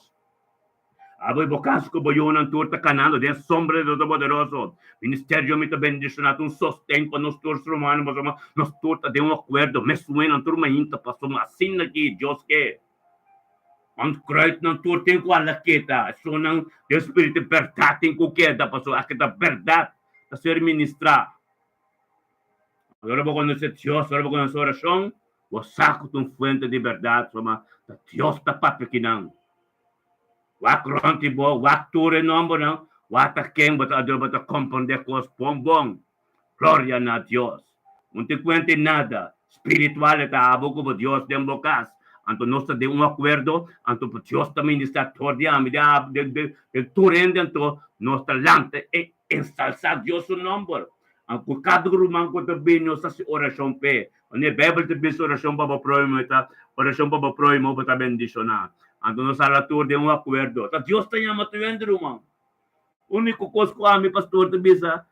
Speaker 1: Abo i bo kas ku bo yunan tur ta kanando den sombra di Todopoderoso. Ministerio mi ta bendishoná ta un sosten pa nos tur rumannan pasobra nos tur ta den un akuerdo mes suenan tur mainta pasobra asina ki Dios ke. Onkruidnan tur tin ku ala kita, esunnan den spiritu bèrdat tin ku keda pasobra aki ta bèrdat ta ser ministrá. Ora bo konosé Dios, ora bo konosé orashon, Bo sa ku ta un fuente di bèrdat, suma ta Dios ta papia ki nan. Wak rònt di bo, wak tur e nòmbernan, wak ta ken bo ta adorá, bo ta komprondé kos bon bon. Gloria na Dios! Un tin kuenta di nada spiritual e ta abo ku bo Dios den bo kas. Anto nos ta den un akuerdo, anto Dios ta ministrá tur di ami, den tur hende, anto nos ta lanta e ensalsá Dios su nòmber. Anto kada ruman ku ta bini nos ta hasi orashon p'e. Wanneer Bijbel ta bisa orashon pa bo próhimo e ta orashon pa bo próhimo bo ta bendishoná. Anto nos hala tur den un akuerdo. Ta Dios ta yama tur hende ruman. Úniko kos ku ami pastor ta bisa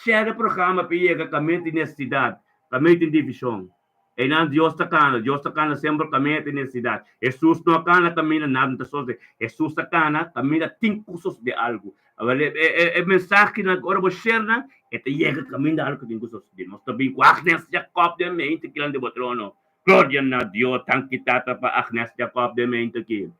Speaker 1: share e programa pa e yega kaminda tin nesesidat, kaminda tin divishon. Einan Dios ta kana, Dios ta kana semper kaminda tin nesesidat. Hesus no a kana kaminda nada no ta sosodé. Hesus ta kana kaminda tin ku sosodé algu. Awor e e e mensahenan ora bo share nan e ta yega kaminda algu tin ku sosodé. Nos ta bin ku Agnes Jacob den mente kilan di bo trono. Gloria na Dios, tanki Tata pa Agnes Jacob den mente aki.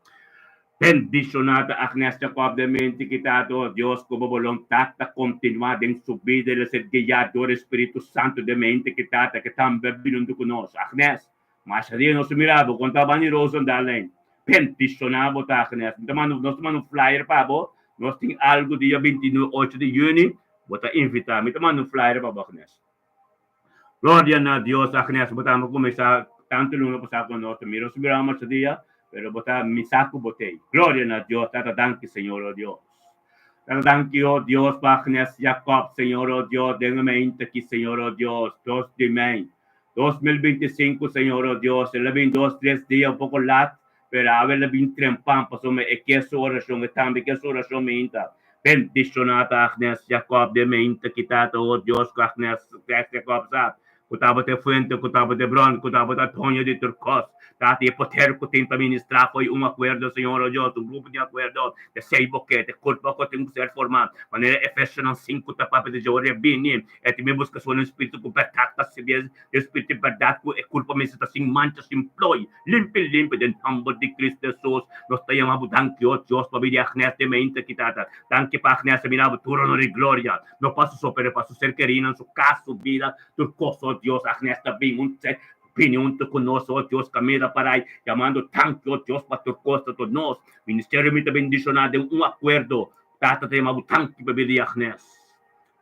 Speaker 1: Bendishoná ta Agnes Jacob den mente ki Tata, oh Dios, ku bo boluntat ta kontinuá den su bida, el a ser guiá dor e Spiritu Santu den mente ki Tata ke tambe a bini huntu ku nos. Agnes, masha dia nos a mira bo, kon ta bani Roosendaal ein? Bendishoná bo ta Agnes. Mi ta manda, nos ta manda un flyer pa bo, nos tin algu dia 28 di yüni, bo ta invitá. Mi ta manda un flyer pa bo Agnes. Gloria na Dios, Agnes, bo ta kuminsá tantu luna pasá ku nos ta mira nos mira masha dia, pero bo ta misa ku bo tei. Gloria na Dios, Tata danki Señor o Dios. Tata danki o Dios pa Agnes Jacob, Señor o Dios, den e mainta aki Señor o Dios, dos di mei 2025 Señor o Dios, el a bin dos tres dia un poko lat, Pero awe el a bin trempan pasobra e ke su orashon, e tambe ke su orashon meinta. Bendishoná ta Agnes Jacob den meinta ki tata, o Dios, ku Agnes Jacob sa ku tabata e fuente, ku tabata e bron, ku tabata doño di tur kos. Tata, i e poder ku tin pa ministrá fo'i un akuerdo, Señor, o Dios, un grupo di akuerdo, te sei bo ke, te kurpa ku tin ku ser formá, manera Efesionan sinku ta papia di dje, ora e bini, e ta bin buska su Spiritu ku bèrdat pa sirbi. E Spiritu di bèrdat ku e kurpa mester ta sin mancha, sin ploi, limpi limpi den nòmber di Kristu Hesus. Nos ta yama bo danki, o Dios, pabia di Agnes den mente aki, Tata. Danki pa Agnes a mira bo tur honor i gloria, no pa su so, pero pa su ser kerinan, su kas, su bida, tur kos, o Dios. Agnes ta bin un bini huntu ku nos, o Dios, kaminda parai, yamando danki, o Dios, pa tur kos, ta nos ministerio mi ta bendishoná den un akuerdo. Tata ta yama bo danki pabia di Agnes.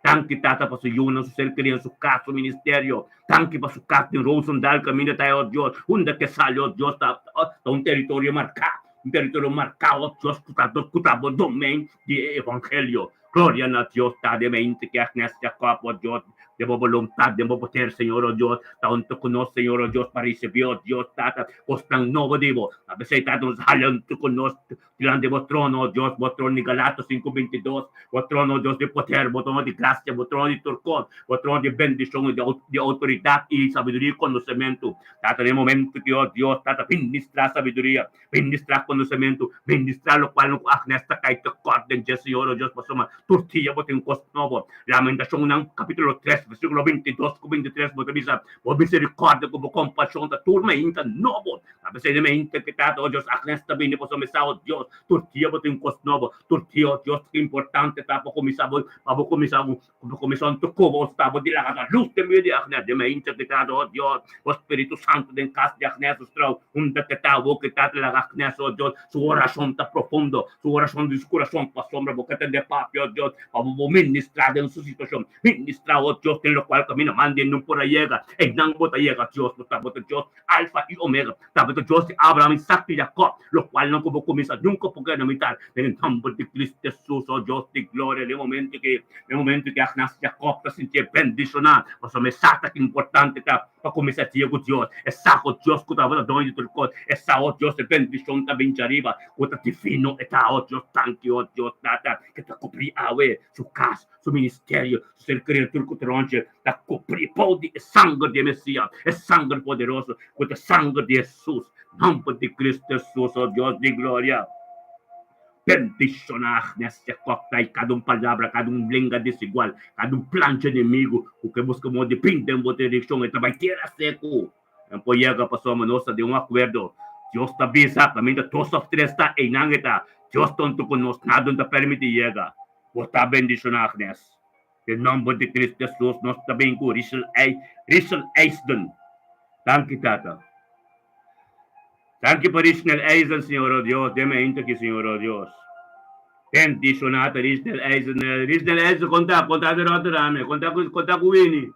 Speaker 1: Danki Tata pa su yunan, su ser kerido, su kas, su ministerio. Danki pa su kas den Roosendaal kaminda ta e, oh Dios. Unda ke sali, oh Dios, ta ta un teritorio marká, un teritorio marká, oh Dios, ku ta ku ta bo domein di e evangelio. Gloria na Dios ta den mente ke Agnes Jacob, oh Dios, den bo boluntat, den bo poder, Señor, oh Dios, ta huntu ku nos, Señor, oh Dios, pa risibí, oh Dios, Tata, kosnan nobo di bo. A pesei, Tata, nos hala huntu ku nos Dilanti bo trono, o Dios, bo trono di Galatos sinku 22, bo trono, o Dios di poder, bo trono di grasia, bo trono di tur kos, bo trono di bendishon i di outoridat i sabiduria i konosementu. Tata, den e momentu ki, o Dios, Tata, ministrá sabiduria, ministrá konosementu, ministrá lokual no ku Agnes ta kai tekòrt den dje, Señor, o Dios, pasobra tur dia bo tin kos nobo. Lamentashonnan kapítulo tres, versíkulo 22 ku 23, bo ta bisa, Bo miserikòrdia ku bo kompashon ta tur mainta nobo. A pesar di mente ke tata, oh Dios, Agnes ta bini pasobra mi sa, oh Dios, tur dia bo tin un kos nobo, tur dia, oh Dios, ki importante ta pa kuminsá bo, pa bo kuminsá un, pa bo kuminsá un tukuba, oh sta bo di laga ta lus den medio di Agnes, di mente ke tata, oh Dios, bo Spiritu Santu den kas di Agnes, oh strou, unda ke ta awor ke tata laga Agnes, oh Dios, su orashon ta profundo, su orashon di su kurason, pasobra bo ke tende papia, oh Dios, pa bo bo ministrá den su situashon. Ministrá, oh Dios, den lokual kaminda mande no por a yega, einan bo ta yega, Dios, bo ta bo ta Dios Alfa i Omega, ta bo ta Dios di Abraham, Isaac i Jacob, lokualnan ku bo kuminsá nunka por keda na mitar, den e nòmber di Cristo Jesus, oh Dios di gloria, den e momento ki, den e momento ki Agnes Jacob ta sintié bendishoná, pasobra e sa ta ki importante ta pa kuminsá dia ku Dios, e sa ku Dios ku tabata doño di tur kos, e sa, oh Dios, e bendishon ta bin djariba, ku ta divino e ta, oh Dios, danki, oh Dios, Tata, ke ta kubrí awe su kas, su ministerio, su ser kerido tur ku ta rònt ta kubrí bou di e sanger di e Mesias, e sanger poderoso ku ta sanger di Hesus, nòmber di Cristo Hesus, o Dios di gloria. Bendishoná Agnes Jacob ta i kada un palabra, kada un lenga desigual, kada un plan dje enemigu ku ke buska moda di bin den bo direkshon, e ta bai tera seku. Nan por yega pasobra nos ta den un akuerdo. Dios ta bisa, kaminda dos òf tres ta, einan e ta. Dios ta huntu ku nos, nada no ta permití yega. Bo ta bendishoná, Agnes. Den nòmber di Cristo Jesus nos ta bin ku Richel Richel Eisden. Danki, Tata. Danki pa Richnel Eisden, Señor, o Dios. Den mi ainta aki, Señor, o Dios. Bendishoná ta Richnel Eisden. Richnel Eisden, kon ta? Kon ta di Rotterdam? Kon ta ku, kon ta ku Winnie?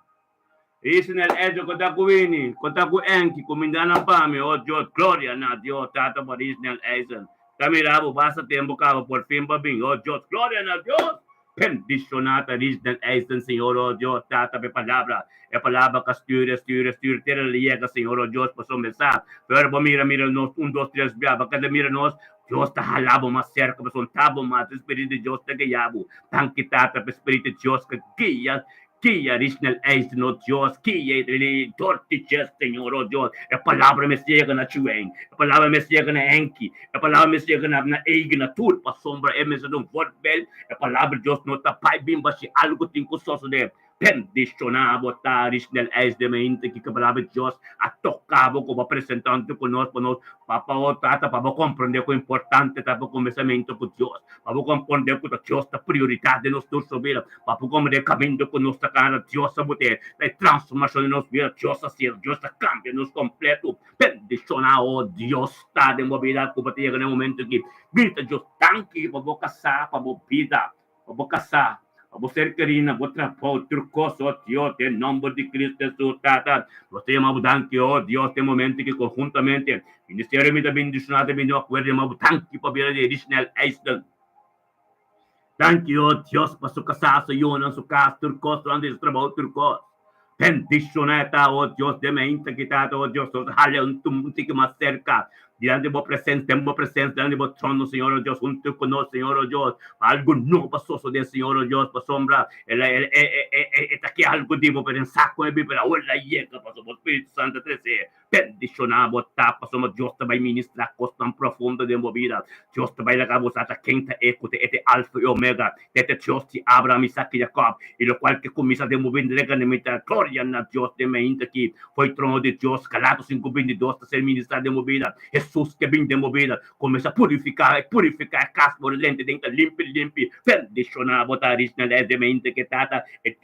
Speaker 1: Richnel Eisden, kon ta ku Winnie? Kon ta ku Enki? Kumindá nan pa mi, o Dios. Gloria na Dios, Tata, pa Richnel Eisden. Ta mira bo basta tempu kaba, por fin bo a bin, o Dios. Gloria na Dios! Bendishoná ta Richnel Eisden, Señor, o Dios, Tata, pa e palabra. E palabra ka stuur, stuur, stuur, te el a yega, Señor, o Dios, pasobra mi sa, pero bo mira, mira nos un, dos, tres bia, bo kada mira nos, Dios ta hala bo mas serka, pasobra ta bo mas, e Spiritu di Dios ta guia bo. Danki, Tata, pa e Spiritu di Dios ka guia. Kia Rishnel Eisen, oh Dios, kia dor di dje, Señor, oh Dios. E palabra mester yega na Chueng, e palabra mester yega na Henky, e palabra mester yega na na Eigen, na tur pasobra e mester ta un voorbeeld. E palabra di Dios no ta bai bin bashi algu tin ku sosode. Bendishoná bo ta, Rishnel Eisen, mainta ki palabra di Dios a toka bo ku bo presentante ku nos pa nos pa bo tata pa bo komprende ku importante ta pa kuminsamentu ku Dios, pa bo komprende ku ta Dios ta prioridat den nos tur su bida. Pa por komprendé kaminda ku nos ta kana, Dios a bot'é na e transformashon di nos bida. Dios a sera, Dios ta kambia nos kompleto. Bendishoná, o Dios, ta den bo bida ku bo ta yega na e momento aki. Grita Dios danki pa bo kasá, pa bo bida, pa bo kasá, pa bo ser kerí na bo trabou, tur kos, o Dios, den nòmber di Cristo Hesus, Tata. Nos ta yama bo danki, o Dios, den e momento aki konhuntamente. Ministerio mi ta bendishoná, ta bini akuerdo yama bo danki pa bida di Richnel Eisden. Danki o Dios pa su kasá, su yunan, su kas, tur kos, durante su trabou, tur kos. Bendishoná ta, o Dios, den meinta ki Tata, o Dios, nos hala un un tiki mas serka dilanti bo presensia, den bo presensia, dilanti bo trono, Señor, o Dios, huntu ku nos, Señor, o Dios, pa algu nobo a sosodé, Señor, o Dios, pasobra el a el e e e e ta ke algu di bo, pero den sa ku e biba, pero awor el a yega, pasobra bo Spiritu Santu a trese. Bendishoná bo ta, pasobra Dios ta bai ministrá kosnan profundo den bo bida. Dios ta bai laga bo sa ta ken ta e ku ta e te Alfa i Omega, ta e te Dios di Abraham, Isaac i Jacob, i lokual ke kuminsá den bo bida rega na mita. Gloria na Dios den mainta aki for e trono di Dios. Galatos 5:22 ta ser ministrá den bo bida. Hesus ke bin den bo bida kuminsá purifiká, purifiká e kas bo lente den ta limpi limpi. Bendishoná bo ta, Richnel S. Den mainta ki Tata e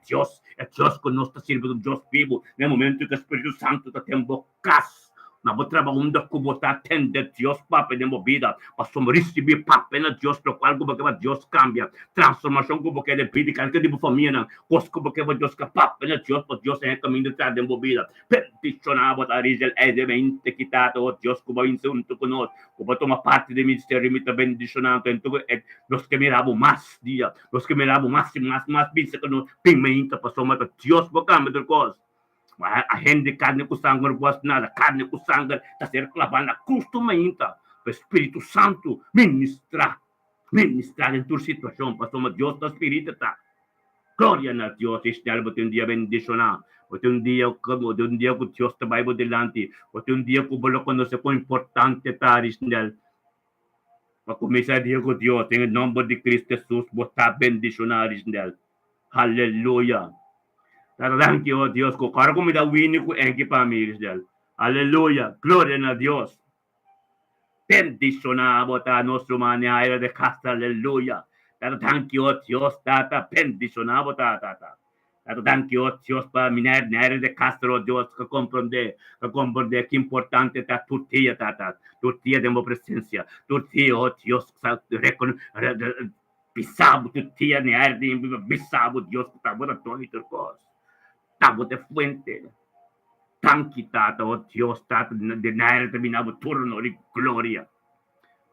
Speaker 1: Dios. E Dios ku nos ta sirbi ta un Dios bibu. Na e momentu ku e Spiritu Santu ta den bo kas, na bo trabou, unda ku bo ta, tende Dios papia den bo bida. Pasobra risibí papia na Dios, lokual ku bo ke pa Dios kambia, transformashon ku bo ke den bida di kalker di bo famianan, kos ku bo ke pa Dios ka papia na Dios, pa Dios haña kaminda tra den bo bida. Bendishoná bo ta Rizel Eze mente ki Tata, o Dios ku bo a binse huntu ku nos, ku bo a tuma parti den ministerio, mi ta bendishoná anto nos ke mira bo mas dia. Nos ke mira bo mas i mas, mas bisa ku nos bin mainta pasobra ta Dios bo kambia tur kos. Ma a hende karni ku sanger no por hasi nada, karni ku sanger ta ser klabá na krus tur mainta. Pa e Spiritu Santu ministrá, ministrá den tur situashon pasobra Dios ta Spiritu ta. Gloria na Dios, Isnel bo tin un dia bendishoná, bo tin un dia bo tin un dia ku Dios ta bai bo dilanti, bo tin un dia ku bo lo konosé kon importante ta, Isnel. Pa kuminsá dia ku Dios, den e nòmber di Cristo Hesus, bo ta bendishoná, Risndel. Aleluya! Tata, danki, o Dios, ku kòrda ku mi ta wini ku enki pa mi, Risndel. Aleluya! Gloria na Dios! Bendishoná bo ta nos ruman Neaira de Castro, aleluya! Tata, danki, o Dios, Tata, bendishoná bo ta, Tata. Tata danki o Dios pa mi Nery de Castro o Dios ka comprende ka comprende ki importante ta tur dia tata tur dia den bo presencia tur dia o Dios sa bisa bo tur dia Nery bisa bo Dios ku ta bo ta doni tur kos ta bo ta e fuente danki tata o Dios tata de Nery ta bini abo tur honor y gloria.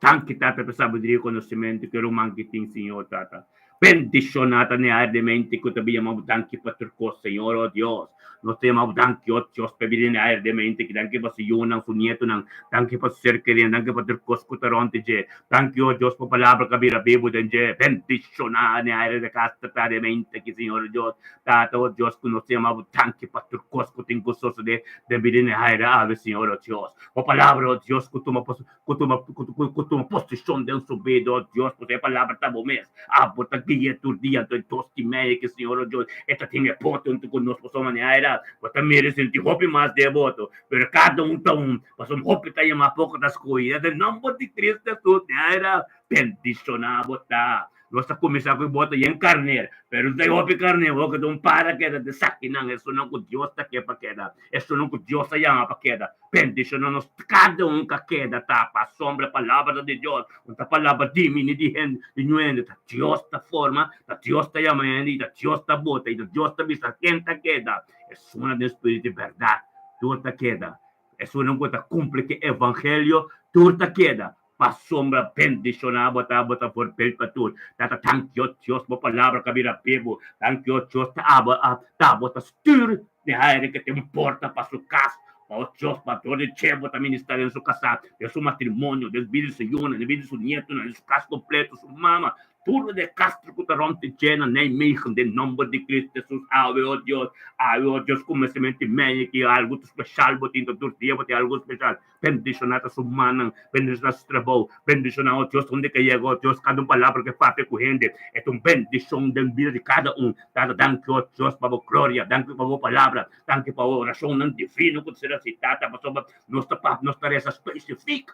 Speaker 1: Danki Tata pa sabiduria i konosementu ku e ruman ki tin Señor Tata. Bendishoná ta neardemente ku ta bin yama bo danki pa tur kos Señor oh Dios. Nos ta yama bo danki oh Dios pa e bida neardemente ki danki pa su yunan, su nietunan, danki pa su ser kerinan, danki pa tur kos ku ta rònt di dje. Danki oh Dios pa palabra ku a bira bibu den dje. Bendishoná nearde de kas tardemente ki Señor oh Dios. Tata oh Dios ku nos ta yama bo danki pa tur kos ku tin ku sosodé den bida neaire awe Señor oh Dios. Bo palabra oh Dios ku tuma ku tuma ku tuma posishon den su bida, oh Dios, pasobra e palabra ta bo mes. Abo ta gui'é tur dia, anto e dos di meia ki Señor, oh Dios, e ta tin e pote huntu ku nos, pasobra manera bo ta mira i sinti hopi mas di e boto, pero kada un ta un, pasobra hopi ta yamá, poko ta skohí. Den nomber di Cristo Hesus, manera bendishoná bo ta. Nos ta kuminsá ku e boto yen karner, pero no ta e hopi karner, bo keda un para keda den sakinan, esunnan ku Dios ta ke pa keda, esunnan ku Dios a yama pa keda. Bendishoná nos kada un ka keda ta pasobra e palabra di Dios no ta palabra di mi ni di hende, di niun hende, ta Dios ta forma, ta Dios ta yama hende i ta Dios ta bota i ta Dios ta bisa ken ta keda. Esunnan den spiritu di bèrdat tur ta keda, esunnan ku ta kumpli ku e evangelio tur ta keda. Pasobra bendishoná bo ta, bo ta voorbeeld pa tur. Tata, danki o Dios, bo palabra ka bira bibu. Danki o Dios, ta abo a ta bo ta stuur den aire ke tin porta pa su kas. Pa o Dios, pa dor di dje bo ta ministrá den su kasá, den su matrimonio, den bida di su yunan, den bida di su nietonan, den su kas kompleto, su mama. Tur desastre ku ta rònt di dje na Nijmegen den nòmber di Kristu Hesus awe o Dios awe o Dios kuminsamentu di mei aki algu ta speshal bo tin ta tur dia bo tin algu speshal bendishoná ta su mannan bendishoná su trabou bendishoná o Dios unda ke yega o Dios kada un palabra ke papia ku hende e ta un bendishon den bida di kada un Tata danki o Dios pa bo gloria danki pa bo palabra danki pa bo orashonnan divino ku ta ser hasi Tata pasobra nos ta papia nos ta resa spesifik.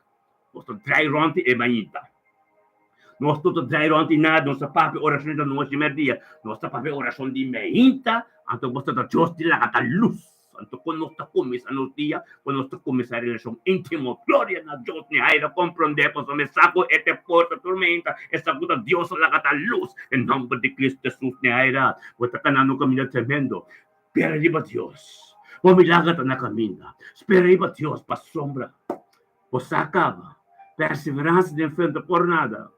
Speaker 1: Nos ta drai rònt e mainta. Nos no ta drai rònt i nada, nos ta papia orashon di anochi mèrdia. Nos ta papia orashon di mainta, anto nos ta da Dios di laga ta lus. Anto kon nos ta kuminsá nos dia? Kon nos ta kuminsá relashon íntimo? Gloria na Dios! Mi haira komprondé pasobra mi sa ku e ta e porta tur mainta, e sa ku ta Dios a laga ta lus. Den nòmber di Kristu Hesus, mi haira, bo ta kanando un kaminda tremendo. Spera riba Dios. Bo milager ta na kaminda. Spera riba Dios pasobra Bo sa kaba. Perseveransia den fe no ta por nada.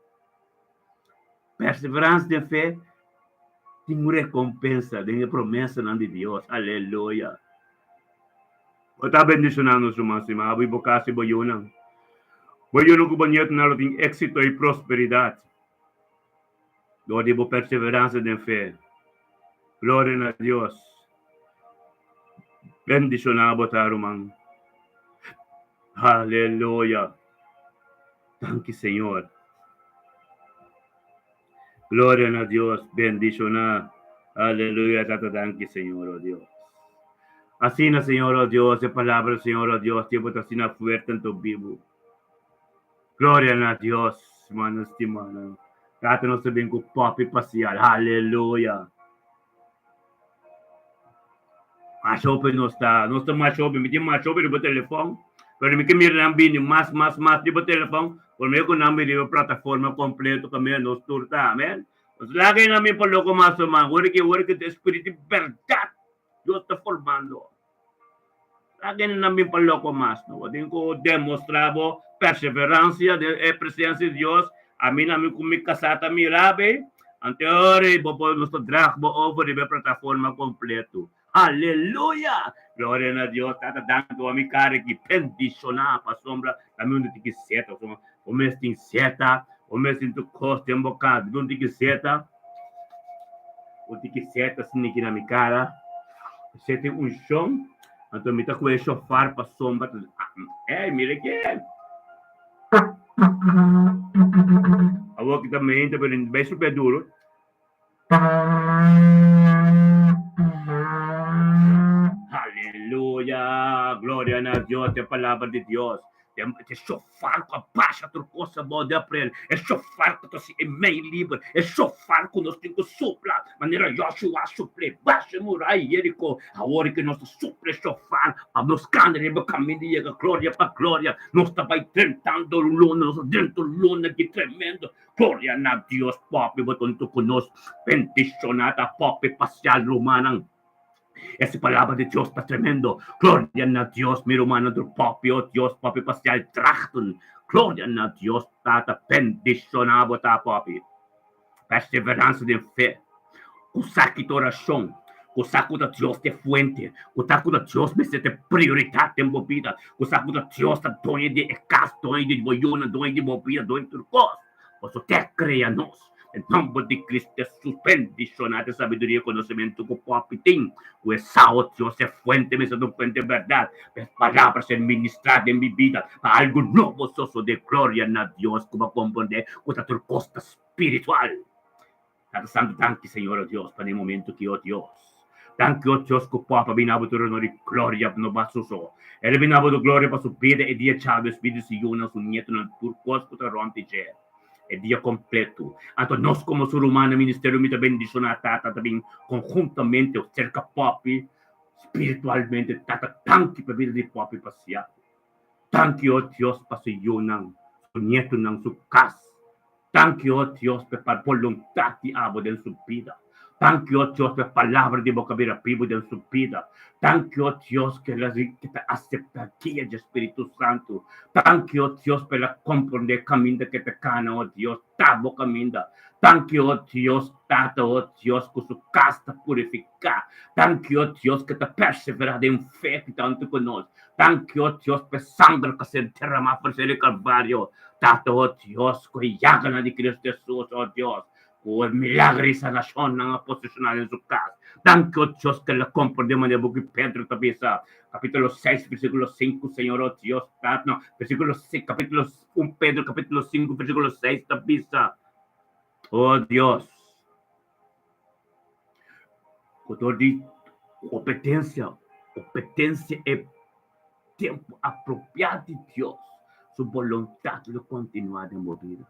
Speaker 1: Perseveransia den fe tin un rekompensa den e promesanan di Dios. Aleluya. Bo ta bendishoná nos ruman stima, abo i bo kas i bo yunan. Bo yunan ku bo nietunan lo tin éksito i prosperidat dor di bo perseveransia den fe. Gloria na Dios. Bendishoná bo ta ruman. Aleluya. Danki Señor. Gloria na Dios. Bendishoná. Aleluya Tata danki Señor oh Dios. Asina Señor oh Dios e palabra Señor oh Dios tiempo ta asina fuerte anto bibu. Gloria na Dios, hermano stimado. Tata nos ta bin ku popi pasial. Aleluya. Mas hopi nos ta, nos ta mas hopi, mi tin mas hopi riba telefòn, pero mi ke mira nan bini mas, mas, mas riba telefòn, por medio ku nan bini riba plataforma kompleto kaminda nos tur ta, amen. Nos laga e nan bin pa loko mas o mas, ora ki, ora ki ta e spiritu di bèrdat Dios ta formando. Laga e nan bin pa loko mas, no. Bo tin ku demostrá bo perseveransia den e presensia di Dios. Ami na mi ku mi kasá ta mira be, anto e ora ei bo por nos ta drag bo over riba e plataforma kompleto. Aleluya! Gloria na Dios. Tata danki bo mi kara ki bendishoná pasobra ta mi unda tin ki seta. Bo mes tin seta, bo mes tin tur kos den bo kas. Bo tin ki seta. Bo tin ki seta asina na mi kara. Esei tin unshon. Anto mi ta ku e shofar pasobra ta Ey, mira ke! Awor ki ta meinta pero bai super duro. Aleluya! Gloria na Dios, e palabra di Dios. E shofar ku a basha tur kos abou di aprel. E shofar ku ta hasi e mei liber. E shofar ku nos tin ku supla manera Joshua a supl'é basha e murai Jeriko. Awor ke nos ta supla e shofar pa nos kana riba kaminda i yega gloria pa gloria. Nos ta bai drentando luna, nos ta drenta un luna ki tremendo. Gloria na Dios Popi bo tonto ku nos bendiciona ta popi pasial rumannan ese palabra di Dios ta tremendo gloria na Dios mi rumannan tur popi oh Dios popi pasial drachten gloria na Dios tata bendiciona bo ta popi perseveransa den fe ku sa ki ta oracion ku sa ku ta Dios ta e fuente ku ta ku ta Dios mester ta e prioridat den bo bida ku sa ku ta Dios ta doño di e kas doño di bo yunan doño di bo bida doño di tur kos pasobra te a krea nos den nomber di Cristo Jesus bendiciona te sabiduria i konosementu ku popi tin ku e sa o Dios e fuente mester ta un fuente bèrdat pa e palabra ser ministrá den mi bida pa algu nobo sosodé gloria na Dios ku bo a komprondé ku ta tur kos ta spiritual. Tata Santu danki Señor o Dios pa ne momento ki o Dios. Danki o Dios ku Papa bina bo tur honor i gloria no ba su so. El a bina bo tur gloria pa su bida e dia Chavez bida su yunan su nietonan tur kos ku ta rònt di dje e dia kompleto. Anto nos komo su rumannan ministerio mi ta bendishoná Tata ta bin konhuntamente serka Poppy spiritualmente Tata danki pa bida di Poppy pa sia. Danki o Dios pa su yunan su nietonan su kas. Danki, o Dios, p'e pa boluntat di abo den su bida. Danki, o Dios, p'e palabra di bo ka bira bibu den su bida. Danki, o Dios, ke el a ke ta aseptá guia dje Spiritu Santu. Danki, o Dios, p'e el a komprondé kaminda ke ta kana, o Dios, ta bo kaminda. Danki, o Dios, Tata, o Dios, ku su kas ta purifiká. Danki, o Dios, ke ta perseverá den fe tantu ku nos. Danki, o Dios, p'e sanger ku a ser deramá for ser di Kalvario. Tata, o Dios, ku e yaganan di Cristo Jesus, o Dios. Ku e milagro i sanashonnan a posishoná den su kas. Danki, o Dios, ku el a komprondé manera buki Pedro ta bisa, kapítulo seis, versíkulo sinku, Señor, o Dios, ta, no, versíkulo seis, kapítulo un Pedro kapítulo sinku, versíkulo seis ta bisa, O Dios, ku dor di obedensia, obedensia e tempu apropiá di Dios, su boluntat lo kontinuá den bo bida.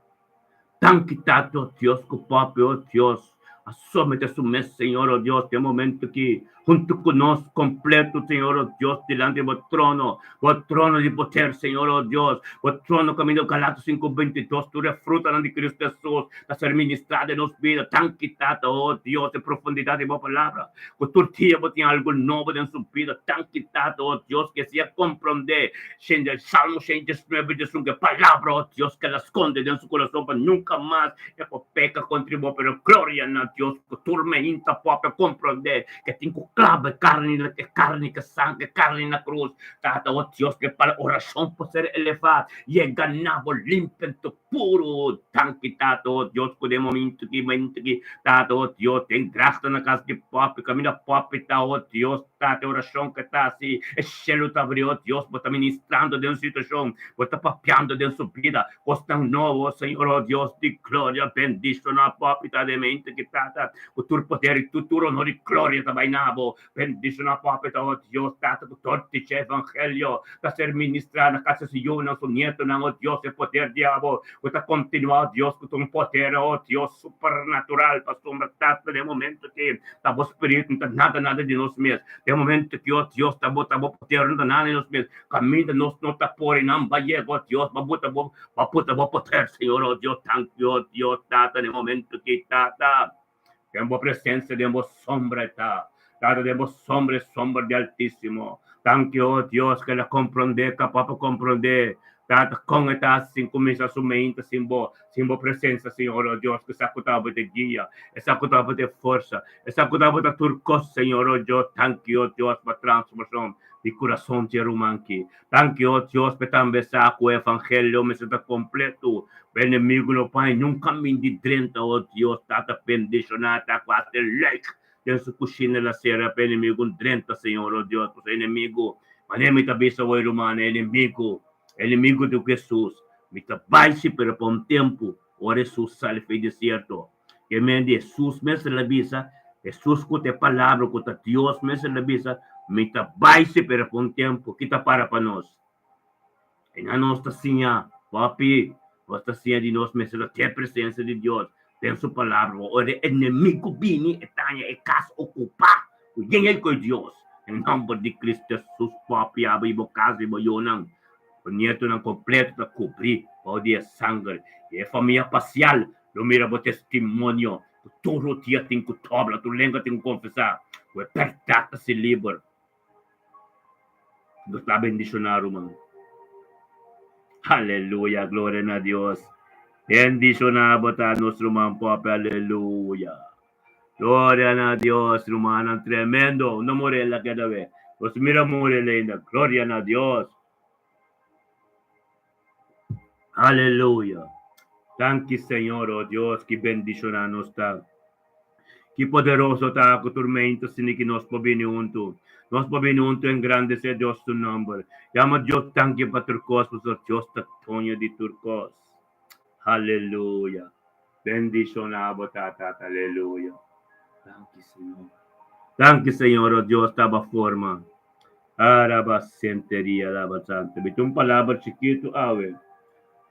Speaker 1: Danki Tata, o Dios, ku Papi, o Dios, a somete su mes, Señor, o Dios, den momento aki, huntu ku nos kompleto, Señor, o Dios, dilanti di bo trono, bo trono di poder, Señor, o Dios, bo trono kaminda Galatas sinku bintidos, tur e frutanan di Cristo Hesus ta ser ministrá den nos bida. Danki Tata, o Dios, e profundidat di bo palabra, ku tur dia bo tin algu nobo den su bida. Danki Tata, o Dios, ke si a komprondé Shende Salmo 119 dies un ke palabra, oh Dios, ke el a skonde den su kurason pa nunka mas e por peka kontra bo. Pero gloria na Dios ku tur meinta papia komprondé ke tin ku klaba e karni e karni ke sang e karni na krus. Tata, oh Dios, ke pa orashon por ser elevá, yega na bo limpio anto puru. Danki, Tata, oh Dios, ku den momento ki momento ki, Tata, oh Dios, den dragta na kas di papi, kaminda papi ta, oh Dios, Tata, e orashon ke ta hasi, e shelu ta abri, oh Dios, bo ta ministrando den su situashon, bo ta papiando den su bida, kosnan nobo, oh Señor, oh Dios di gloria, bendishoná papi ta den mente ki, Tata, ku tur poder i tur honor i gloria ta bai na bo. Bendishoná papi ta, oh Dios, Tata, ku tur dicha evangelio ta ser ministrá na kas di su yunan, su nietonan, oh Dios, e poder di abo ku ta kontinuá, oh Dios, ku ta un poder, oh Dios, supernatural, pasobra, Tata, den momento ki Ta bo spiritu, no ta nada nada di nos mes. Den momento ki, oh Dios, ta bo, ta bo poder, no ta nada di nos mes. Kaminda nos no ta por i nan ba yega, oh Dios, ba buta bo, ba puta bo poder, Señor, oh Dios, danki, oh Dios, Tata, den momento ki, Tata, den bo presencia, den bo sombra e ta, Tata, den bo sombra e sombra di Altísimo. Danki, oh Dios, ke el a komprondé, kapa pa komprondé, Tata, kon e ta hasi sin kuminsá su meinta sin bo, sin bo presensia, Señor, o Dios, ku sa ku ta bo ta guia, e sa ku ta bo ta forsa, e sa ku ta bo ta tur kos, Señor, o Dios, danki, o Dios, pa transformashon di kurason di e ruman ki. Danki, o Dios, pa e tambe sa ku e evangelio mester ta kompleto, pa e enemigu no por haña niun kamin di drenta, o Dios, Tata, bendishoná ta ku hasi lèk den su kushina la sera pa e enemigu drenta, Señor, o Dios, pasobra e enemigu, manera mi ta bisa awor, ruman, e enemigu, Enemigu di Hesus, Mi ta bai si, pero pa un tempu, ora Hesus sali for e desierto. Ke men di Hesus mes el a bisa, Hesus ku ta e Palabra, ku ta Dios mes el a bisa, Mi ta bai si, pero pa un tempu. Ki ta para pa nos? E nan nos ta siña, Papi, nos ta siña di nos mester ta ten presensia di Dios den su Palabra. Ora e enemigu bini, e ta haña e kas okupá ku yen el ku e Dios. Den nòmber di Cristo Hesus, papi, abri bo kas i bo yunan, bo nietonan kompleto ta kubrí bou di e sanger. I e famia pasial lo mira bo testimonio ku tur rodia tin ku dobla, tur lenga tin ku konfesá ku e bèrdat ta si liber. Dios ta bendishoná, ruman. Aleluya, gloria na Dios. Bendishoná bo ta nos ruman papi, aleluya. Gloria na Dios, rumannan, tremendo. No morela keda we. Nos mira morela ainda. Gloria na Dios. Aleluya. Danki Señor, oh Dios, ki bendishoná nos ta. Ki poderoso ta ku tur meinta sini ki nos por bini huntu. Nos por bini huntu engrandesé Dios su nomber. Yama Dios danki pa tur kos, pasobra Dios ta doño di tur kos. Aleluya. Bendiciona bo ta Tata. Aleluya. Danki Señor. Danki Señor, oh Dios taba forma. Araba senteria alaba santo. Mi tin un palabra chikitu awe.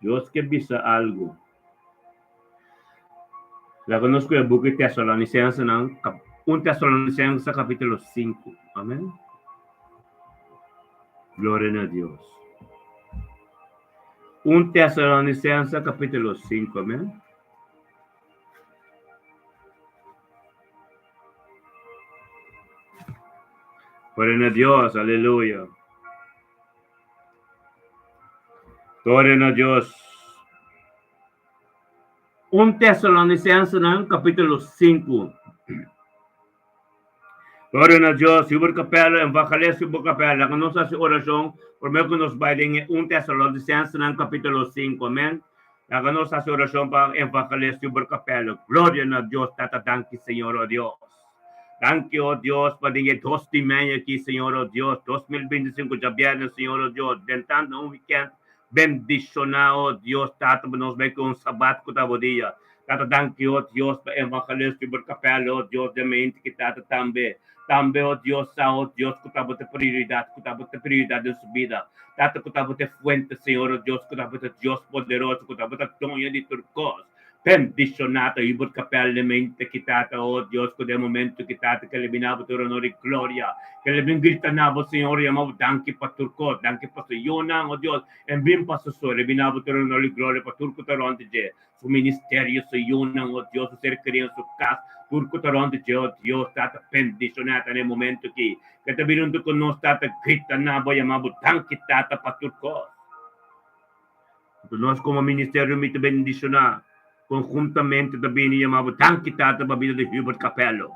Speaker 1: Dios ke bisa algu. Laga nos ku e buki Tesalonicensenan, 1 Tesalonicense kapitulo 5. Amen. Gloria na Dios. 1 Tesalonicense capítulo 5, amén. Gloria na Dios, aleluya. Gloria na Dios. 1 Tesalonicensenan capítulo 5. Gloria na Dios, Hubert Capella, Evangelist Hubert Capella, laga nos hasi orashon promé ku nos bai den e 1 Tesalonicensenan capítulo 5, amèn. Laga nos hasi orashon pa Evangelist Hubert Capello. Gloria na Dios Tata danki Señor o Dios. Danki o Dios pa den e dos di mei aki Señor o Dios 2025 djabièrnè Señor o Dios drentando un weekend bendishoná o Dios Tata pa nos bai ku un sabat ku ta bo dia. Tata danki o Dios pa Evangelist Hubert Capello o Dios den mente ki Tata tambe Tambe, o Dios, sa, o Dios, ku ta bo ta prioridat, ku ta bo ta prioridat den su bida. Tata, ku ta bo ta e fuente, Señor, o Dios, ku ta bo ta Dios poderoso, ku ta bo ta doño di tur kos. Bendishoná ta Hubert Kapel den mente ki Tata, o Dios, ku den momento ki Tata ke eliminá bo tur honor i gloria, ke el bin grita na bo, Señor, yama bo danki pa tur kos, danki pa su yunan, o Dios, en bin pa su so, eliminá bo tur honor i gloria pa tur ku ta rònt di dje. Su ministerio, su yunan, oh Dios, su ser kerí en su kas, tur ku ta rònt di dje, oh Dios, Tata, bendishoná ta na e momento aki. Ke ta bini huntu ku nos, Tata, grita na bo, yama bo danki, Tata, pa tur kos. Anto nos komo ministerio mi ta bendishoná konhuntamente ta bini yama bo danki, Tata, pa bida di Hubert Capello.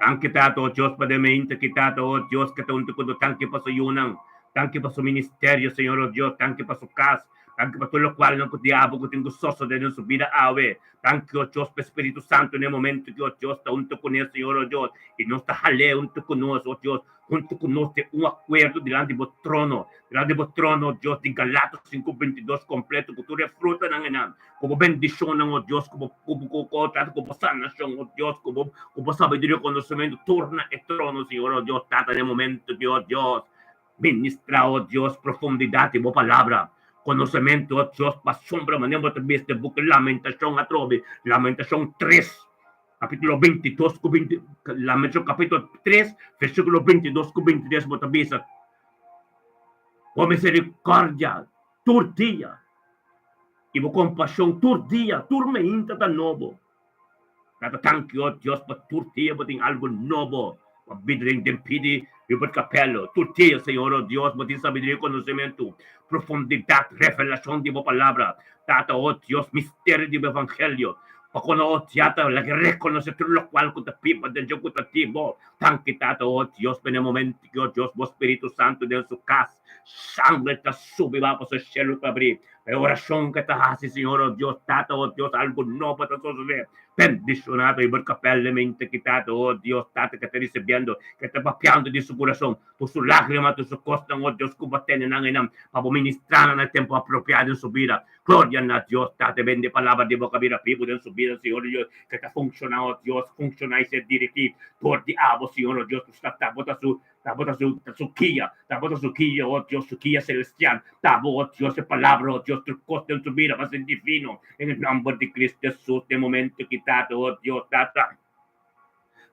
Speaker 1: Danki, Tata, oh Dios, pa den mainta aki, Tata, oh Dios, ke ta huntu ku nos. Danki pa su yunan, danki pa su ministerio, Señor, oh Dios, danki pa su kas. Danki pa tur lokualnan ku diabel ku tin ku sosodé den su bida awe. Danki, o Dios, pa e Spiritu Santu na e momentu ki, o Dios, ta huntu ku nes, Señor, o Dios, i nos ta hal'é huntu ku nos, o Dios, huntu ku nos den un akuerdo dilanti bo trono, dilanti bo trono, o Dios, di Galatos 5:22 kompleto ku tur e frutanan einan, ku bo bendishonnan, o Dios, ku bo ku bo ku ku bo sanashon, o Dios, ku bo ku bo sabiduria i konosementu tur na e trono, Señor, o Dios, Tata, na e momentu ki, o Dios, Ministra, o Dios, profundidat di bo palabra, konosementu, o Dios, pasobra manera bo ta bisa den buki Lamentashon atrobe, Lamentashon tres, kapitulo bintidos ku binti, Lamentashon kapitulo tres, versíkulo bintidos ku bintitres bo ta bisa, Bo miserikòrdia tur dia, i bo kompashon tur dia, tur meinta ta nobo. Tata tanki o Dios pa tur dia bo tin algo nobo pa bida den den pidi Hubert Capello tur dia Señor o Dios bo tin sabiduria y conocimento profundidad revelacion di bo palabra Tata o Dios misterio di bo evangelio pa kono o Tata laga reconoce tur locual cu ta biba den dje cu ta di bo tanki Tata o Dios pa na e momento ki o Dios bo Spiritu Santo den su cas sangre ta subi ba pasobra cielo ta abri E orashon ke ta hasi, Señor, o Dios Tata, o Dios, algu nobo ta sosodé. Bendishoná ta Hubert Capel den mente ki Tata, o Dios Tata, ke ta risibiendo, ke ta papiando di su kurason, tur su lágrima, tur su kosnan, o Dios, ku bo tene nan einan pa bo ministrá nan na e tempu apropiá den su bida. Gloria na Dios Tata, bende palabra di bo ka bira bibu den su bida, Señor Dios, ke ta funshoná, o Dios, funshoná i ser dirigí dor di abo, Señor, o Dios, ku sta bo ta su Tabata su, su guia, tabata su guia, oh Dios, su guia celestial. Tabo, oh Dios, e palabra, oh Dios, tur cos den su vida va a ser divino. En el nombre de Cristo Jesús, den momento que Tata, oh Dios, Tata,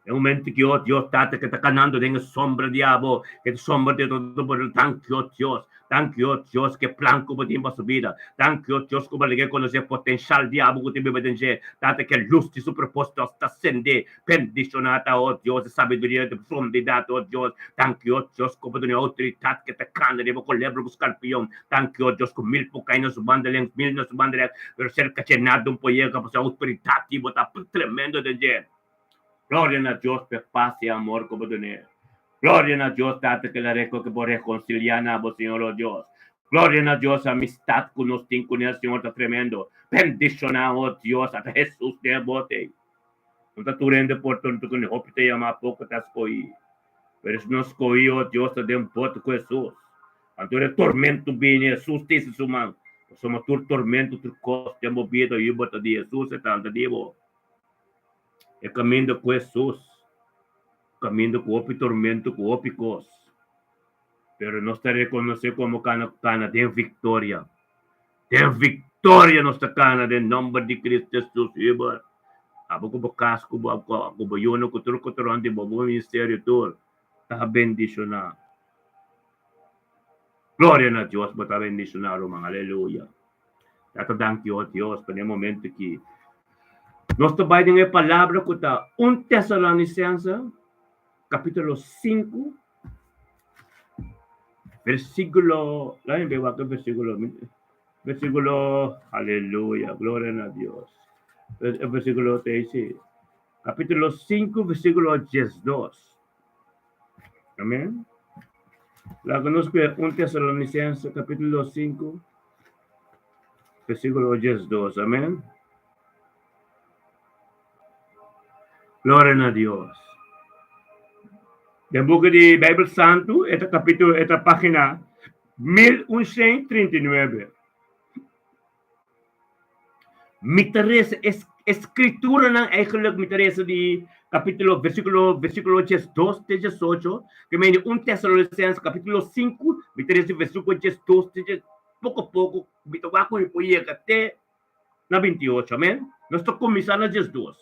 Speaker 1: den momento que, oh Dios, Tata, que ta canando den e sombra di abo, que ta sombra di todo por danki, oh Dios, danki, oh Dios, que plan cu bo tin pa su vida. Danki, oh Dios, cu bo a conoce potencial di abo cu tin biba den dje. Tata, que luz di su propósito ta sende Bendishoná ta, o Dios, e sabiduria di profundidad, o Dios. Danki, o Dios, ku bo duna e outoridat ke ta kana riba kolebra ku skarpion. Danki, o Dios, ku mil por kai na su banda lèngs, mil na su banda rèks, pero serka dje nada un por yega, pasobra e outoridat di bo ta tremendo den dje. Gloria na Dios pa e pas i e amor ku bo dun'é. Gloria na Dios, Tata, ke la reko ke bo rekonsiliá na bo, Señor, o Dios. Gloria na Dios, amistat ku nos tin kuné, Señor, ta tremendo. Bendishoná, o Dios, ata Hesus den e bote. No ta tur hende por tonto ku ni hopi ta yamá, poko ta skohí. Pero si nos skohí, o Dios ta den bote ku Hesus. Anto ora e tormento bini, Hesus ta hisa su man. Pasobra tur tormento, tur kos den bo bida yu bo ta di Hesus, e ta anda di bo. E kaminda ku Hesus, kaminda ku hopi tormento, ku hopi kos. Pero nos ta rekonosé komo kana ku kana den viktoria. Den victoria nos ta cana den nomber di Cristo Jesus Hubert. Abo cu bo cas cu bo cu bo yunan cu tur cu ta rond di bo bo ministerio tur ta bendiciona. Gloria na Dios bo ta bendiciona ruman aleluya. Tata danki oh Dios pa ne momento ki nos ta bay den e palabra cu ta 1 Tesalonicense capitulo 5 Versículo, laat me wak versículo, versículo, aleluya, gloria na Dios. El versículo te dice, capítulo 5, versículo 12. Amén. La conozco 1 Tesalonicense, capítulo 5. Versíkulo 12, amèn. Gloria na Dios. Den buki di Bijbel Santu, e ta kapítulo, e ta página 1139. Mi ta resa e e skrituranan eigenlijk mi ta resa di kapítulo versíkulo versíkulo 12 te 18, ke mende 1 Tesalonicense kapítulo 5, mi ta resa di versíkulo 12 te poko poko mi ta wak ku mi por yega te na 28, amen. Nos ta kuminsá na 12.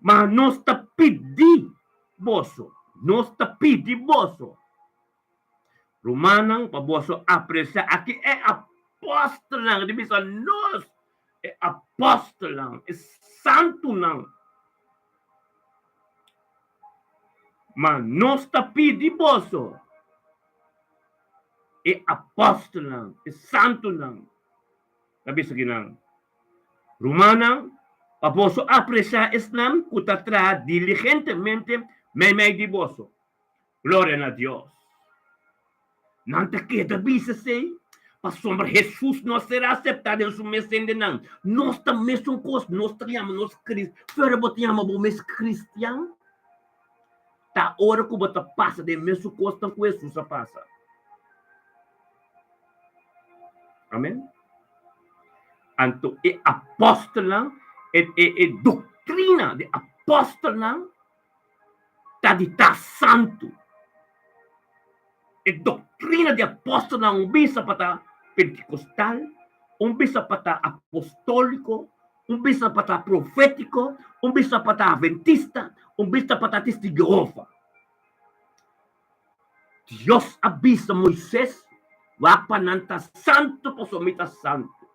Speaker 1: Ma nos ta pidi boso, nos ta pidi boso. Rumannan, pa boso apresiá aki e apòstelnan, di bisa nos, e apòstelnan, e santunan. Ma nos ta pidi boso, e apòstelnan, e santunan, ta bisa kinan, Rumannan, pa boso apresiá esnan ku ta traha diligentemente meimei di boso. Gloria na Dios! Nan ta keda bisa esei pasobra Hesus no a ser aseptá den su mes hendenan. Nos ta mesun kos, nos ta yama nos kris. Pero bo ta yama bo mes kristian? Ta ora ku bo ta pasa den mesun kosnan ku Hesus a pasa. Amen. Anto e apòstelnan, e e e doktrina di apòstelnan ta di ta santu. E doktrina di apòstelnan un bisa pa ta pentikostal, un bisa pa ta apostóliko, un bisa pa ta profétiko, un bisa pa ta aventista, un bisa pa ta testigu di Jehova. Dios a bisa Moises, Wak pa nan ta santu pasobra mi ta santu.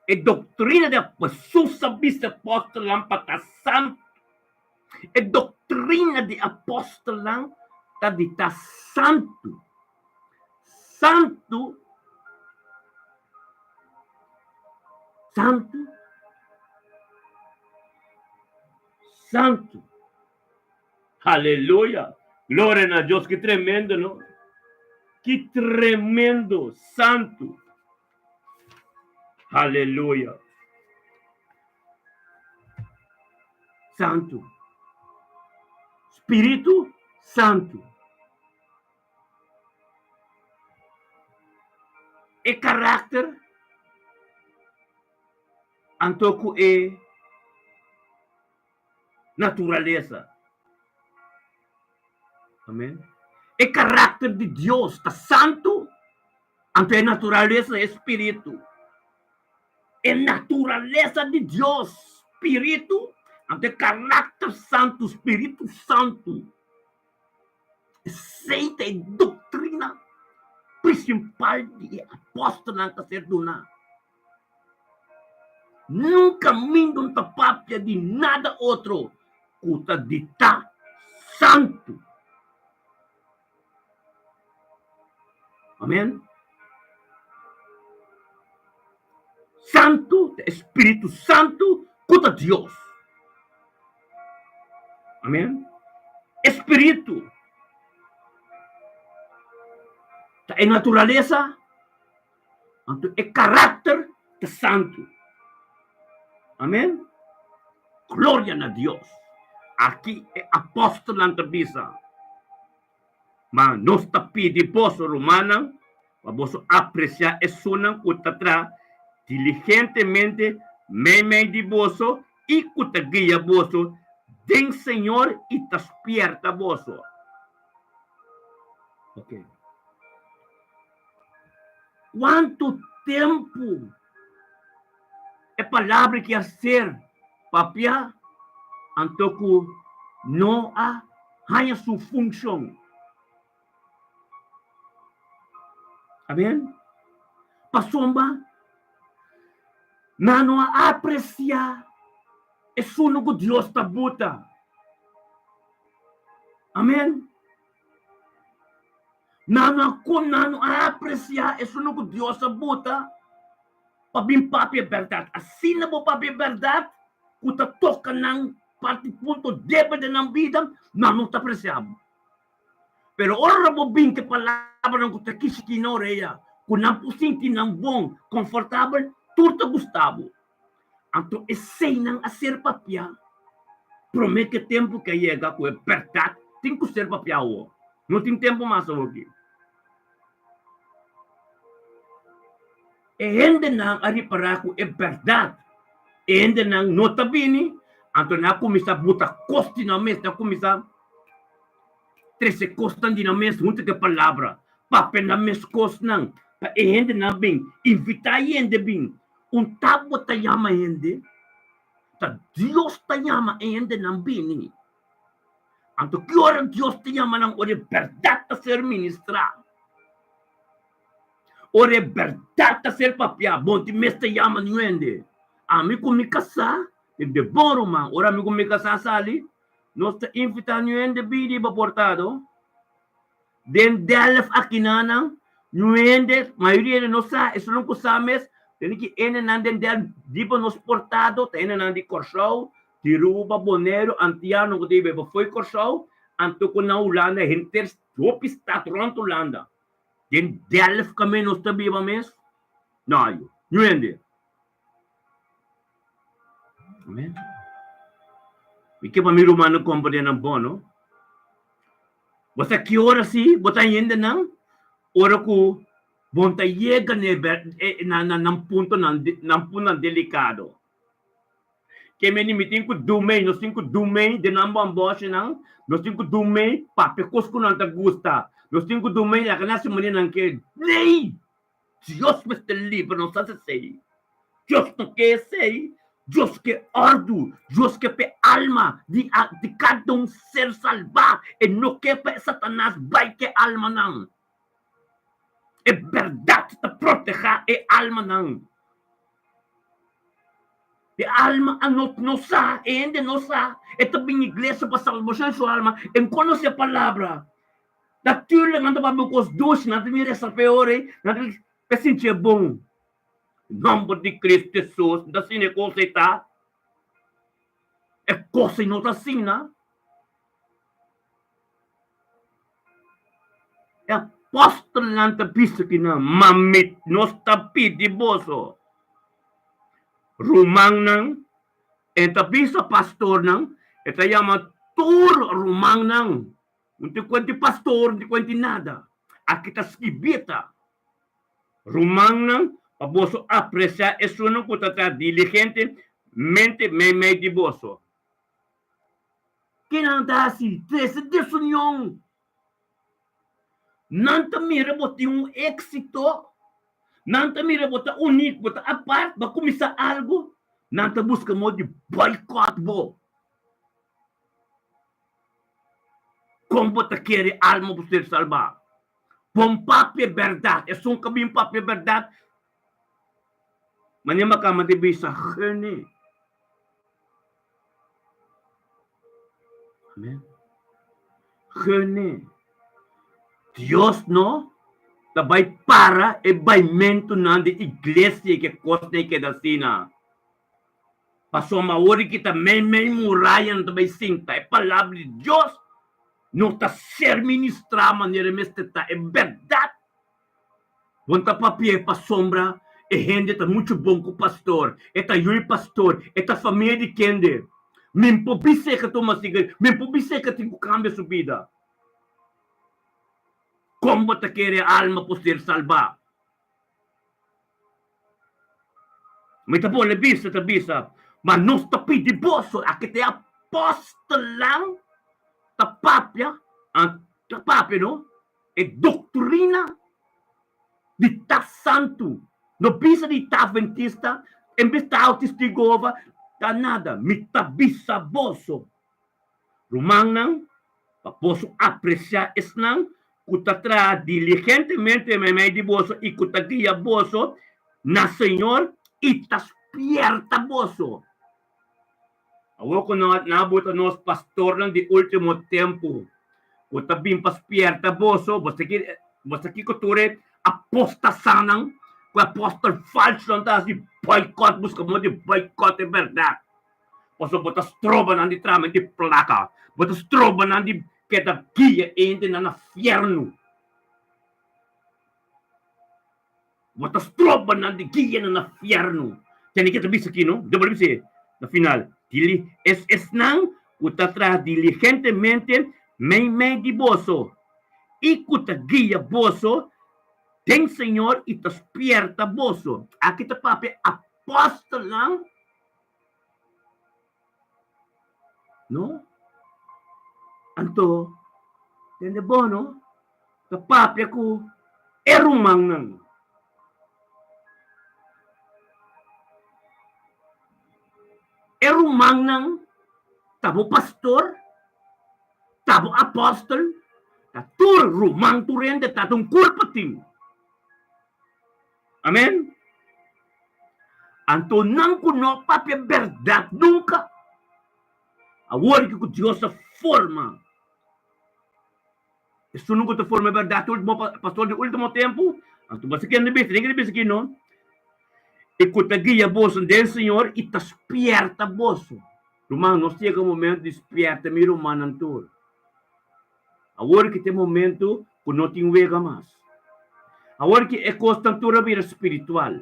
Speaker 1: E doktrina di Hesus a bisa apòstelnan pa ta santu. E doktrina di apòstelnan ta di ta santu. Santu, santu, santu. Aleluya! Gloria na Dios! Ki tremendo, no? Ki tremendo! Santu! Aleluya! Santu! Spiritu Santu! E karakter anto ku e naturalesa. Amen. E karakter di Dios ta santu, anto e naturalesa e spiritu. E naturalesa di Dios, spiritu, anto e karakter santu, spiritu santu. Esei ta e doktrina prinsipal di e apòstelnan ta ser duná. Nunka mindu no ta papia di nada otro ku ta di ta santu. Amen. Santu ta e Spiritu Santu ku ta Dios. Amen. E Spiritu ta e naturalesa. Anto e karakter ta santu. Amen. Gloria na Dios. Aki e apòstelnan ta bisa, Ma nos ta pidi boso, rumannan, pa boso apresiá esunnan ku ta traha diligentemente meimei di boso i ku ta guia boso den Señor i ta spièrta boso. Okay. Kuantu tempu e palabra ki a ser papiá anto ku no a haña su funshon? Amen. Pasobra nan no a apresiá esun ku Dios ta buta. Amen. Nan no a kon, nan no a apresiá esun ku Dios a buta pa bin papia bèrdat. Asina bo papia bèrdat ku ta toka nan parti punto débil den nan bida, nan no ta apresiá bo. Pero ora bo bin ku e palabranan ku ta kishikí na orea, ku nan por sinti nan bon, konfortabel, tur ta gusta bo. Anto eseinan a ser papiá promé ku e tempu ke a yega ku e bèrdat tin ku ser papiá awor. No tin tempu mas awoki. E hendenan a ripará ku e bèrdat e hendenan no ta bini, anto nan a kuminsá buta kos di nan mes, nan a kuminsá trese kosnan di nan mes huntu ku e palabra, papia nan mes kosnan pa e hendenan bin, invitá e hende bin. Un ta bo ta yama hende, ta Dios ta yama e hendenan bini. Anto ki ora Dios ta yama nan? Ora e bèrdat ta ser ministrá. Ora e bèrdat ta ser papiá, bon tin mes ta yama niun hende. Ami ku mi kasá, den de bon ruman, ora mi ku mi kasá sali, nos ta invitá niun hende bini riba portado. Den Delft akinanan, niun hende, mayoria hende no sa, esun ku sa mes, tene ki hendenan den Delft riba nos portado ta hendenan di Kòrsou, di Aruba, Boneiru, Antiano ku ta biba fo'i Kòrsou, anto ku na Hulanda henter hopi stat rònt Hulanda. Den Delft kaminda nos ta biba mes? No ayo, niun hende. Amen. Mi ke pa mi rumannan komprende nan bon, no? Bo sa ki ora si bo ta hende nan? Ora ku bon ta yega na e na na nan puntonan nan puntonan delikado. Ke meni mi tin ku dumei, nos tin ku dumei den nan bòmbòshinan, nos tin ku dumei papia kos ku nan ta gusta, nos tin ku dumei laga nan hasi manera nan ke. Nei! Dios mester libra nos hasi esei. Dios no ke esei. Dios ke òrdu. Dios ke pa e alma di di kada un ser salbá. E no ke pa e Satanas bai ku e almanan. E bèrdat ta protehá e almanan. E alma a no no sa, e hende no sa, e ta bin iglesia pa salbashon su alma, e no konosé palabra. Natuurlik nan ta papia kos dushi, nan ta bin resa p'e ora ei, nan ta bin sinti e bon. Nòmber di Cristo Hesus, no ta asina e kos ei ta. E kos ei no ta asina. E apòstelnan ta bisa ki nan, Ma mi nos ta pidi boso, rumannan, e ta bisa pastornan, e ta yama tur rumannan, no tin kuenti pastor, no tin kuenti nada, aki ta skibí ta, Rumannan, pa boso apresiá esunnan ku ta traha diligentemente meimei di boso. Ke nan ta hasi? Trese desunion. Nan ta mira bo tin un éksito, nan ta mira bo ta uní, bo ta apart, bo a kuminsá algu, nan ta buska modo di boikòt bo. Kon bo ta kere alma bo ser salbá? Bon papia bèrdat, esun ka bin papia bèrdat, manera mi a kaba di bisa, gene. Amen. Gene. Dios no ta bai para e baimentunan di iglesia ke kosnan keda asina. Pasobra awor di kita meimei murayanan ta bai sinta, e palabra di Dios no ta ser ministrá manera mester ta. E bèrdat Bon ta papia e pasobra e hende ta muchu bon ku pastor, e ta yui pastor, e ta famia di kende. Min por bis'é ka tuma sigaria, min por bis'é ka tin ku kambia su bida. Kon bo ta kere e alma por ser salbá? Mi ta pone bisa ta bisa, ma nos ta pidi boso, aki ta e apòstelnan ta papia, ta papia no, E doktrina di ta santu no bisa di ta atventista, en bes ta Testigo Jehova, ta nada. Mi ta bisa boso, rumannan, pa boso apresiá esnan ku ta traha diligentemente meimei di boso i ku ta guia boso na Señor i ta spierta boso. Awor ku nan a buta nos pastornan di último tempu ku ta bin pa spierta boso, boso ki boso kiko tur e apostasanan ku e apòstel falsunan ta hasi boikòt, buska modo di boikòt e bèrdat. Pasobra bo ta stroba nan di traha di plaka, bo ta stroba nan di keda guia e hendenan na fièrnu. Bo ta stroba nan di guia nan na fièrnu. Tende ke ta bisa aki, no? Dor bo bisa na final, Dili, es esnan ku ta traha diligentemente meimei di boso i ku ta guia boso den Señor i ta spierta boso. Aki ta papia apòstelnan. No? Anto, tende bo, no? Ta papia ku e rumannan. E rumannan ta bo pastor, ta bo apòstel, ta tur ruman tur hende ta ta un kurpa tin. Amen. Anto nan ku no papia bèrdat nunka, awor ki ku Dios a forma esun ku ta forma e bèrdat ultimo pastor di ultimo tempu, anto bo sa ken ta bisa, ken ta bisa aki no, e ku ta guia boso den Señor i ta spierta boso. Ruman, nos yega un momento di spierta mi rumannan tur. Awor ki ta e momento ku no tin wega mas. Awor ki e kosnan tur a bira spiritual.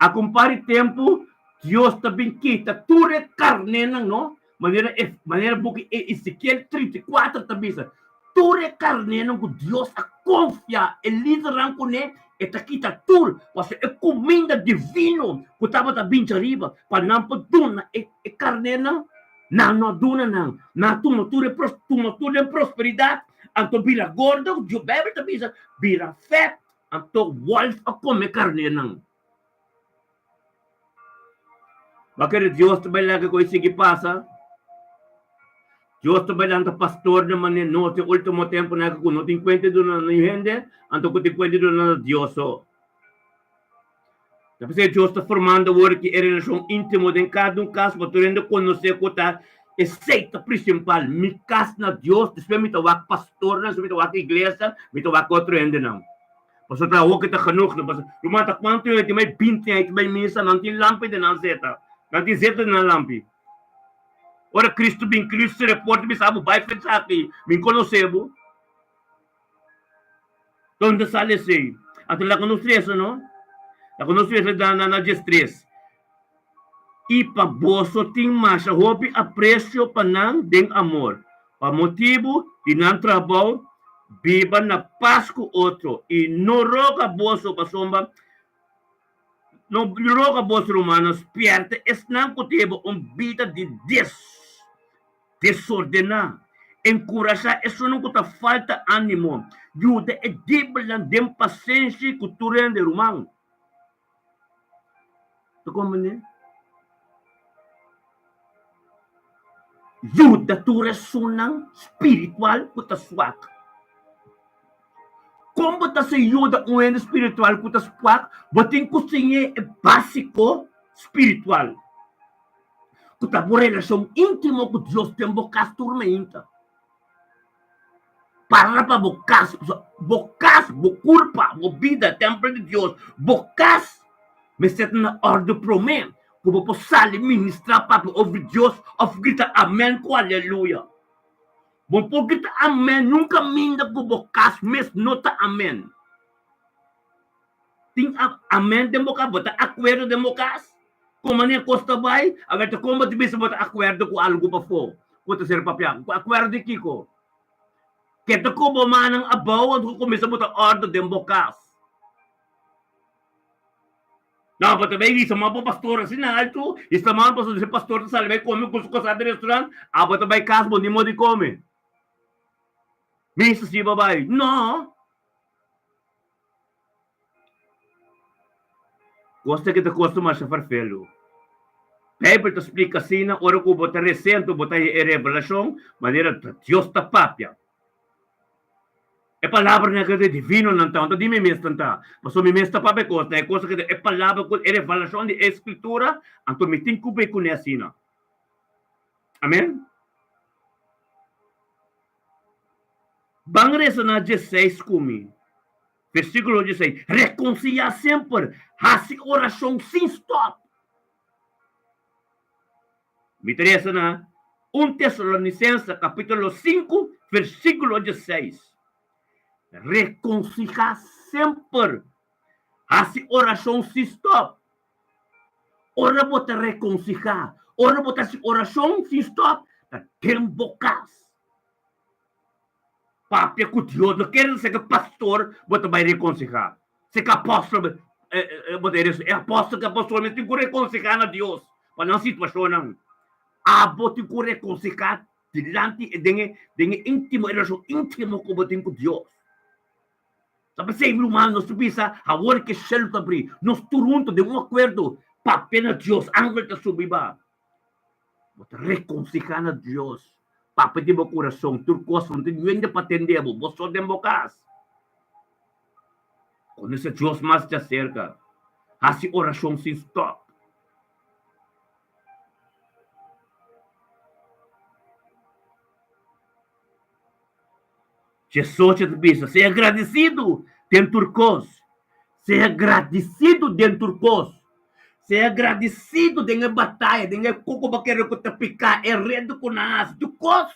Speaker 1: A kumpari tempu, Dios ta bin kita tur e karnénan, no? Manera e manera buki Ezekiel 34 ta bisa, tur e karnénan ku Dios a konfia e lidernan kuné, e ta kita tur, pasobra e kuminda divino ku tabata bin djariba pa nan por duna e karnénan, Nan no a duna nan. Nan a tuma tur e pros, tuma tur den prosperidat, anto bira gordo, Dios Bijbel ta bisa, bira fèt, anto wòlf a kome karnénan. Bo a kere Dios ta bai laga ku e sigui pasa? Dios ta bai lanta pastornan manera nos den último tempunan ku no tin kuenta di duna niun hende, anto ku tin kuenta di duna na Dios so. Ta p'esei Dios ta formando awor ki e relashon íntimo den kada un kas pa tur hende konosé ku ta esei ta prinsipal. Mi kas na Dios, despues mi ta wak pastornan, despues mi ta wak iglesia, mi ta wak otro hendenan. Pasobra ta hopi ta genoeg. Pasobra ruman ta kuantu hende tin bai binti aña ta bai misa, nan tin lampi den nan zeta. Nan tin zeta den nan lampi. Ora Kristu bin, Kristu report bisa bo bai fetsa aki, mi konosé bo. Donde sali esei? Anto laga nos resa, no? Laga nos resa na, na, na 13. I pa boso tin masha hopi apresio pa nan den amor, pa motibu di nan trabou, biba na pas ku otro, i no roga boso pasobra No roga boso rumannan spierta esnan ku ta heba un bida di des desordená. Enkurashá esunnan ku ta falta ánimo. Yuda e dibelnan den pasenshi ku tur hende, ruman. Ta komprendé? Yuda tur esunnan spiritual ku ta swak. Kon bo ta haci yuda un hende spiritual cu ta swak? Bo tin cu siñ'é e basico spiritual, cu ta bo relacion intimo cu Dios den bo cas tur mainta. Para pa bo cas, bo cas, bo curpa, bo bida, tempel di Dios, bo cas mester ta na ordo prome cu bo por sali ministra papia over Dios of grita amen cu aleluya. Bo por grita amen nunca minda cu bo cas mes no ta amen. Tin amen den bo cas, bo ta acuerdo den bo cas? Con manera cos ta bay? Awe ta con bo ta bisa bo ta acuerdo cu algo pafo cu ta ser papia? Cu acuerdo di kico? Keda cu bo mannan abao anto cu cuminsa bo ta ordo den bo cas. No, bo ta bay bisa ma bo pastor asina alto y sta mal pasobra si pastor ta sali bay come cu su cosa di restaurant, abo ta bay cas bo ni modo di come. Misa si bo bay. No! Cos ta ki ta costa masha farfelu. Bijbel ta splica asina ora cu bo ta resento bo ta haya e revelacion manera Dios ta papia. E palabranan ku ta divinonan ta, no ta di mi mes nan ta, pasobra mi mes ta papia e kosnan, e kosnan ku ta e palabra ku e revelashon di e Skritura, anto mi tin ku bai kuné asina. Amen. Ban resa na diesseis ku mi, versíkulo diesseis, Rekonsiliá semper, hasi orashon sin stòp. Mi ta resa na 1 Tesalonicense capítulo 5 versículo 16. Reconsiha semper. Hasi orashon sin stòp. Ora bo ta rekonsihá, ora bo ta hasi orashon sin stòp, ta den bo kas. Papia ku Dios, no kere seka pastor bo ta bai rekonsehá, seka apòstel bo ta e apòstel ku apòstel mes tin ku rekonsehá na Dios pa nan situashonnan. Abo tin ku rekonsehá dilanti den e den e íntimo e relashon íntimo ku bo tin ku Dios. Ta p'esei mi ruman nos ta bisa awor ke shelu ta abrí, nos tur huntu den un akuerdo papia na Dios, angel ta subi ba. Bo ta rekonsehá na Dios. Papia di bo kurason tur kos, no tin hende pa tende bo, bo so den bo kas. Konosé Dios mas djaserka. Hasi orashon sin stòp. Jesus ta bisa, Sea gradisidu den tur kos. Sea gradisidu den tur kos. Sea gradisidu den e bataya, den e koko bo kere ku ta piká, e redu ku nan hasi, tur kos.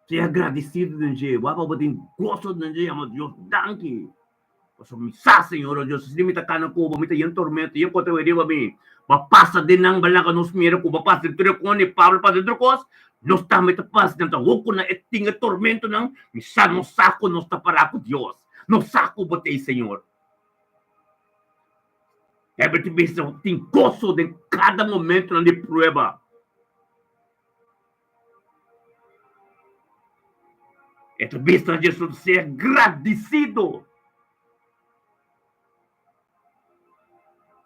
Speaker 1: Sea gradisidu den dje. Wak pa bo tin goso den dje, yama Dios danki. Pasobra mi sa, Señor, o Dios, si mi ta kana ku bo, mi ta yen tormento, yen kos ta wei riba mi. Bo pasa den nan, bo laga nos mira ku bo pasa den tur e kos, ni Pablo pasa den tur kos, nos tambe ta pasa den ta hopi ku nan e tin e tormentonan, mi sa, nos sa ku nos ta pará ku Dios, nos sa ku bo ta ei, Señor. Heber ta bisa, tin goso den kada momentonan di prueba. E ta bisa na Jesus, Sea gradisido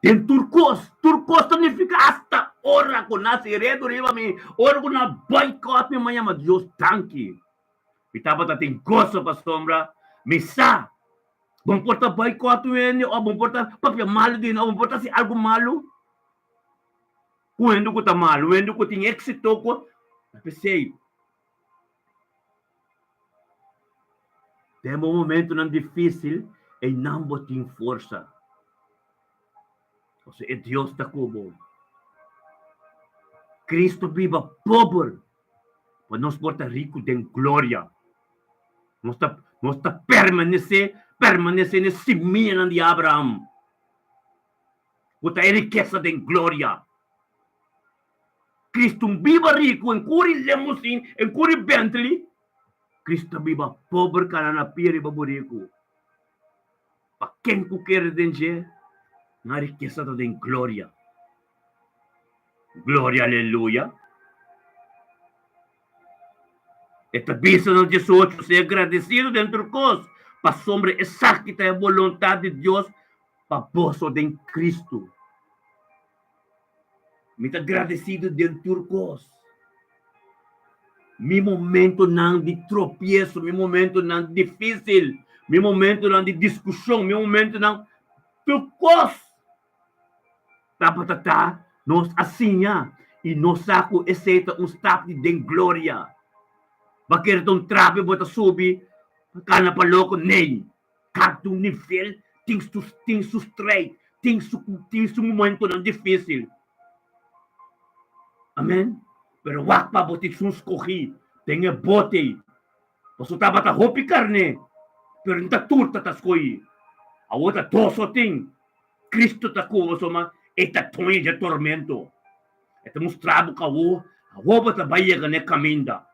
Speaker 1: den tur kos. Tur kos ta nifiká asta ora ku nan hasi redu riba mi, ora ku nan boikòt mi, mi yama Dios danki. Mi tabata tin goso pasobra mi sa bo por ta boikòt un hende òf bo por ta papia malu di hende òf bo por ta hasi algu malu. Ku hende ku ta malu, hende ku tin éksito ku ta p'esei. Den bo momentunan difísil, einan bo tin forsa. Pasobra e Dios ta ku bo. Cristo biba pober pa nos por ta riku den gloria. Nos ta nos ta permanesé permanesé n'e simianan di Abraham. Ku ta e rikesa den gloria. Cristo un biba riku en kuri limousine, en kuri Bentley. Cristo a biba pober kana na pia riba buriku. Pa ken ku kere den dje, nan rikesa ta den gloria. Gloria aleluya. E ta bisa na 18, Sea gradesido den tur kos, pasobra esaki ta e boluntat di Dios pa boso den Cristo. Mi ta gradesido den tur kos. Mi momentonan di tropieso, mi momentonan difísil, mi momentonan di diskushon, mi momentonan tur kos tabata ta nos a siña i nos sa ku esei ta un stap di den gloria. Bo a kere ta un trapi bo ta subi kana pa loko? Nee! Kada un nivel tin su tin su strijd, tin su tin su momentonan difísil. Amen. Pero wak pa bo tin sun skohí den e bote ei. Pasobra tabata hopi karné, pero no ta tur ta ta skohí. Awor ta dos so tin. Cristo ta ku bo soma e ta toña dje tormento. E ta mustra bo ku awor, awor bo ta bai yega na e kaminda.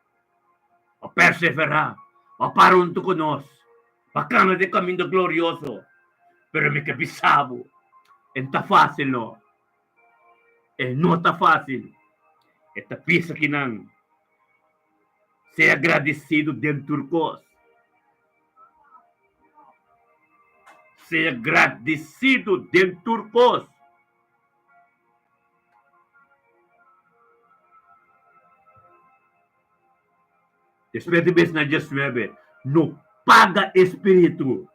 Speaker 1: Pa perseverá, pa para huntu ku nos, pa kana den kaminda glorioso. Pero mi ke bisa bo, e no ta fásil no. E no ta fásil. E ta bisa kinan, Sea gradisido den tur kos. Sea gradisido den tur kos. Despues di bes na diesnuebe, no paga e spiritu.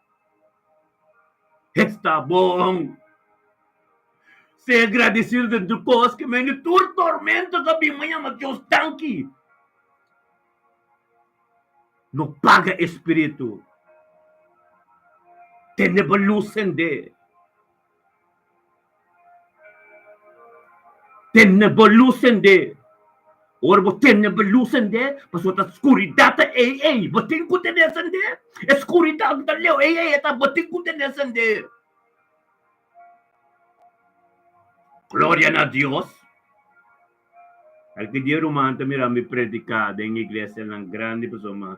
Speaker 1: Esta bon! Sea gradisido den tur kos, ke medio di tur tormento ta bin mañana, Dios danki. No paga e spiritu. Tene bo lus sende. Tene bo lus sende. Ora bo tene bo lus sendé, pasobra ta skuridat ta ei ei, bo tin ku tene sendé. E skuridat ku ta leu ei ei ta bo tin ku tene sendé. Gloria na Dios. Algun dia ruman ta mira mi prediká den iglesianan grandi pasobra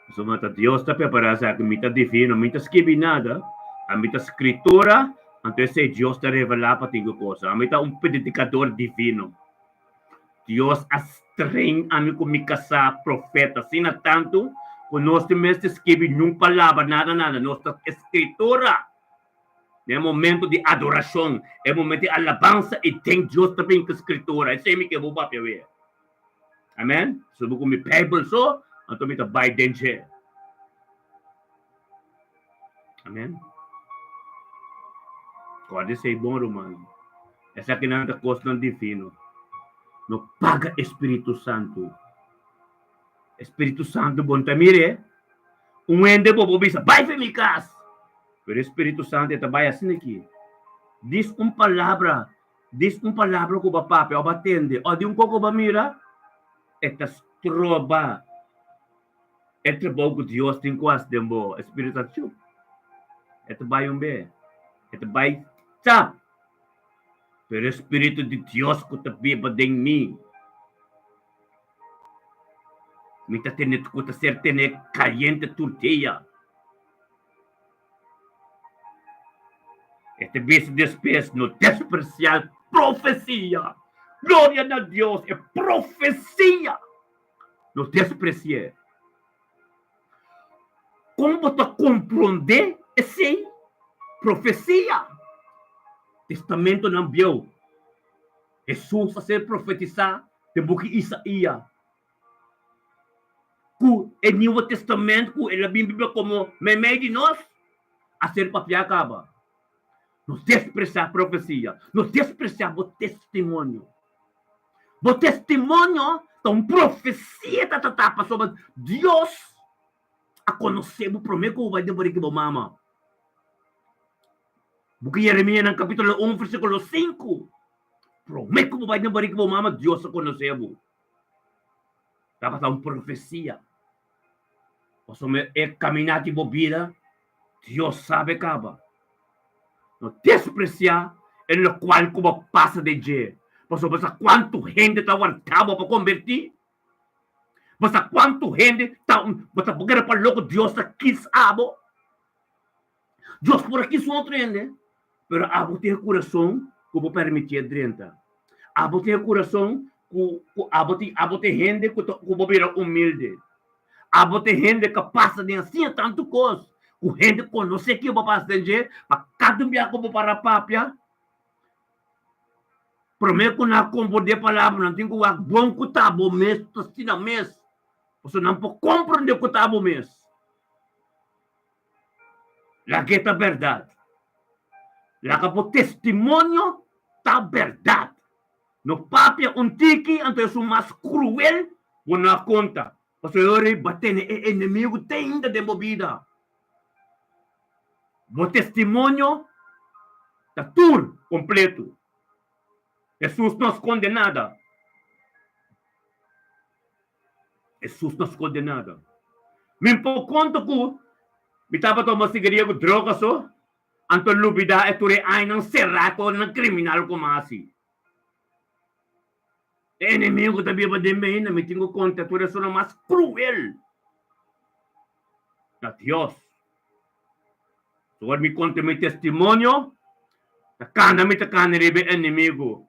Speaker 1: pasobra ta Dios ta prepará esaki, mi ta divino, mi ta skibi nada, ami ta skritura, anto esei Dios ta revelá pa tin ku kosa. Ami ta un predikador divino. Dios a strain ami ku mi kasá profeta asina tantu ku nos tin mester skibi niun palabra, nada nada, nos ta skritura. Na e momento di adorashon, e momento di alabansa i den Dios ta bin ku skritura. Esei mi ke bo papia wea. Amen. Subi ku mi Bijbel so, anto mi ta bai den dje. Amen. Kòrda esei bon, ruman. Esakinan ta kosnan divino. No paga e Spiritu Santu. E Spiritu Santu bon ta mir'é. Un hende bo por bisa, Bai for mi kas! Pero e Spiritu Santu e ta bai asina aki. Dis un palabra Dis un palabra ku bo a papia o bo a tende o di un kos ku bo a mira, e ta stroba e trabou ku Dios tin ku hasi den bo. E spiritu ta chup, e ta bai un be, e ta bai chap. Pero e spiritu di Dios ku ta biba den mi, mi ta tene ku ta ser tene kayente tur dia. E ta bisa despues, No despresiá profesia. Gloria na Dios, e profesia! No despresi'é. Kon bo ta komprondé esei? Profesia! Testamentonan Bieu. Hesus a ser profetisá den buki Isaia. Ku e Nieuwe Testament ku el a bin biba komo meimei di nos, a ser papiá kaba. No despresiá profesia, no despresiá bo testimonio. Bo testimonio ta un profesia ta tratá pasobra Dios a konosé bo promé ku bo bai den barika di bo mama. Buki Yeremia nan kapítulo un versíkulo sinku, Promé ku bo bai den barika di bo mama Dios a konosé bo. Tabata un profesia. Pasobra e kaminá di bo bida, Dios sabe kaba. No despresiá e lokual ku bo pasa den dje, pasobra bo sa kuantu hende ta warda bo pa kombertí. Bo sa kuantu hende ta bo ta kere pa loko Dios ta kis abo. Dios por a kis un otro hende, pero abo tin e kurason ku bo permitié drenta. Abo tin e kurason ku ku abo tin abo tin hende ku ta ku bo bira humilde. Abo tin hende ku a pasa den asina tantu kos ku hende konosé ke bo pasa den dje, pa kada un bia ku bo para papia, promé ku nan a komprondé palabra nan tin ku wak bon ku ta bo mes ta asina mes, pasobra nan por komprondé ku ta bo mes. Laga e ta bèrdat. Laga bo testimonio ta bèrdat. No papia un tiki, anto esun mas kruel bo no a konta. Pasobra e ora ei bo a tene e enemigu te ainda den bo bida. Bo testimonio ta tur kompletu. Hesus no a skonde nada. Hesus no skonde nada. Mi por konta ku mi tabata tuma sigaria ku droga so, anto lubida e tur e añanan será ku nan kriminal ku mi a hasi. E enemigu ta biba den mi ainda, mi tin ku konta tur esunnan mas kruel na Dios. Ora mi konta mi testimonio, ta kanda mi ta kanda riba e enemigu.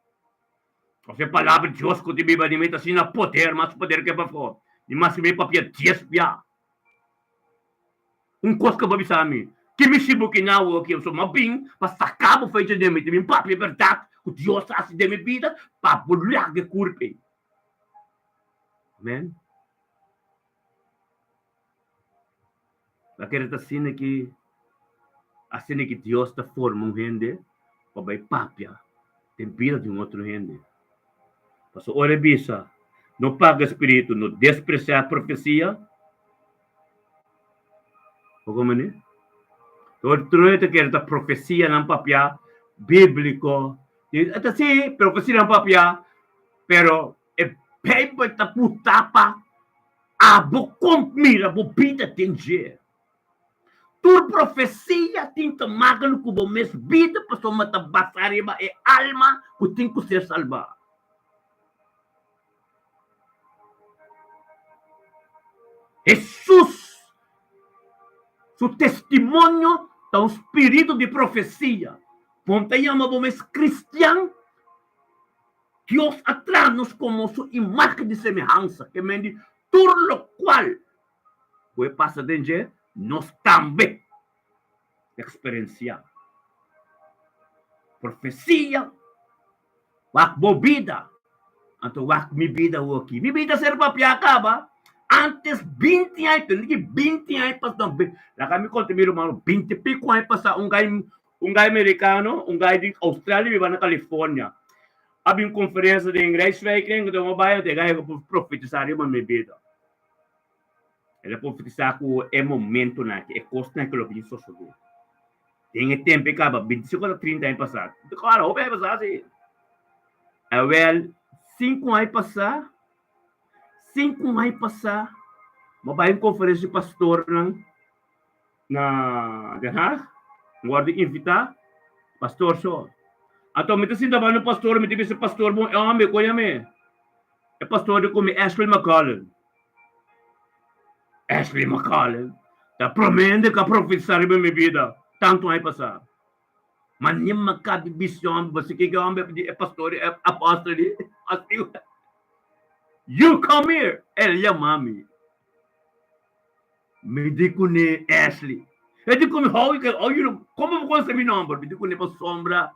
Speaker 1: Pasobra e palabra di Dios ku ta biba den mi ta asina poder, mas poder ke pafó. Mi mas mi papia dies bia. Un kos ku bo bisa mi, Ki mi sibu ki na awo aki? Pasobra mi a bin pa saka bo fecha den mi. Ta bin papia e bèrdat ku Dios a hasi den mi bida pa bo laga e kurpa ei. Amen. Ta kere ta asina ki asina ki Dios ta forma un hende pa bai papia den bida di un otro hende. Pasobra ora e bisa, No paga spiritu, no despresiá profesia. Bo komprendé? Ora tur ta kere ta profesianan papiá bíbliko. Ta sí, profesianan papiá. Pero e Bijbel ta puta pa abo kon mira bo bida den dje. Tur profesia tin ta maken ku bo mes bida pasobra ta basa riba e alma ku tin ku ser salbá. Hesus su testimonio ta un spiritu di profesia. Bo ta yama bo mes kristian? Dios a traha nos komo su imágen di semehansa, ke men di tur lokual ku e pasa den dje, nos tambe eksperensiá. Profesia, wak bo bida, anto wak mi bida awoki. Mi bida ser papiá kaba antes binti aña, tende ki binti aña pasá, laga mi konta mi rumannan, binti piku aña pasá un gai Un gai merikano, un gai di Australia biba na California a bin konferensia den Rijswijk en ku ta bai anto e gai a profetisá riba mi bida. El a profetisá ku e momentonan aki, e kosnan aki lo bin sosodé. Den e tempu e kaba bintisinku ota trinta aña pasá. Kòrda hopi aña pasá si. Awèl, sinku aña pasá, sinku aña pasá, mi a bai un konferensia di pastornan. Na Den Haag, mi wòrdu invitá, pastor so. Anto mi ta sinta banda un pastor, mi ta bisa pastor bon e hòmber ku yam'é. E pastor di ku mi Ashley McCullen. Ashley McCullen ta promé hende ku a profetisá riba mi bida tantu aña pasá. Ma ni mi a kabi bisa e hòmber, bo sa kiko e hòmber di e pastor e apòstel di? You come here! El yama mi. Mi di kuné Ashley. E di ku mi, how you how you know, komo bo konosé mi nòmber? Mi di kuné pasobra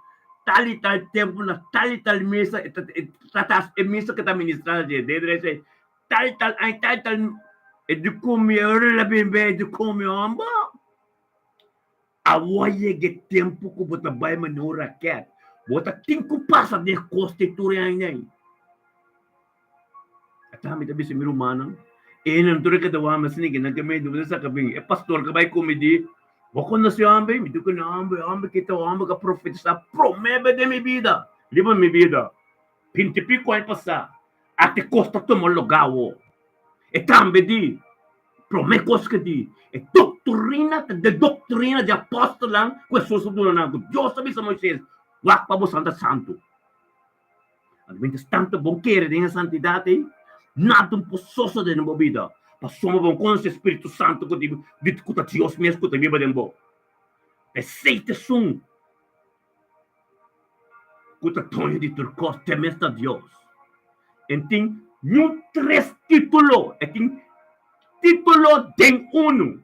Speaker 1: tal i tal tempu na tal i tal misa e ta e ta e misa ke ta ministrá na dje den iglesia tal i tal aña tal i tal e di ku mi e ora el a bin bei e di ku mi hòmber awor a yega e tempu ku bo ta bai manera un raket bo ta tin ku pasa den e kos di tur e aña ei. Ata mi ta bisa mi rumannan, e nan tur e keda wak mi asina ke nan ke medio mi ta saka bin. E pastor ke bai ku mi di, Bo konosé e hòmber ei? Mi di ku no, hòmber, e hòmber ke ta hòmber ke a profetisá promé bes den mi bida, riba mi bida, binti piko aña pasá. Ata e kos ta tuma lugá awor. E tambe di, promé kos ke di, e doktrina ta de doktrina di apòstelnan ku Hesus a duna nan, ku Dios a bisa Moisés, Wak pa bo santa santu. Anto mientras tanto bon kere den e santidat ei, nada no por sosode den bo bida, pasobra bo konoce Spiritu Santo ku di ku ta Dios mes ku ta biba den bo. P'esei ta esun ku ta doño di tur kos, te mes ta Dios. E tin niun tres titulo, e tin titulo den unu.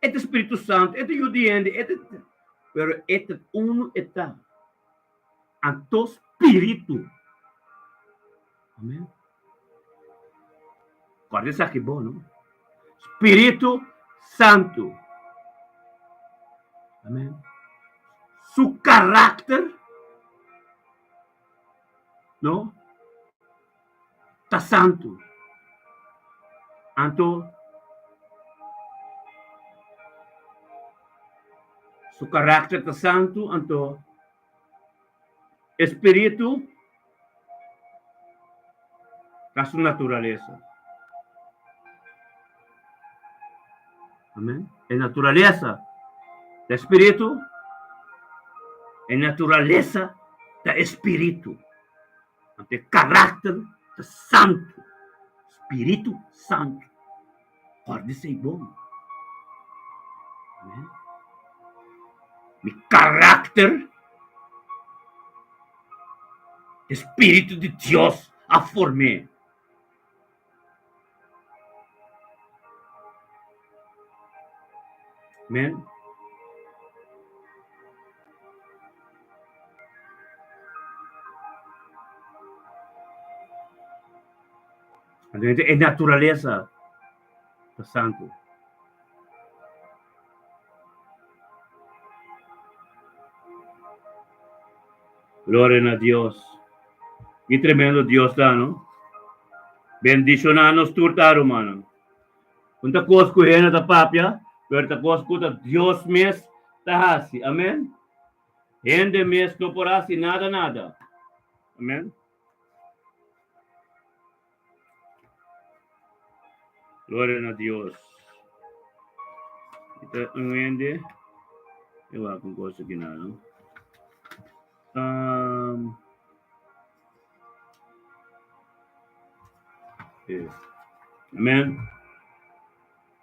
Speaker 1: E ta Spiritu Santo, e ta Yu di hende, e ta, pero e ta unu e ta. Anto Spiritu. Amen. Kòrda esaki bon, no? Spiritu Santu. Amen. Su karakter, no? Ta santu. Anto su karakter ta santu, anto e spiritu ta su naturalesa. Amen. E naturalesa ta spiritu, e naturalesa ta e spiritu. Anto e karakter ta santu, Spiritu Santu. Kòrda esei bon. Amen. Mi karakter, e Spiritu di Dios a form'é. Amen. Anto e naturalesa ta santu. Gloria na Dios. Ki tremendo Dios ta, no? Bendiciona nos tur ta, rumannan. Un ta kos ku hende ta papia, pero ta kos ku ta Dios mes ta hasi. Amen. Hende mes no por hasi nada, nada. Amen. Gloria na Dios. Ita un hende. E wak un cosa aquí na, no? Um, eh. Amen.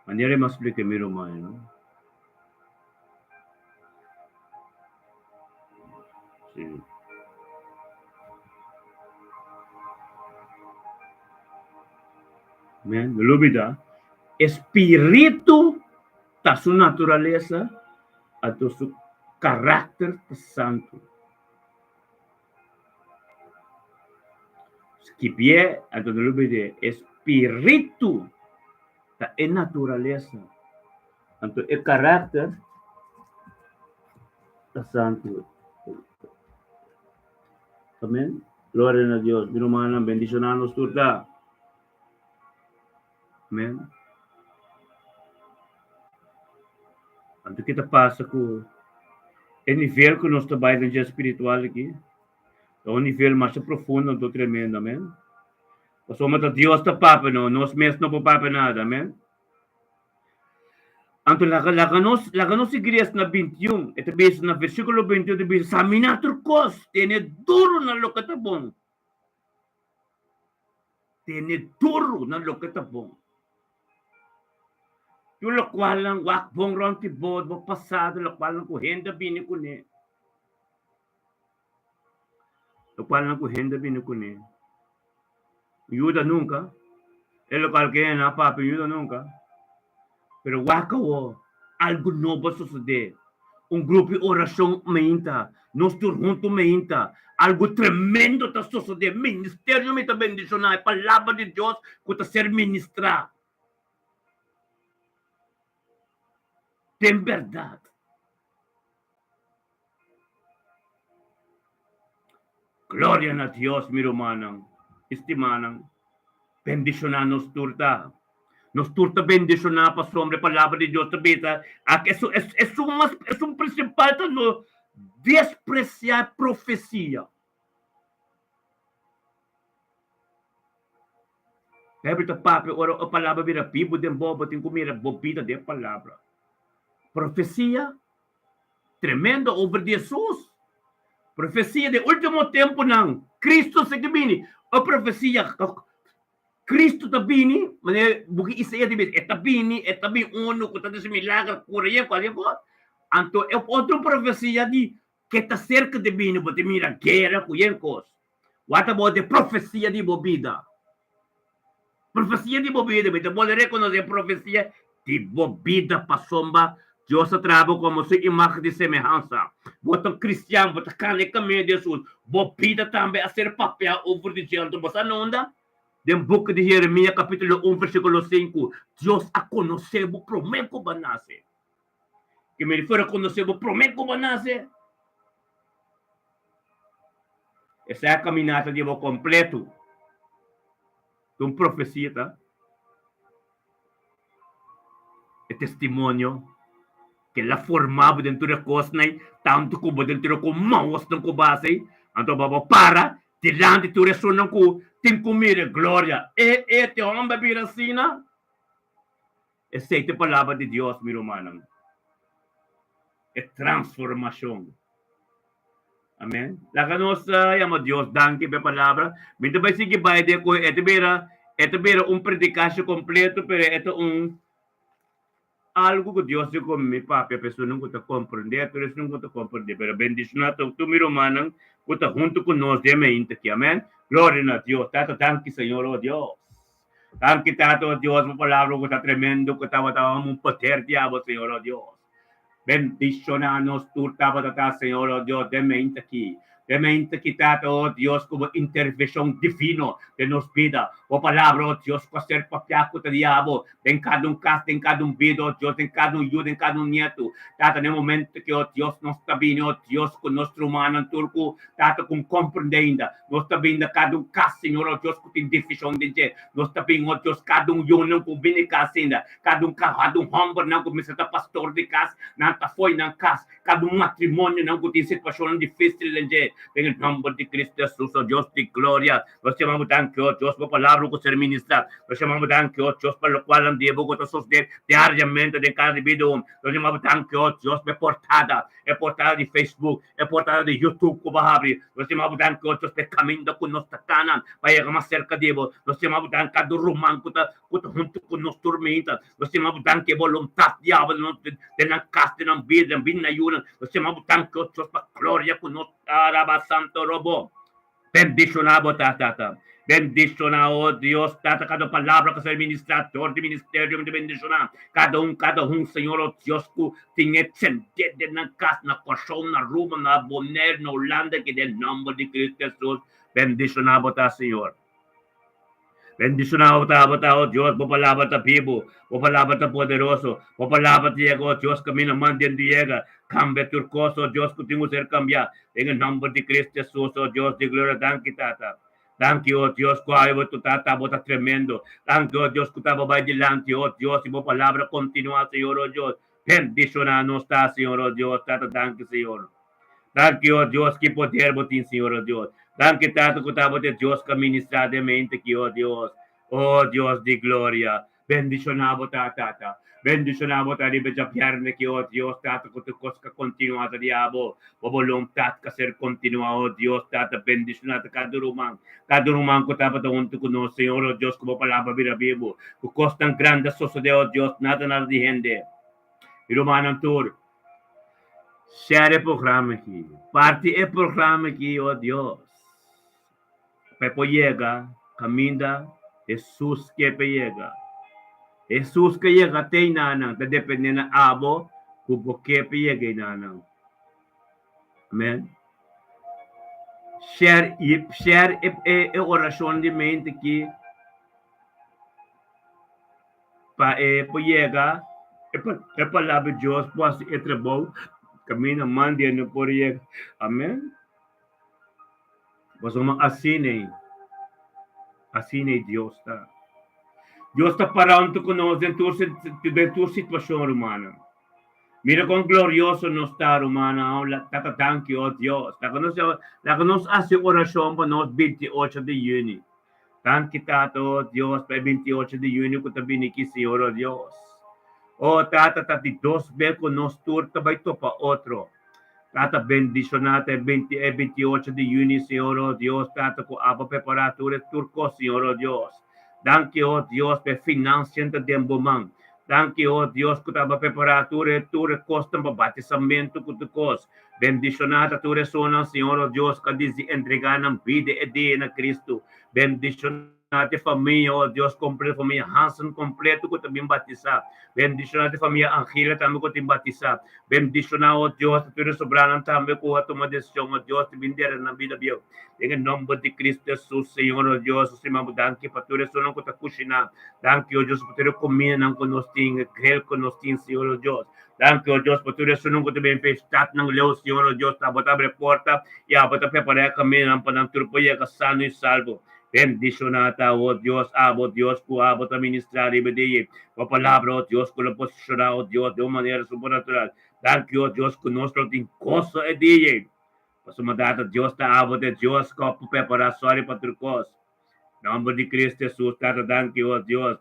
Speaker 1: Manera mi a splika mi ruman, no? Sí. Amen. No lubida, e spiritu ta su naturalesa, anto su karakter ta santu. Skibié, anto no lubid'é, e spiritu ta e naturalesa, anto e karakter ta santu. Amen. Gloria na Dios. Mi rumannan, bendishoná nos tur ta. Amen. Anto ke ta pasa ku e nivel ku nos ta bai den dje spiritual aki? Ta un nivel masha profundo anto tremendo, amen. Pasobra ta Dios ta papia no, nos mes no por papia nada, amen. Anto laga laga nos laga nos iglesia na 21, e ta bisa na versíkulo 21 ta bisa, Saminá tur kos, tene duru na loke ta bon. Tene duru na loke ta bon. Tur lokualnan wak bon rònt di bo, bo pasado, lokualnan ku hende a bini kuné. Lokualnan ku hende a bini kuné. Yuda nunka. E lokual ku hende a papia yuda nunka. Pero wak awor, algu nobo a sosodé. Un grupo di orashon meinta, nos tur huntu meinta. Algu tremendo ta sosodé. Ministerio mi ta bendishoná e palabra di Dios ku ta ser ministrá. Den bèrdat. Gloria na Dios, mi rumannan i stimanan. Bendishoná nos tur ta. Nos tur ta bendishoná pasobra e Palabra di Dios ta bisa ak esun esun mas esun prinsipal ta no despresiá profesia. Bijbel ta papia ora e palabra bira bibu den bo, bo tin ku mira bo bida den e palabra. Profesia Tremendo over di Hesus. Profesia di ultimo tempunan. Cristo si ke bini. E profesia Cristo ta bini, manera buki Isaías ta bisa, e ta bini, e ta bin unu ku ta hasi milager, kura yen kualke kos. Anto e otro profesia di ke ta serka di bini, bo ta mira guera ku yen kos. What about e profesia di bo bida? Profesia di bo bida, mi ta bolbe rekonosé profesia di bo bida pasobra Dios a traha bo komo su imagen di semehansa. Bo ta un kristian, bo ta kana e kaminda di Hesus, bo bida tambe a ser papiá over di dje. Anto bo sa na unda? Den buki di Jeremia kapítulo un versíkulo sinku, Dios a konosé bo promé ku bo a nase. Ke mi refiero konosé bo promé ku bo a nase? Esei a kaminata di bo kompletu. Ta un profesia ta e testimonio ke el a forma bo den tur e kosnan, tantu ku bo den tur e komosnan ku bo hasi, anto bo bo para dilanti tur esunnan ku tin ku mira e gloria. E e te homber bira asina? Esei ta e palabra di Dios, mi rumannan. E transformashon. Amen. Laga nos yama Dios danki pa e palabra. Mi ta bai sigui bai den ku e ta bira, e ta bira un predikashon kompleto, pero e ta un algu ku Dios di ku mi papia pa esunnan ku ta komprendé, tur esunnan ku ta komprendé. Pero bendishoná tur mi rumannan ku ta huntu ku nos den mainta aki. Amen. Gloria na Dios. Tata, danki Señor, oh Dios. Danki Tata, oh Dios, bo palabra ku ta tremendo, ku tabata un poder di abo, Señor, oh Dios. Bendiciona nos tur tabata ta, Señor, oh Dios, den mente aki. Den mente aki, Tata, oh Dios, ku bo intervencion divino den nos bida. Bo palabra, oh Dios, ku a ser papiá ku ta di abo den kada un kas, den kada un bida, oh Dios, den kada un yu, den kada un nietu. Tata, den momento aki, oh Dios, nos ta bini, oh Dios, ku nos rumannan tur ku, Tata, ku comprende ainda. Nos ta bin na kada un kas, Señor, oh Dios, ku tin divishon den dje. Nos ta bin, oh Dios, kada un yunan ku bini kas ainda, kada un kada un hòmbernan ku mester ta pastor di kas, nan ta fo'i nan kas, kada un matrimonionan ku tin situashonnan difísil den dje. Den e nòmber di Cristo Hesus, o Dios di gloria, nos yama Bo danki, o Dios, pa Bo palabra ku ser ministrá. Nos yama Bo danki, o Dios, pa lokualnan di Bo ku ta sosodé diariamente den kada di bida. Nos yama Bo danki, o Dios, pa e portada, e portada di Facebook, e portada di YouTube ku Bo habri. Nos yama Bo danki, o Dios, pa e kaminda ku nos ta kana pa yega mas serka di Bo. Nos yama Bo danki kada ruman ku ta ku ta huntu ku nos tur minta. Nos yama Bo danki e boluntat di abo den nan kas, den nan bida, den bida nan yunan. Nos yama Bo danki, o Dios, pa gloria ku nos ta raba santo robo. Bendishoná Bo ta, Tata. Bendishoná, o Dios, Tata, kada palabra ku ser ministrá dor di ministerio mi ta bendishoná kada un, kada un, Señor, o Dios, ku tin e sendé den nan kas, na Kòrsou, na Aruba, na Bonaire, na Hulanda, ki den nòmber di Cristo Hesus, bendishoná Bo ta, Señor. Bendishoná bo ta, bo ta, o Dios, bo palabra ta bibu, bo palabra ta poderoso, bo palabra ta yega, o Dios, kaminda man den di yega, kambia tur kos, o Dios, ku tin ku ser kambiá, den e nòmber di Cristo Hesus, o Dios di gloria, danki, Tata. Danki, o Dios, ku awe bo ta, ta, bo ta tremendo. Danki, o Dios, ku ta bo bai dilanti, o Dios, i bo palabra kontinuá, Señor, o Dios. Bendishoná nos ta, Señor, o Dios, Tata, danki, Señor. Danki, o Dios, ki poder bo tin, Señor, o Dios. Danki, Tata, ku ta bo ta e Dios ku a ministrá den mente aki, o Dios. O Dios di gloria, bendishoná bo ta, Tata. Bendishoná bo ta riba djabièrnè aki, o Dios, Tata, ku tur kos ka kontinuá ta di abo. Bo boluntat ka ser kontinuá, o Dios, Tata. Bendishoná ta kada ruman, kada ruman ku tabata huntu ku nos, Señor, o Dios, ku bo palabra bira bibu. Ku kosnan grandi a sosodé, o Dios, nada nada di hende. Mi rumannan tur. Share e programa aki. Parti e programa aki, o Dios. Pa e por yega kaminda Hesus ke pa e yega. Hesus ke yega te einanan, ta depende na abo ku bo ke pa e yega einanan. Amen. Share, share e, e, e orashon di mente aki. Pa e por yega e palabra di Dios por hasi e trabou kaminda man di e no por yega. Amen. Pasobra asina ei, asina ei Dios ta. Dios ta para huntu ku nos den tur den tur situashon, rumannan. Mira kon glorioso nos ta, rumannan. Tata danki, oh Dios. Laga nos laga nos hasi orashon pa nos 28 di yüni. Danki Tata, oh Dios, pa e 28 di yüni ku ta bini aki, Señor, oh Dios. Oh Tata, ta di dos be ku nos tur ta bai topa otro. Tata, bendishoná ta e binti e 28 di yüni, Señor, oh Dios, Tata, ku abo prepará tur e tur kos, Señor, oh Dios. Danki, oh Dios, pa e finansian ta den bo man. Danki, oh Dios, ku ta abo prepará tur e tur e kosnan pa batisamentu ku tur kos. Bendishoná ta tur esunnan, Señor, o Dios, ku a disi entregá nan bida e dia na Kristu. Bendishoná ta e famia, o Dios, kompleto, famia Hansen kompleto ku ta bin batisá. Bendishoná ta e famia Angela tambe ku tin batisá. Bendishoná, o Dios, ta tur e sobranan tambe ku a tuma desishon, o Dios, di bin dera nan bida bieu. Den e nòmber di Kristu Hesus, Señor, o Dios, nos stima Bo danki pa tur esunnan ku ta kushiná. Danki, o Dios, pa tur e kumindanan ku nos tin, e grill ku nos tin, Señor, o Dios. Danki, o Dios, pa tur esunnan ku ta bin pa e statnan leu, Señor, o Dios, abo ta abri e porta i abo ta prepará e kamindanan pa nan tur por yega sano i salvo. Bendishoná ta, o Dios, abo, Dios, ku abo ta ministrá riba di ei. Bo palabra, o Dios, ku lo posishoná, o Dios, den un manera supernatural. Danki, o Dios, ku nos lo tin goso e dia ei. Pasobra Tata, Dios ta abo ta e Dios ku a por prepará sòri pa tur kos. Nòmber di Cristo Hesus, Tata, danki, o Dios.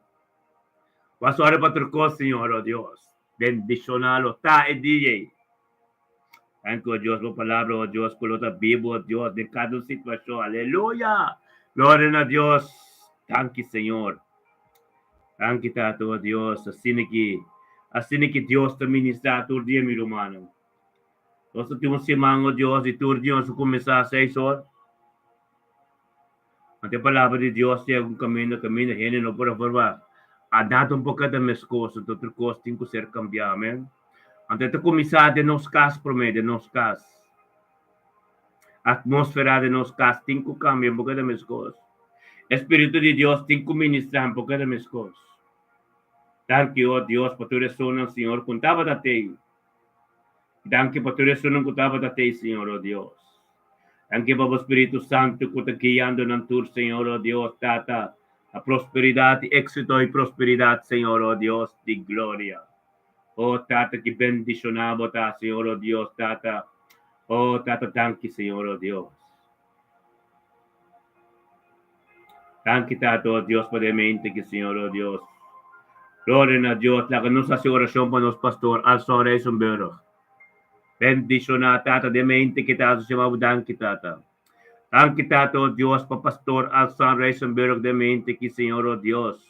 Speaker 1: Bo a sòri pa tur kos, Señor, o Dios. Bendishoná lo ta e dia ei. Danki, o Dios, bo palabra, o Dios, ku lo ta bibu, o Dios, den kada un situashon. Aleluya! Gloria na Dios! Danki, Señor. Danki, Tata, o Dios. Asina ki, asina ki Dios ta ministrá tur dia, mi rumannan. Nos ta tin un siman, o Dios, di tur dia nos a kuminsá seis or. Anto e palabra di Dios tin algun kaminda, kaminda hende no por a verwagt. A nada un poco ta meskos, anto tur kos tin ku ser kambiá, amen. Anto e ta kuminsá den nos kas promé, den nos kas. Atmósfera den nos kas tin ku kambia un poco ta meskos. E Spiritu di Dios tin ku ministrá un poco ta meskos. Danki, o Dios, pa tur esunnan, Señor, ku tabata tei. Danki pa tur esunnan ku tabata tei, Señor, o Dios. Danki pa bo Spiritu Santu ku ta guiando nan tur, Señor, o Dios, Tata, na prosperidat i éksito i prosperidat, Señor, o Dios di gloria. O Tata, ki bendishoná bo ta, Señor, o Dios, Tata. Oh, Tata, danki, Señor, oh Dios. Danki, Tata, oh Dios, pa e mente aki, Señor, oh Dios. Gloria na Dios. Laga nos hasi orashon pa nos pastor, Alson Rijsenburg. Bendishoná, Tata, den mente aki, Tata, yama bo danki, Tata. Danki, Tata, oh Dios, pa pastor Alson Rijsenburg den mente aki, Señor, oh Dios.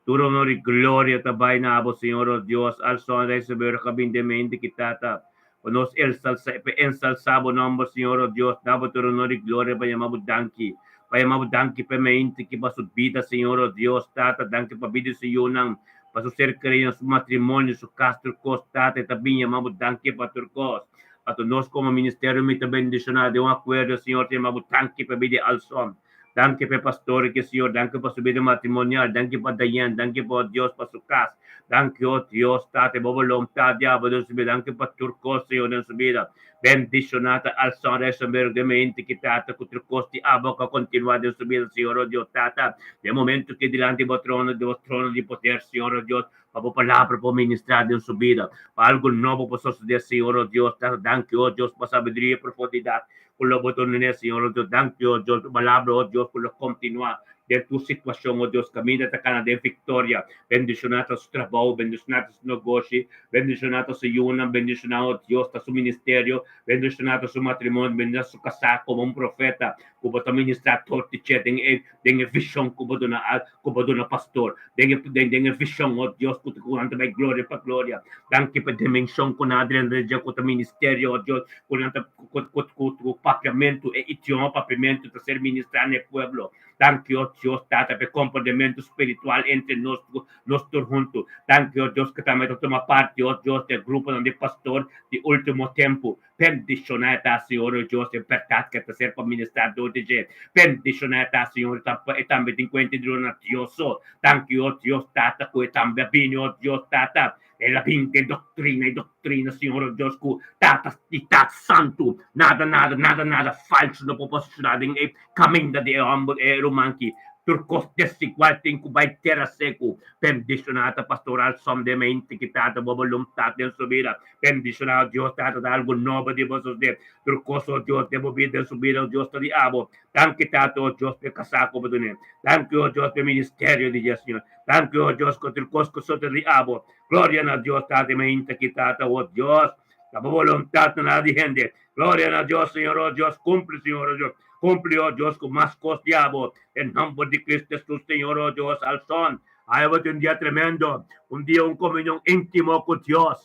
Speaker 1: Tur honor i gloria ta bai na abo, Señor, oh Dios. Alson Rijsenburg a bin den mente aki, Tata. Pa nos ensalsá, pa ensalsá bo nòmber, Señor, oh Dios. Da bo tur honor i gloria pa yama bo danki. Pa yama bo danki pa e mente aki, pa su bida, Señor, oh Dios. Tata, danki pa bida di su yunan, pa su ser kerido, su matrimonio, su kas, tur kos, Tata. E ta bin yama bo danki pa tur kos. Anto nos komo ministerio mi ta bendishoná den un akuerdo, Señor, ta yama bo danki pa bida di Alson. Danki pa e pastor aki, Señor. Danki pa su bida matrimonial. Danki pa Diane. Danki pa, oh Dios, pa su kas. Danki, oh Dios, Tata, bo boluntat di abo den su bida. Danki pa tur kos, Señor, den su bida. Bendishoná ta Alson Rijsenberg den mente ki, Tata, ku tur kos di abo ka kontinuá den su bida, Señor, oh Dios, Tata. Den momento ki dilanti bo trono, bo trono di poder, Señor, oh Dios, pa bo palabra por ministrá den su bida, pa algu nobo por sosodé, Señor, oh Dios. Tata, danki, oh Dios, pa sabiduria i profundidat ku lo bo dun'é, Señor, oh Dios. Danki, oh Dios, pa palabra, oh Dios, ku lo kontinuá den tur situashon, oh Dios, kaminda ta kana den viktoria. Bendishoná ta su trabou, bendishoná ta su negoshi, bendishoná ta su yunan, bendishoná, oh Dios, ta su ministerio, bendishoná ta su matrimonio, bendishoná su kasá komo un profeta ku bo ta ministrá tur di dje den e den e vishon ku bo duna ku bo duna pastor, den e den den e vishon, oh Dios, ku ku nan ta bai gloria pa gloria. Danki pa dimenshon ku nan a drenta den dje ku ta ministerio, oh Dios, ku nan ta ku ku ku ku papiamentu, e idioma papiamentu ta ser ministrá na e pueblo. Danki, oh Dios, Tata, pa e komportamentu spiritual entre nos nos tur huntu. Danki, oh Dios, ku tambe ta tuma parti, oh Dios, den gruponan di pastor di ultimo tempu. Bendishoná e ta, Señor, o Dios, e bèrdat ke ta ser pa ministrá dor di dje. Bendishoná e ta, Señor, e tambe tin kuenta di duna Dios so. Danki, o Dios Tata, ku e tambe a bini, o Dios Tata. El a bin den doktrina i doktrina, Señor, o Dios, ku Tata di ta santu. Nada, nada, nada, nada falsu no por posishoná den e kaminda di e hòmber, e ruman ki. Tur kos desigual tin ku bai tera seku. Bendishoná ta Pastor Alsom den mente ki Tata bo boluntat den su bida. Bendishoná, oh Dios, Tata, ta algu nobo di bo sosdé. Tur kos, oh Dios, den bo bida, den su bida, oh Dios, ta di abo. Danki, Tata, oh Dios, p'e kasá ku bo dun'é. Danki, oh Dios, p'e ministerio di dje, Señor. Danki, oh Dios, ku tur kos ku so ta di abo. Gloria na Dios, Tata, i mainta ki, Tata, oh Dios, ta bo boluntat na nada di hende. Gloria na Dios, Señor, oh Dios, kumpli, Señor, oh Dios. Kumpli, oh Dios, ku mas kos di abo. Den nomber di Cristo Jesus, Señor, oh Dios, al son. Ai bo tin un dia tremendo, un dia un komunion íntimo ku Dios.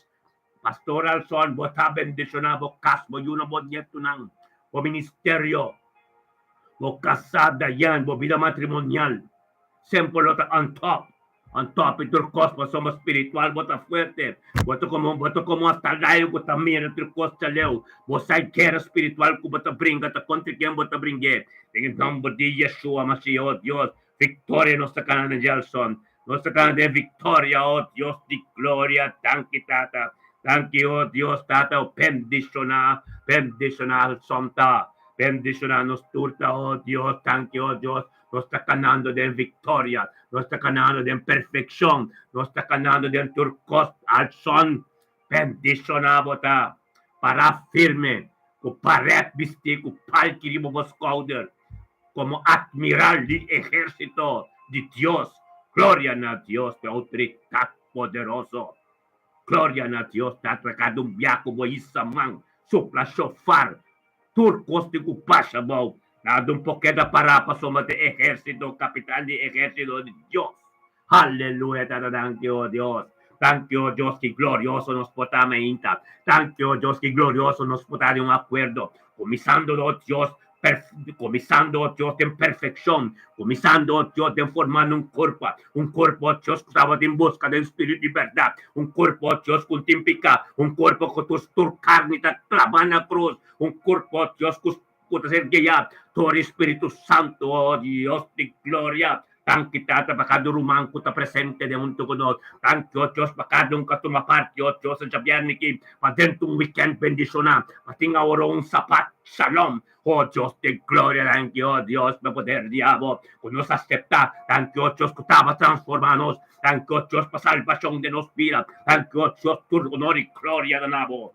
Speaker 1: Pastor Alson, bo ta bendishoná bo kas, bo yunan, bo nietunan, bo ministerio, bo kasá Diane, bo bida matrimonial. Semper lo ta on top, on top di tur kos pasobra spiritual bo ta fuerte. Bo ta komo, bo ta komo atalayo ku ta mira tur kos chaleu. Bo sa e guera spiritual ku bo ta bringa ta kontra ken bo ta bring'é. Den e nomber di Yeshua Mashiach, o Dios, Victoria nos ta cana na Gelson. Nos ta cana den victoria, oh Dios di gloria. Danki Tata. Danki, oh Dios Tata. Oh, bendiciona, bendiciona Gelson ta. Bendiciona nos tur ta, oh Dios. Danki, oh Dios. Nos ta canando den victoria. Nos ta canando den perfeccion. Nos ta canando den tur cos. Alson, bendiciona bo ta. Para firme, cu paret bisti, cu palki riba bo schouder. Komo atmiral di ehérsito di Dios. Gloria na Dios p'e outoridat poderoso. Gloria na Dios Tata kada un bia ku bo hisa man, supla shofar, tur kos tin ku basha abou. Nada un por keda pará pasobra ta e ehérsito, kapitan di ehérsito di Dios. Aleluya Tata danki o Dios. Danki o Dios ki glorioso nos por ta mainta. Danki o Dios ki glorioso nos por ta den un akuerdo. Kuminsando o Dios kuminsando o Dios den perfekshon. Kuminsando o Dios den formando un kurpo. Un kurpo o Dios ku tabata den buska den spiritu di bèrdat. Un kurpo o Dios ku no tin piká. Un kurpo ku tur karni ta klabá na krus. Un kurpo o Dios ku Ku ta ser guiá dor di Spiritu Santu, o Dios di gloria. Danki, Tata, pa kada ruman ku ta presente den huntu ku nos. Danki, o Dios, pa kada un ku a tuma parti, o Dios, e djabièrnè aki, pa dentro un wikènt bendishoná, pa tin awor un Sabat Shalom. O Dios di gloria, danki, o Dios, pa poder di abo ku nos a aseptá. Danki, o Dios, ku tabata transformá nos. Danki, o Dios, pa salbashon den nos bida. Danki, o Dios, tur honor i gloria ta na bo.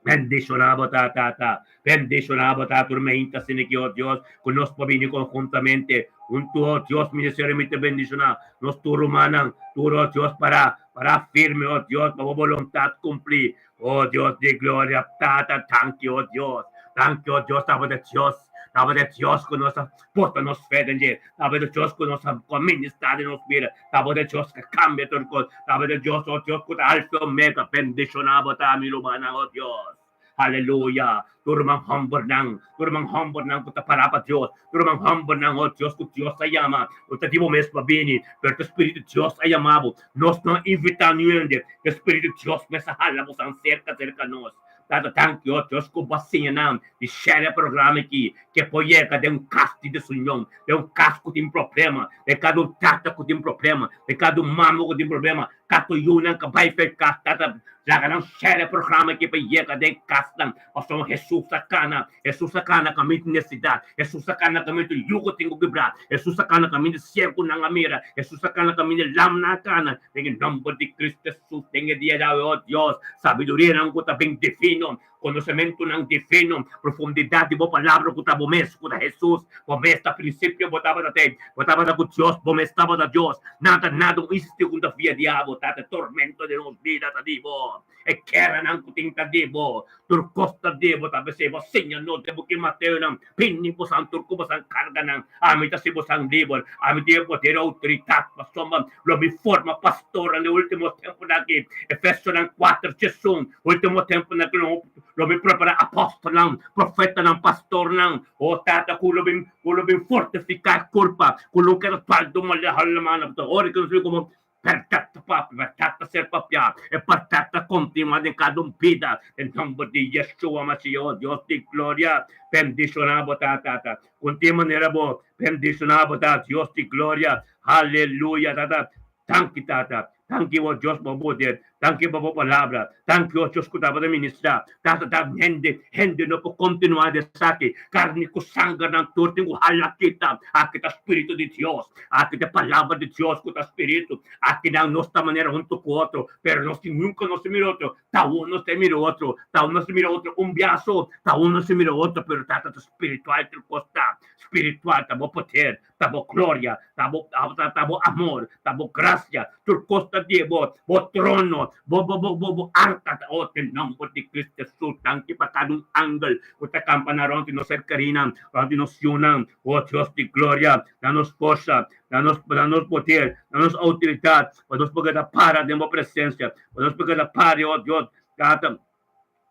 Speaker 1: Bendishoná bo ta, Tata. Bendishoná bo ta tur meinta asina ki, o Dios, ku nos por bini konhuntamente huntu, o Dios. Ministerio mi ta bendishoná nos tur rumannan, tur, o Dios, pará, pará firme, o Dios, pa bo boluntat kumplí. O Dios di gloria, Tata, danki, o Dios. Danki, o Dios, tabata Dios, tabata Dios ku nos a pota nos fe den dje, tabata Dios ku nos a ku a ministrá den nos bida, tabata Dios ku a kambia tur kos, tabata Dios, o Dios, ku ta Alfa i Omega. Bendishoná bo ta, mi rumannan, o Dios. Aleluya! Tur ruman hòmbernan, tur ruman hòmbernan ku ta pará pa Dios, tur ruman hòmbernan, o Dios, ku Dios a yama, no ta di bo mes pa bini, pero ta Spiritu Dios a yama bo. Nos no a invitá niun hende, ta Spiritu Dios mes a hala bosan serka serka nos. Tata, danki, o Dios, ku bo a siña nan di share e programa aki, ke por yega den un kas di desunion, den un kas ku tin problema, den kada un tata ku tin problema, den kada un mama ku tin problema, Kato yunan ka bai fe kas, Tata, laga nan share e programa aki pa yega den kasnan, pasobra Hesus a kana, Hesus a kana kaminda di nesesidat, Hesus a kana kaminda yugo tin ku kibra, Hesus a kana kaminda siegunan a mira, Hesus a kana kaminda lamnan a kana, den e nomber di Cristo Hesus, den e dia djawe, o Dios, sabidurianan ku ta bin divino, Konosementunan divino, profundidat di bo palabra ku ta bo mes, ku ta Hesus, bo mes ta prinsipio, bo tabata te, bo tabata ku Dios, bo mes tabata Dios. Nada, nada un instio ku ta fia di abo, Tata, e tormento di nos bida ta di bo, e keranan ku tin ta di bo, tur kos ta di bo, ta p'esei bo siña nos den buki Mateonan, Bini bosan tur ku bosan karganan, ami ta hasi bosan liber, ami tin e poder i outoridat, pasobra lo mi forma pastornan den ultimo tempunan aki. Efesonan kuater, diesun. Ultimo tempunan aki lo lo bin prepará apòstelnan, profetanan, pastornan, o Tata, ku lo bin ku lo bin fortifiká e kurpa, ku lo keda falta un maldá halmana. Pasobra ora ku nos bin komo bèrdat ta papia, bèrdat ta ser papiá, e bèrdat ta kontinuá den kada un bida. Den nòmber di Yeshua Mashiach, o Dios di gloria, bendishoná bo ta, Tata. Ku tin manera bo bendishoná bo ta, Dios di gloria. Aleluya, Tata. Danki, Tata. Danki, o Dios, pa bo poder. Danki pa bo palabra. Danki, o Dios, ku tabata ministrá. Tata, ta hende, hende no por kontinuá di esaki. Karni ku sangernan tur tin ku hala kita. Aki ta Spiritu di Dios. Aki ta e palabra di Dios ku ta Spiritu. Akinan nos ta manera huntu ku otro, pero nos tin nunka nos ta mira otro. Ta un nos ta mira otro, ta un nos ta mira otro un bia so, ta un nos ta mira otro, pero Tata ta spiritual tur kos ta. Spiritual ta bo poder. Ta bo gloria, ta bo, ta bo amor, ta bo gracia, tur cos ta di bo, bo trono, bo, bo, bo, bo, bo arca ta, oh, den nomber di Cristo Jesus, danki pa cada un angel cu ta campa na rond di nos sercarinan, rond di nos yunan, oh Dios di gloria, da nos forsa, da nos, da nos poder, da nos autoridad, pa nos por keda para den bo presencia, pa nos por keda para, oh Dios, Tata.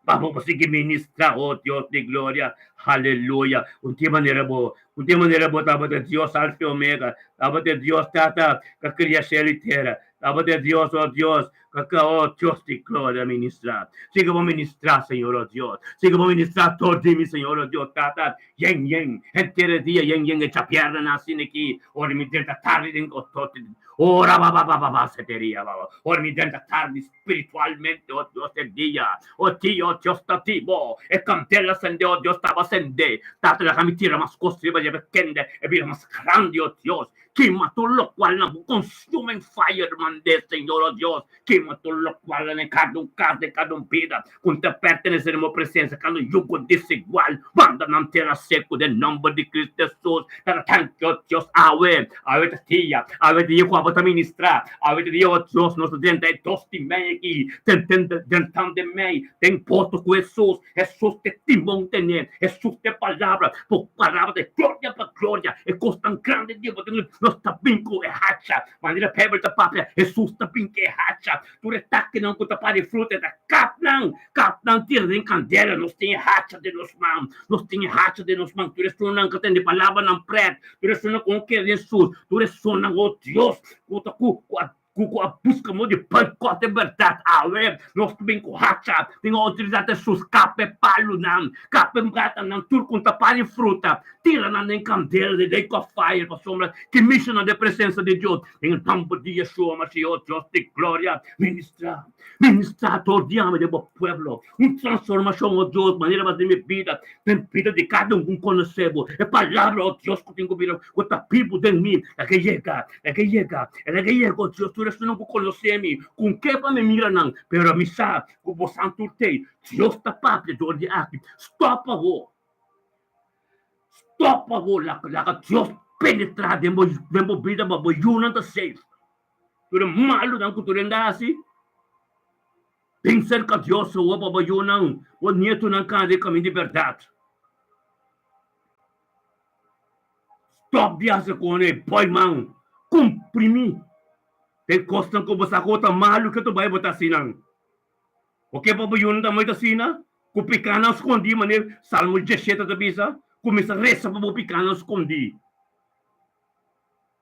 Speaker 1: Pa bo por sigui ministra, oh Dios di gloria, aleluya. Un tin manera bo, un tin manera bo tabata Dios Alfa y Omega, tabata Dios Tata ka cria cielo y tera, tabata Dios, oh Dios, ka ka, oh Dios di gloria, ministra. Sigui bo ministra, Señor, oh Dios. Sigui bo ministra tor di mi, Señor, oh Dios, Tata. Yen, yen, henter e dia, yen, yen, e djabièrnè nan asina aki, ora mi drenta tardi den ora ba ba ba ba ba seteria ba ba, ora mi drenta tardi Spiritualmente, oh Dios, e dia, oh dia, oh Dios, ta di bo. E kandela sende, oh Dios, taba sende. Tata, laga mi tira mas kos riba dje, kende e bira mas grandi, oh Dios. Kima tur lokualnan ku consuming fire mand'é, Señor, oh Dios. Kima tur lokualnan den kada un kas, den kada un bida, ku ta pertenesé den bo presensia, kada un yugo desigual, manda nan tera seku den nomber di Cristo Jesus. Tata, tanki, oh Dios, awe, awe ta dia, awe ta dia ku abo ta ministrá. Awe ta dia, oh Dios, nos ta drenta e dos di mei aki, den, den, drentando den mei, den boto ku Hesus. Hesus ta e timon tené, Hesus ta e palabra, bo palabra ta e gloria pa gloria, e kosnan grandi di bo tin, nos ta bin ku e hacha, manera Bijbel ta papia, Hesus ta bin ku e hacha, tur e takinan ku ta pari fruta e ta kap nan, kap nan tira den kandela, nos tin e hacha den nos man, nos tin e hacha den nos man, tur esunnan ku tende palabranan pret, tur esunnan ku no kere den Hesus, tur esunnan, oh Dios, Ku ta ku ku a ku ku a buska modo di boikot e bèrdat awe. Nos ta bin ku hacha, tin outoridat Hesus, kap e palunan, kap e matanan, tur ku ta pari fruta, tira nan den kandela di lake of fire, pasobra ki mishonan den presensa di Dios. Den e nòmber di Yeshua Mashiach, Dios di gloria, ministra, ministra dor di ami den bo pueblo un transformashon, o Dios, manera bo a den mi bida, den bida di kada un ku konosé bo. E palabra, o Dios, ku tin ku bira, ku ta bibu den mi, laga yega. Laga yega, laga yega, oh Dios, tur. tur esnan ku konosé mi, ku ke pa mi mira nan, pero mi sa ku bosan tur t'ei. Dios ta papia dor di aki. Stòp awor. Stòp awor. Laga Dios penetrá den bo den bo bida pa bo yunan ta safe. Tur e malunan ku tur hende a hasi, bin serka Dios awor pa bo yunan, bo nietunan kana den kaminda di bèrdat. Stop di hasi con e boy man comprimi den cosnan cu bo sa cu ta malu ke ta bay bo ta haci nan. Bo ke pa bo yunan ta moe ta asina cu picanan scondi manera Salmo diesshete ta bisa cuminsa reza pa bo picanan scondi.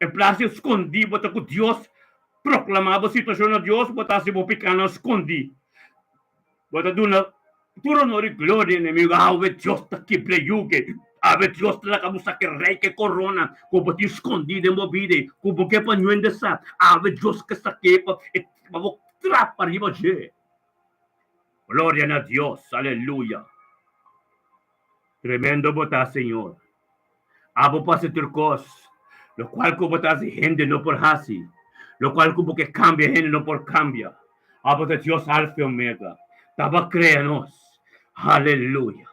Speaker 1: En plas di scondi bo ta cu Dios proclama bo situacion na Dios bo ta haci bo picanan scondi. Bo ta duna tur honor i gloria enemigo. Awe Dios ta kibra e yuke. Awe Dios ta laga bo saka e rei ku e korona ku bo tin skondí den bo bida i ku bo ke pa niun sa. Awe Dios ke sak'é pa pa bo trapa riba dje. Gloria na Dios. Aleluya. Tremendo bo ta, Señor. Abo por hasi tur kos. Lokual ku bo ta hasi hende no por hasi. Lokual ku bo ke kambia hende no por kambia. Abo ta Dios Alfa i Omega. Ta bo a krea nos. Aleluya.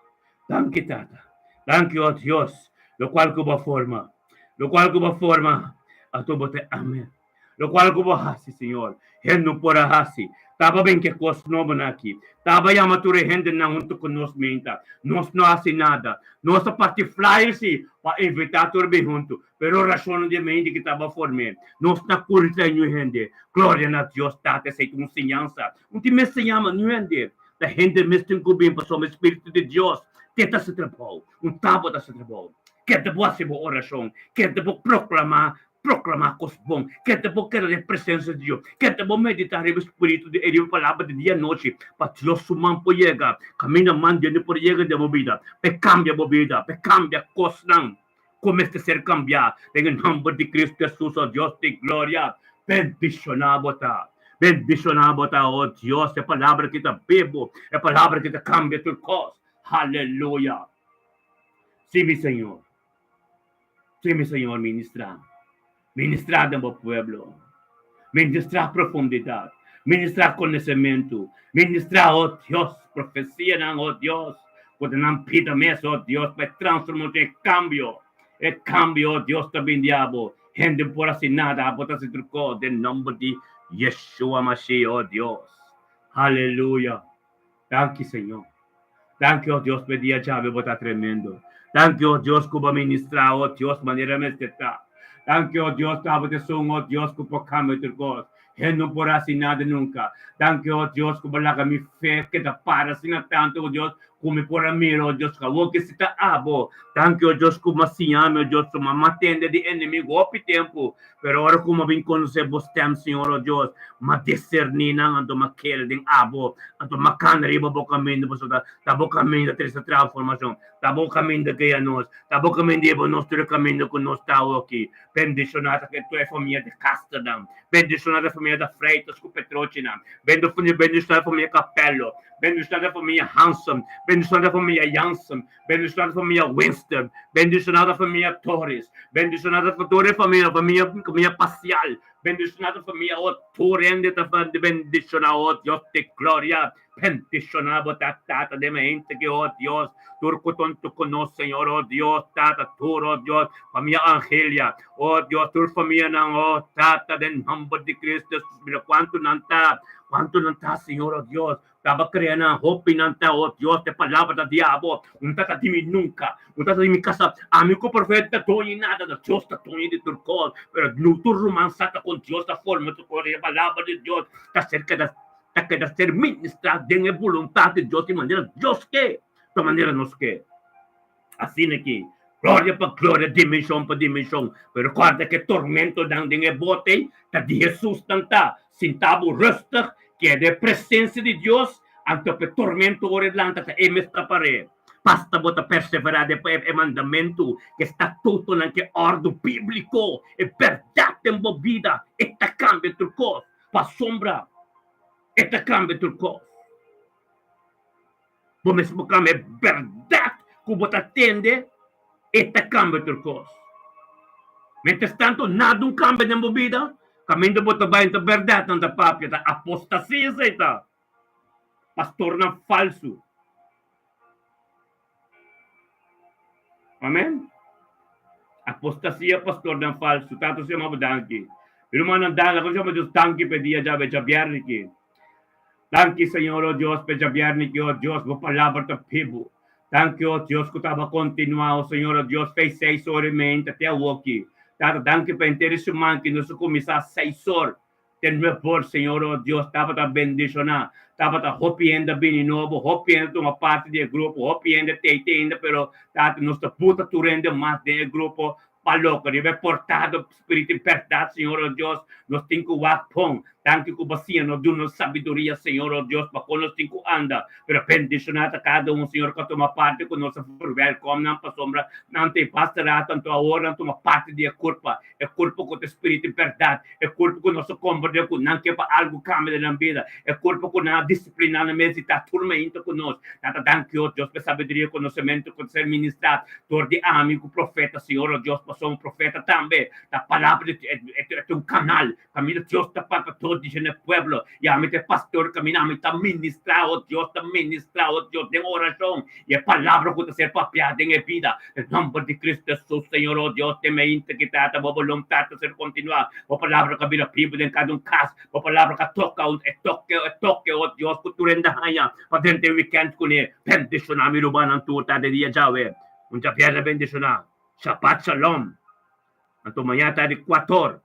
Speaker 1: Danki Tata. Danki o Dios. Lokual ku bo a forma. Lokual ku bo a forma. Ato bo ta amen. Lokual ku bo hasi, Señor, hende no por a hasi. Taba bin ke kos nobonan aki. Taba yama tur e hendenan huntu ku nos meinta. Nos no hasi nada. Nos a parti flyers si pa invitá tur bin huntu, pero orashonnan di e meinte ki taba form'é. Nos na kuri trae niun hende. Gloria na Dios Tata, esei ta un siñansa. Un tin mester yama niun hende. Ta hende mes tin ku bin pasobra e Spiritu di Dios te ta hasi trabou. Un taba ta hasi trabou. Keda bo hasi bo orashon. Keda bo proklamá Proklamá kos bon. Keda bo keda den presensia di Dios. Keda bo meditá riba e spiritu di e riba palabra di dia i anochi pa Dios su man por yega kaminda man di Dios por yega den bo bida pa e kambia bo bida, pa e kambia kosnan ku mester ser kambiá den e nòmber di Kristu Hesus, o Dios di gloria. Bendishoná bo ta. Bendishoná bo ta, o Dios. E palabra ki ta bibu, e palabra ki ta kambia tur kos. Aleluya. Sí, mi Señor. Sí, mi Señor, ministrá. Ministrá den bo pueblo. Ministrá profundidat. Ministrá konosementu. Ministrá, oh Dios, profesianan, oh Dios, ku ta nan bida mes, oh Dios, pa e transformashon, e kambio, e kambio, oh Dios, ta bin di abo. Hende por hasi nada, abo ta hasi tur kos den nomber di Yeshua Mashiach, oh Dios. Aleluya. Danki, Señor. Danki, oh Dios, pa e dia djawe bo ta tremendo. Danki, oh Dios, ku bo a ministrá, oh Dios, manera mester ta. Danki, oh Dios, ku abo ta esun, oh Dios, ku por kambia tur kos. Hende no por hasi nada nunka. Danki, oh Dios, ku bo laga mi fe keda para asina tantu, oh Dios, ku mi por a mira, oh Dios, ku awor ke si ta abo. Danki, oh Dios, ku bo a siña mi, oh Dios, ku mi a matende di enemigu hopi tempu. Pero ora ku mi a bin konosé bo stèm, Señor, oh Dios, mi a diserní nan, anto mi a kere den abo, anto mi a kana riba bo kaminda, pasobra ta bo kaminda trese transformashon, ta bo kaminda guia nos, ta bo kaminda hiba nos tur e kaminda ku nos ta awoki. Bendishoná ta tur e famia di Casternan, bendishoná ta e famia di Freitas ku Petrochinan, bendishoná e famia Capello, bendishoná ta e famia Hansen, bendishoná ta e famia Jansen, Bendiciona ta famia Winston, bendiciona ta famia Torres, bendiciona ta tur e famia, famia famia Pacial, bendiciona ta famia oh tur hende ta bendiciona oh Dios di gloria, bendiciona bo ta tata den mente ki oh Dios, tur ku tonto ku nos Señor oh Dios tata tur oh Dios, famia Angelia oh Dios tur famianan oh tata den nomber di Cristo Jesus mira cuanto nan ta, cuanto nan ta Señor oh Dios. Taba krea nan hopi nan ta oh Dios e palabra ta di abo un ta ta di mi nunca un ta ta di mi casa ami cu profeta ta doñi nada ta Dios ta doñi di tur cos pero no tur ruman sa ta con Dios ta forma tur cos e palabra di Dios ta ser keda ta keda ser ministra den e boluntad di Dios di manera Dios ke ta manera nos ke. Asina ki, gloria pa gloria, dimenshon pa dimenshon. Pero kòrda ku e tormentonan den e bote ta di Hesus nan ta. Sinta bo rustig, keda e presensia di Dios, anto pa e tormento ora e lanta ta e mes ta par'é. Basta bo ta perseverá den e mandamentu, ku e statutonan, ku e òrdu bíbliko, e bèrdat den bo bida, e ta kambia tur kos. Pasobra e ta kambia tur kos. Bo mes por kambia e bèrdat ku bo ta tende, e ta kambia tur kos. Mientras tanto, nada un kambia den bo bida. Kaminda bo ta bai no ta bèrdat nan ta papia, ta apostasia esei ta. Pastornan falsu. Amen. Apostasia, pastornan falsu. Tata su yama bo danki. Mi rumannan danki, laga nos yama Dios danki pa e dia djawe, djabièrnè aki. Danki Señor, o Dios, pa e djabièrnè aki, o Dios, bo palabra ta bibu. Danki, o Dios, ku tabata kontinuá, o Señor, o Dios, fei seis or i meinta te awoki. Tata, danki pa henter e siman ki nos a kuminsá seis or te nuebe or, Señor, o Dios, tabata bendishoná. Tabata hopi hende a bini nobo, hopi hende a tuma parti di e grupo, hopi hende tei te ainda, pero, Tata, nos ta buta tur hende mas den e grupo Pa loke riba e portado spiritu di bèrdat, Señor o Dios, nos tin ku wak bon. Danki ku bo siña nos, duna nos sabiduria, Señor o Dios, pa kon nos tin ku anda. Pero bendishoná ta kada un, Señor, ku a tuma parti ku nos a verwelkom nan, pasobra nan ta e basta rato, anto awor nan tuma parti di e kurpa, e kurpa ku ta spiritu di bèrdat, e kurpa ku nos a komprendé ku nan ke pa algu kambia den nan bida, e kurpa ku nan a disipliná nan mes di ta tur mainta ku nos. Tata, danki, o Dios, pa e sabiduria i konosementu ku ta ser ministrá Dor di ami ku profeta, Señor, o Dios, pasobra un profeta tambe ta palabra di e ta un kanal kaminda Dios ta papia tur di dje na e pueblo. I ami ta e pastor kaminda ami ta ministrá, o Dios, ta ministrá, o Dios, den orashon i e palabra ku ta ser papiá den e bida. Den nòmber di Cristo Hesus, Señor, o Dios, den mi inta ki tata bo boluntat ta ser kontinuá. Bo palabra ka bira bibu den kada un kas. Bo palabra ka toka un e toke, e toke, o Dios, ku tur hende haña pa drenta e wikènt kuné. Bendishoná mi rumannan tur ta de dia djawe. Un djabièrnè bendishoná. Shabbat shalom. Anto mañana ta di kuator.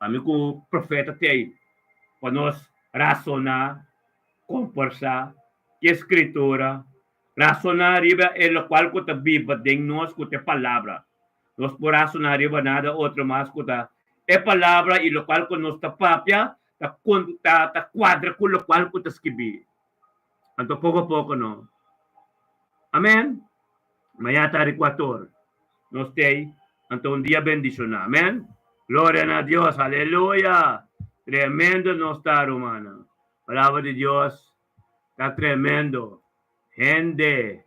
Speaker 1: Ami ku profeta t'ei pa nos rasoná, kombersá ku e Skritura, rasoná riba e lokual ku ta biba den nos ku ta e Palabra. Nos por rasoná riba nada otro mas ku ta e Palabra i lokual ku nos ta papia ta ta kuadra ku lokual ku ta skibí. Anto poko poko no. Amen. Mañana ta rikuator. Nos tei. Anto un dia bendishoná. Amen. Gloria na Dios. Aleluya. Tremendo nos ta, rumannan. Palabra di Dios ta tremendo. Hende.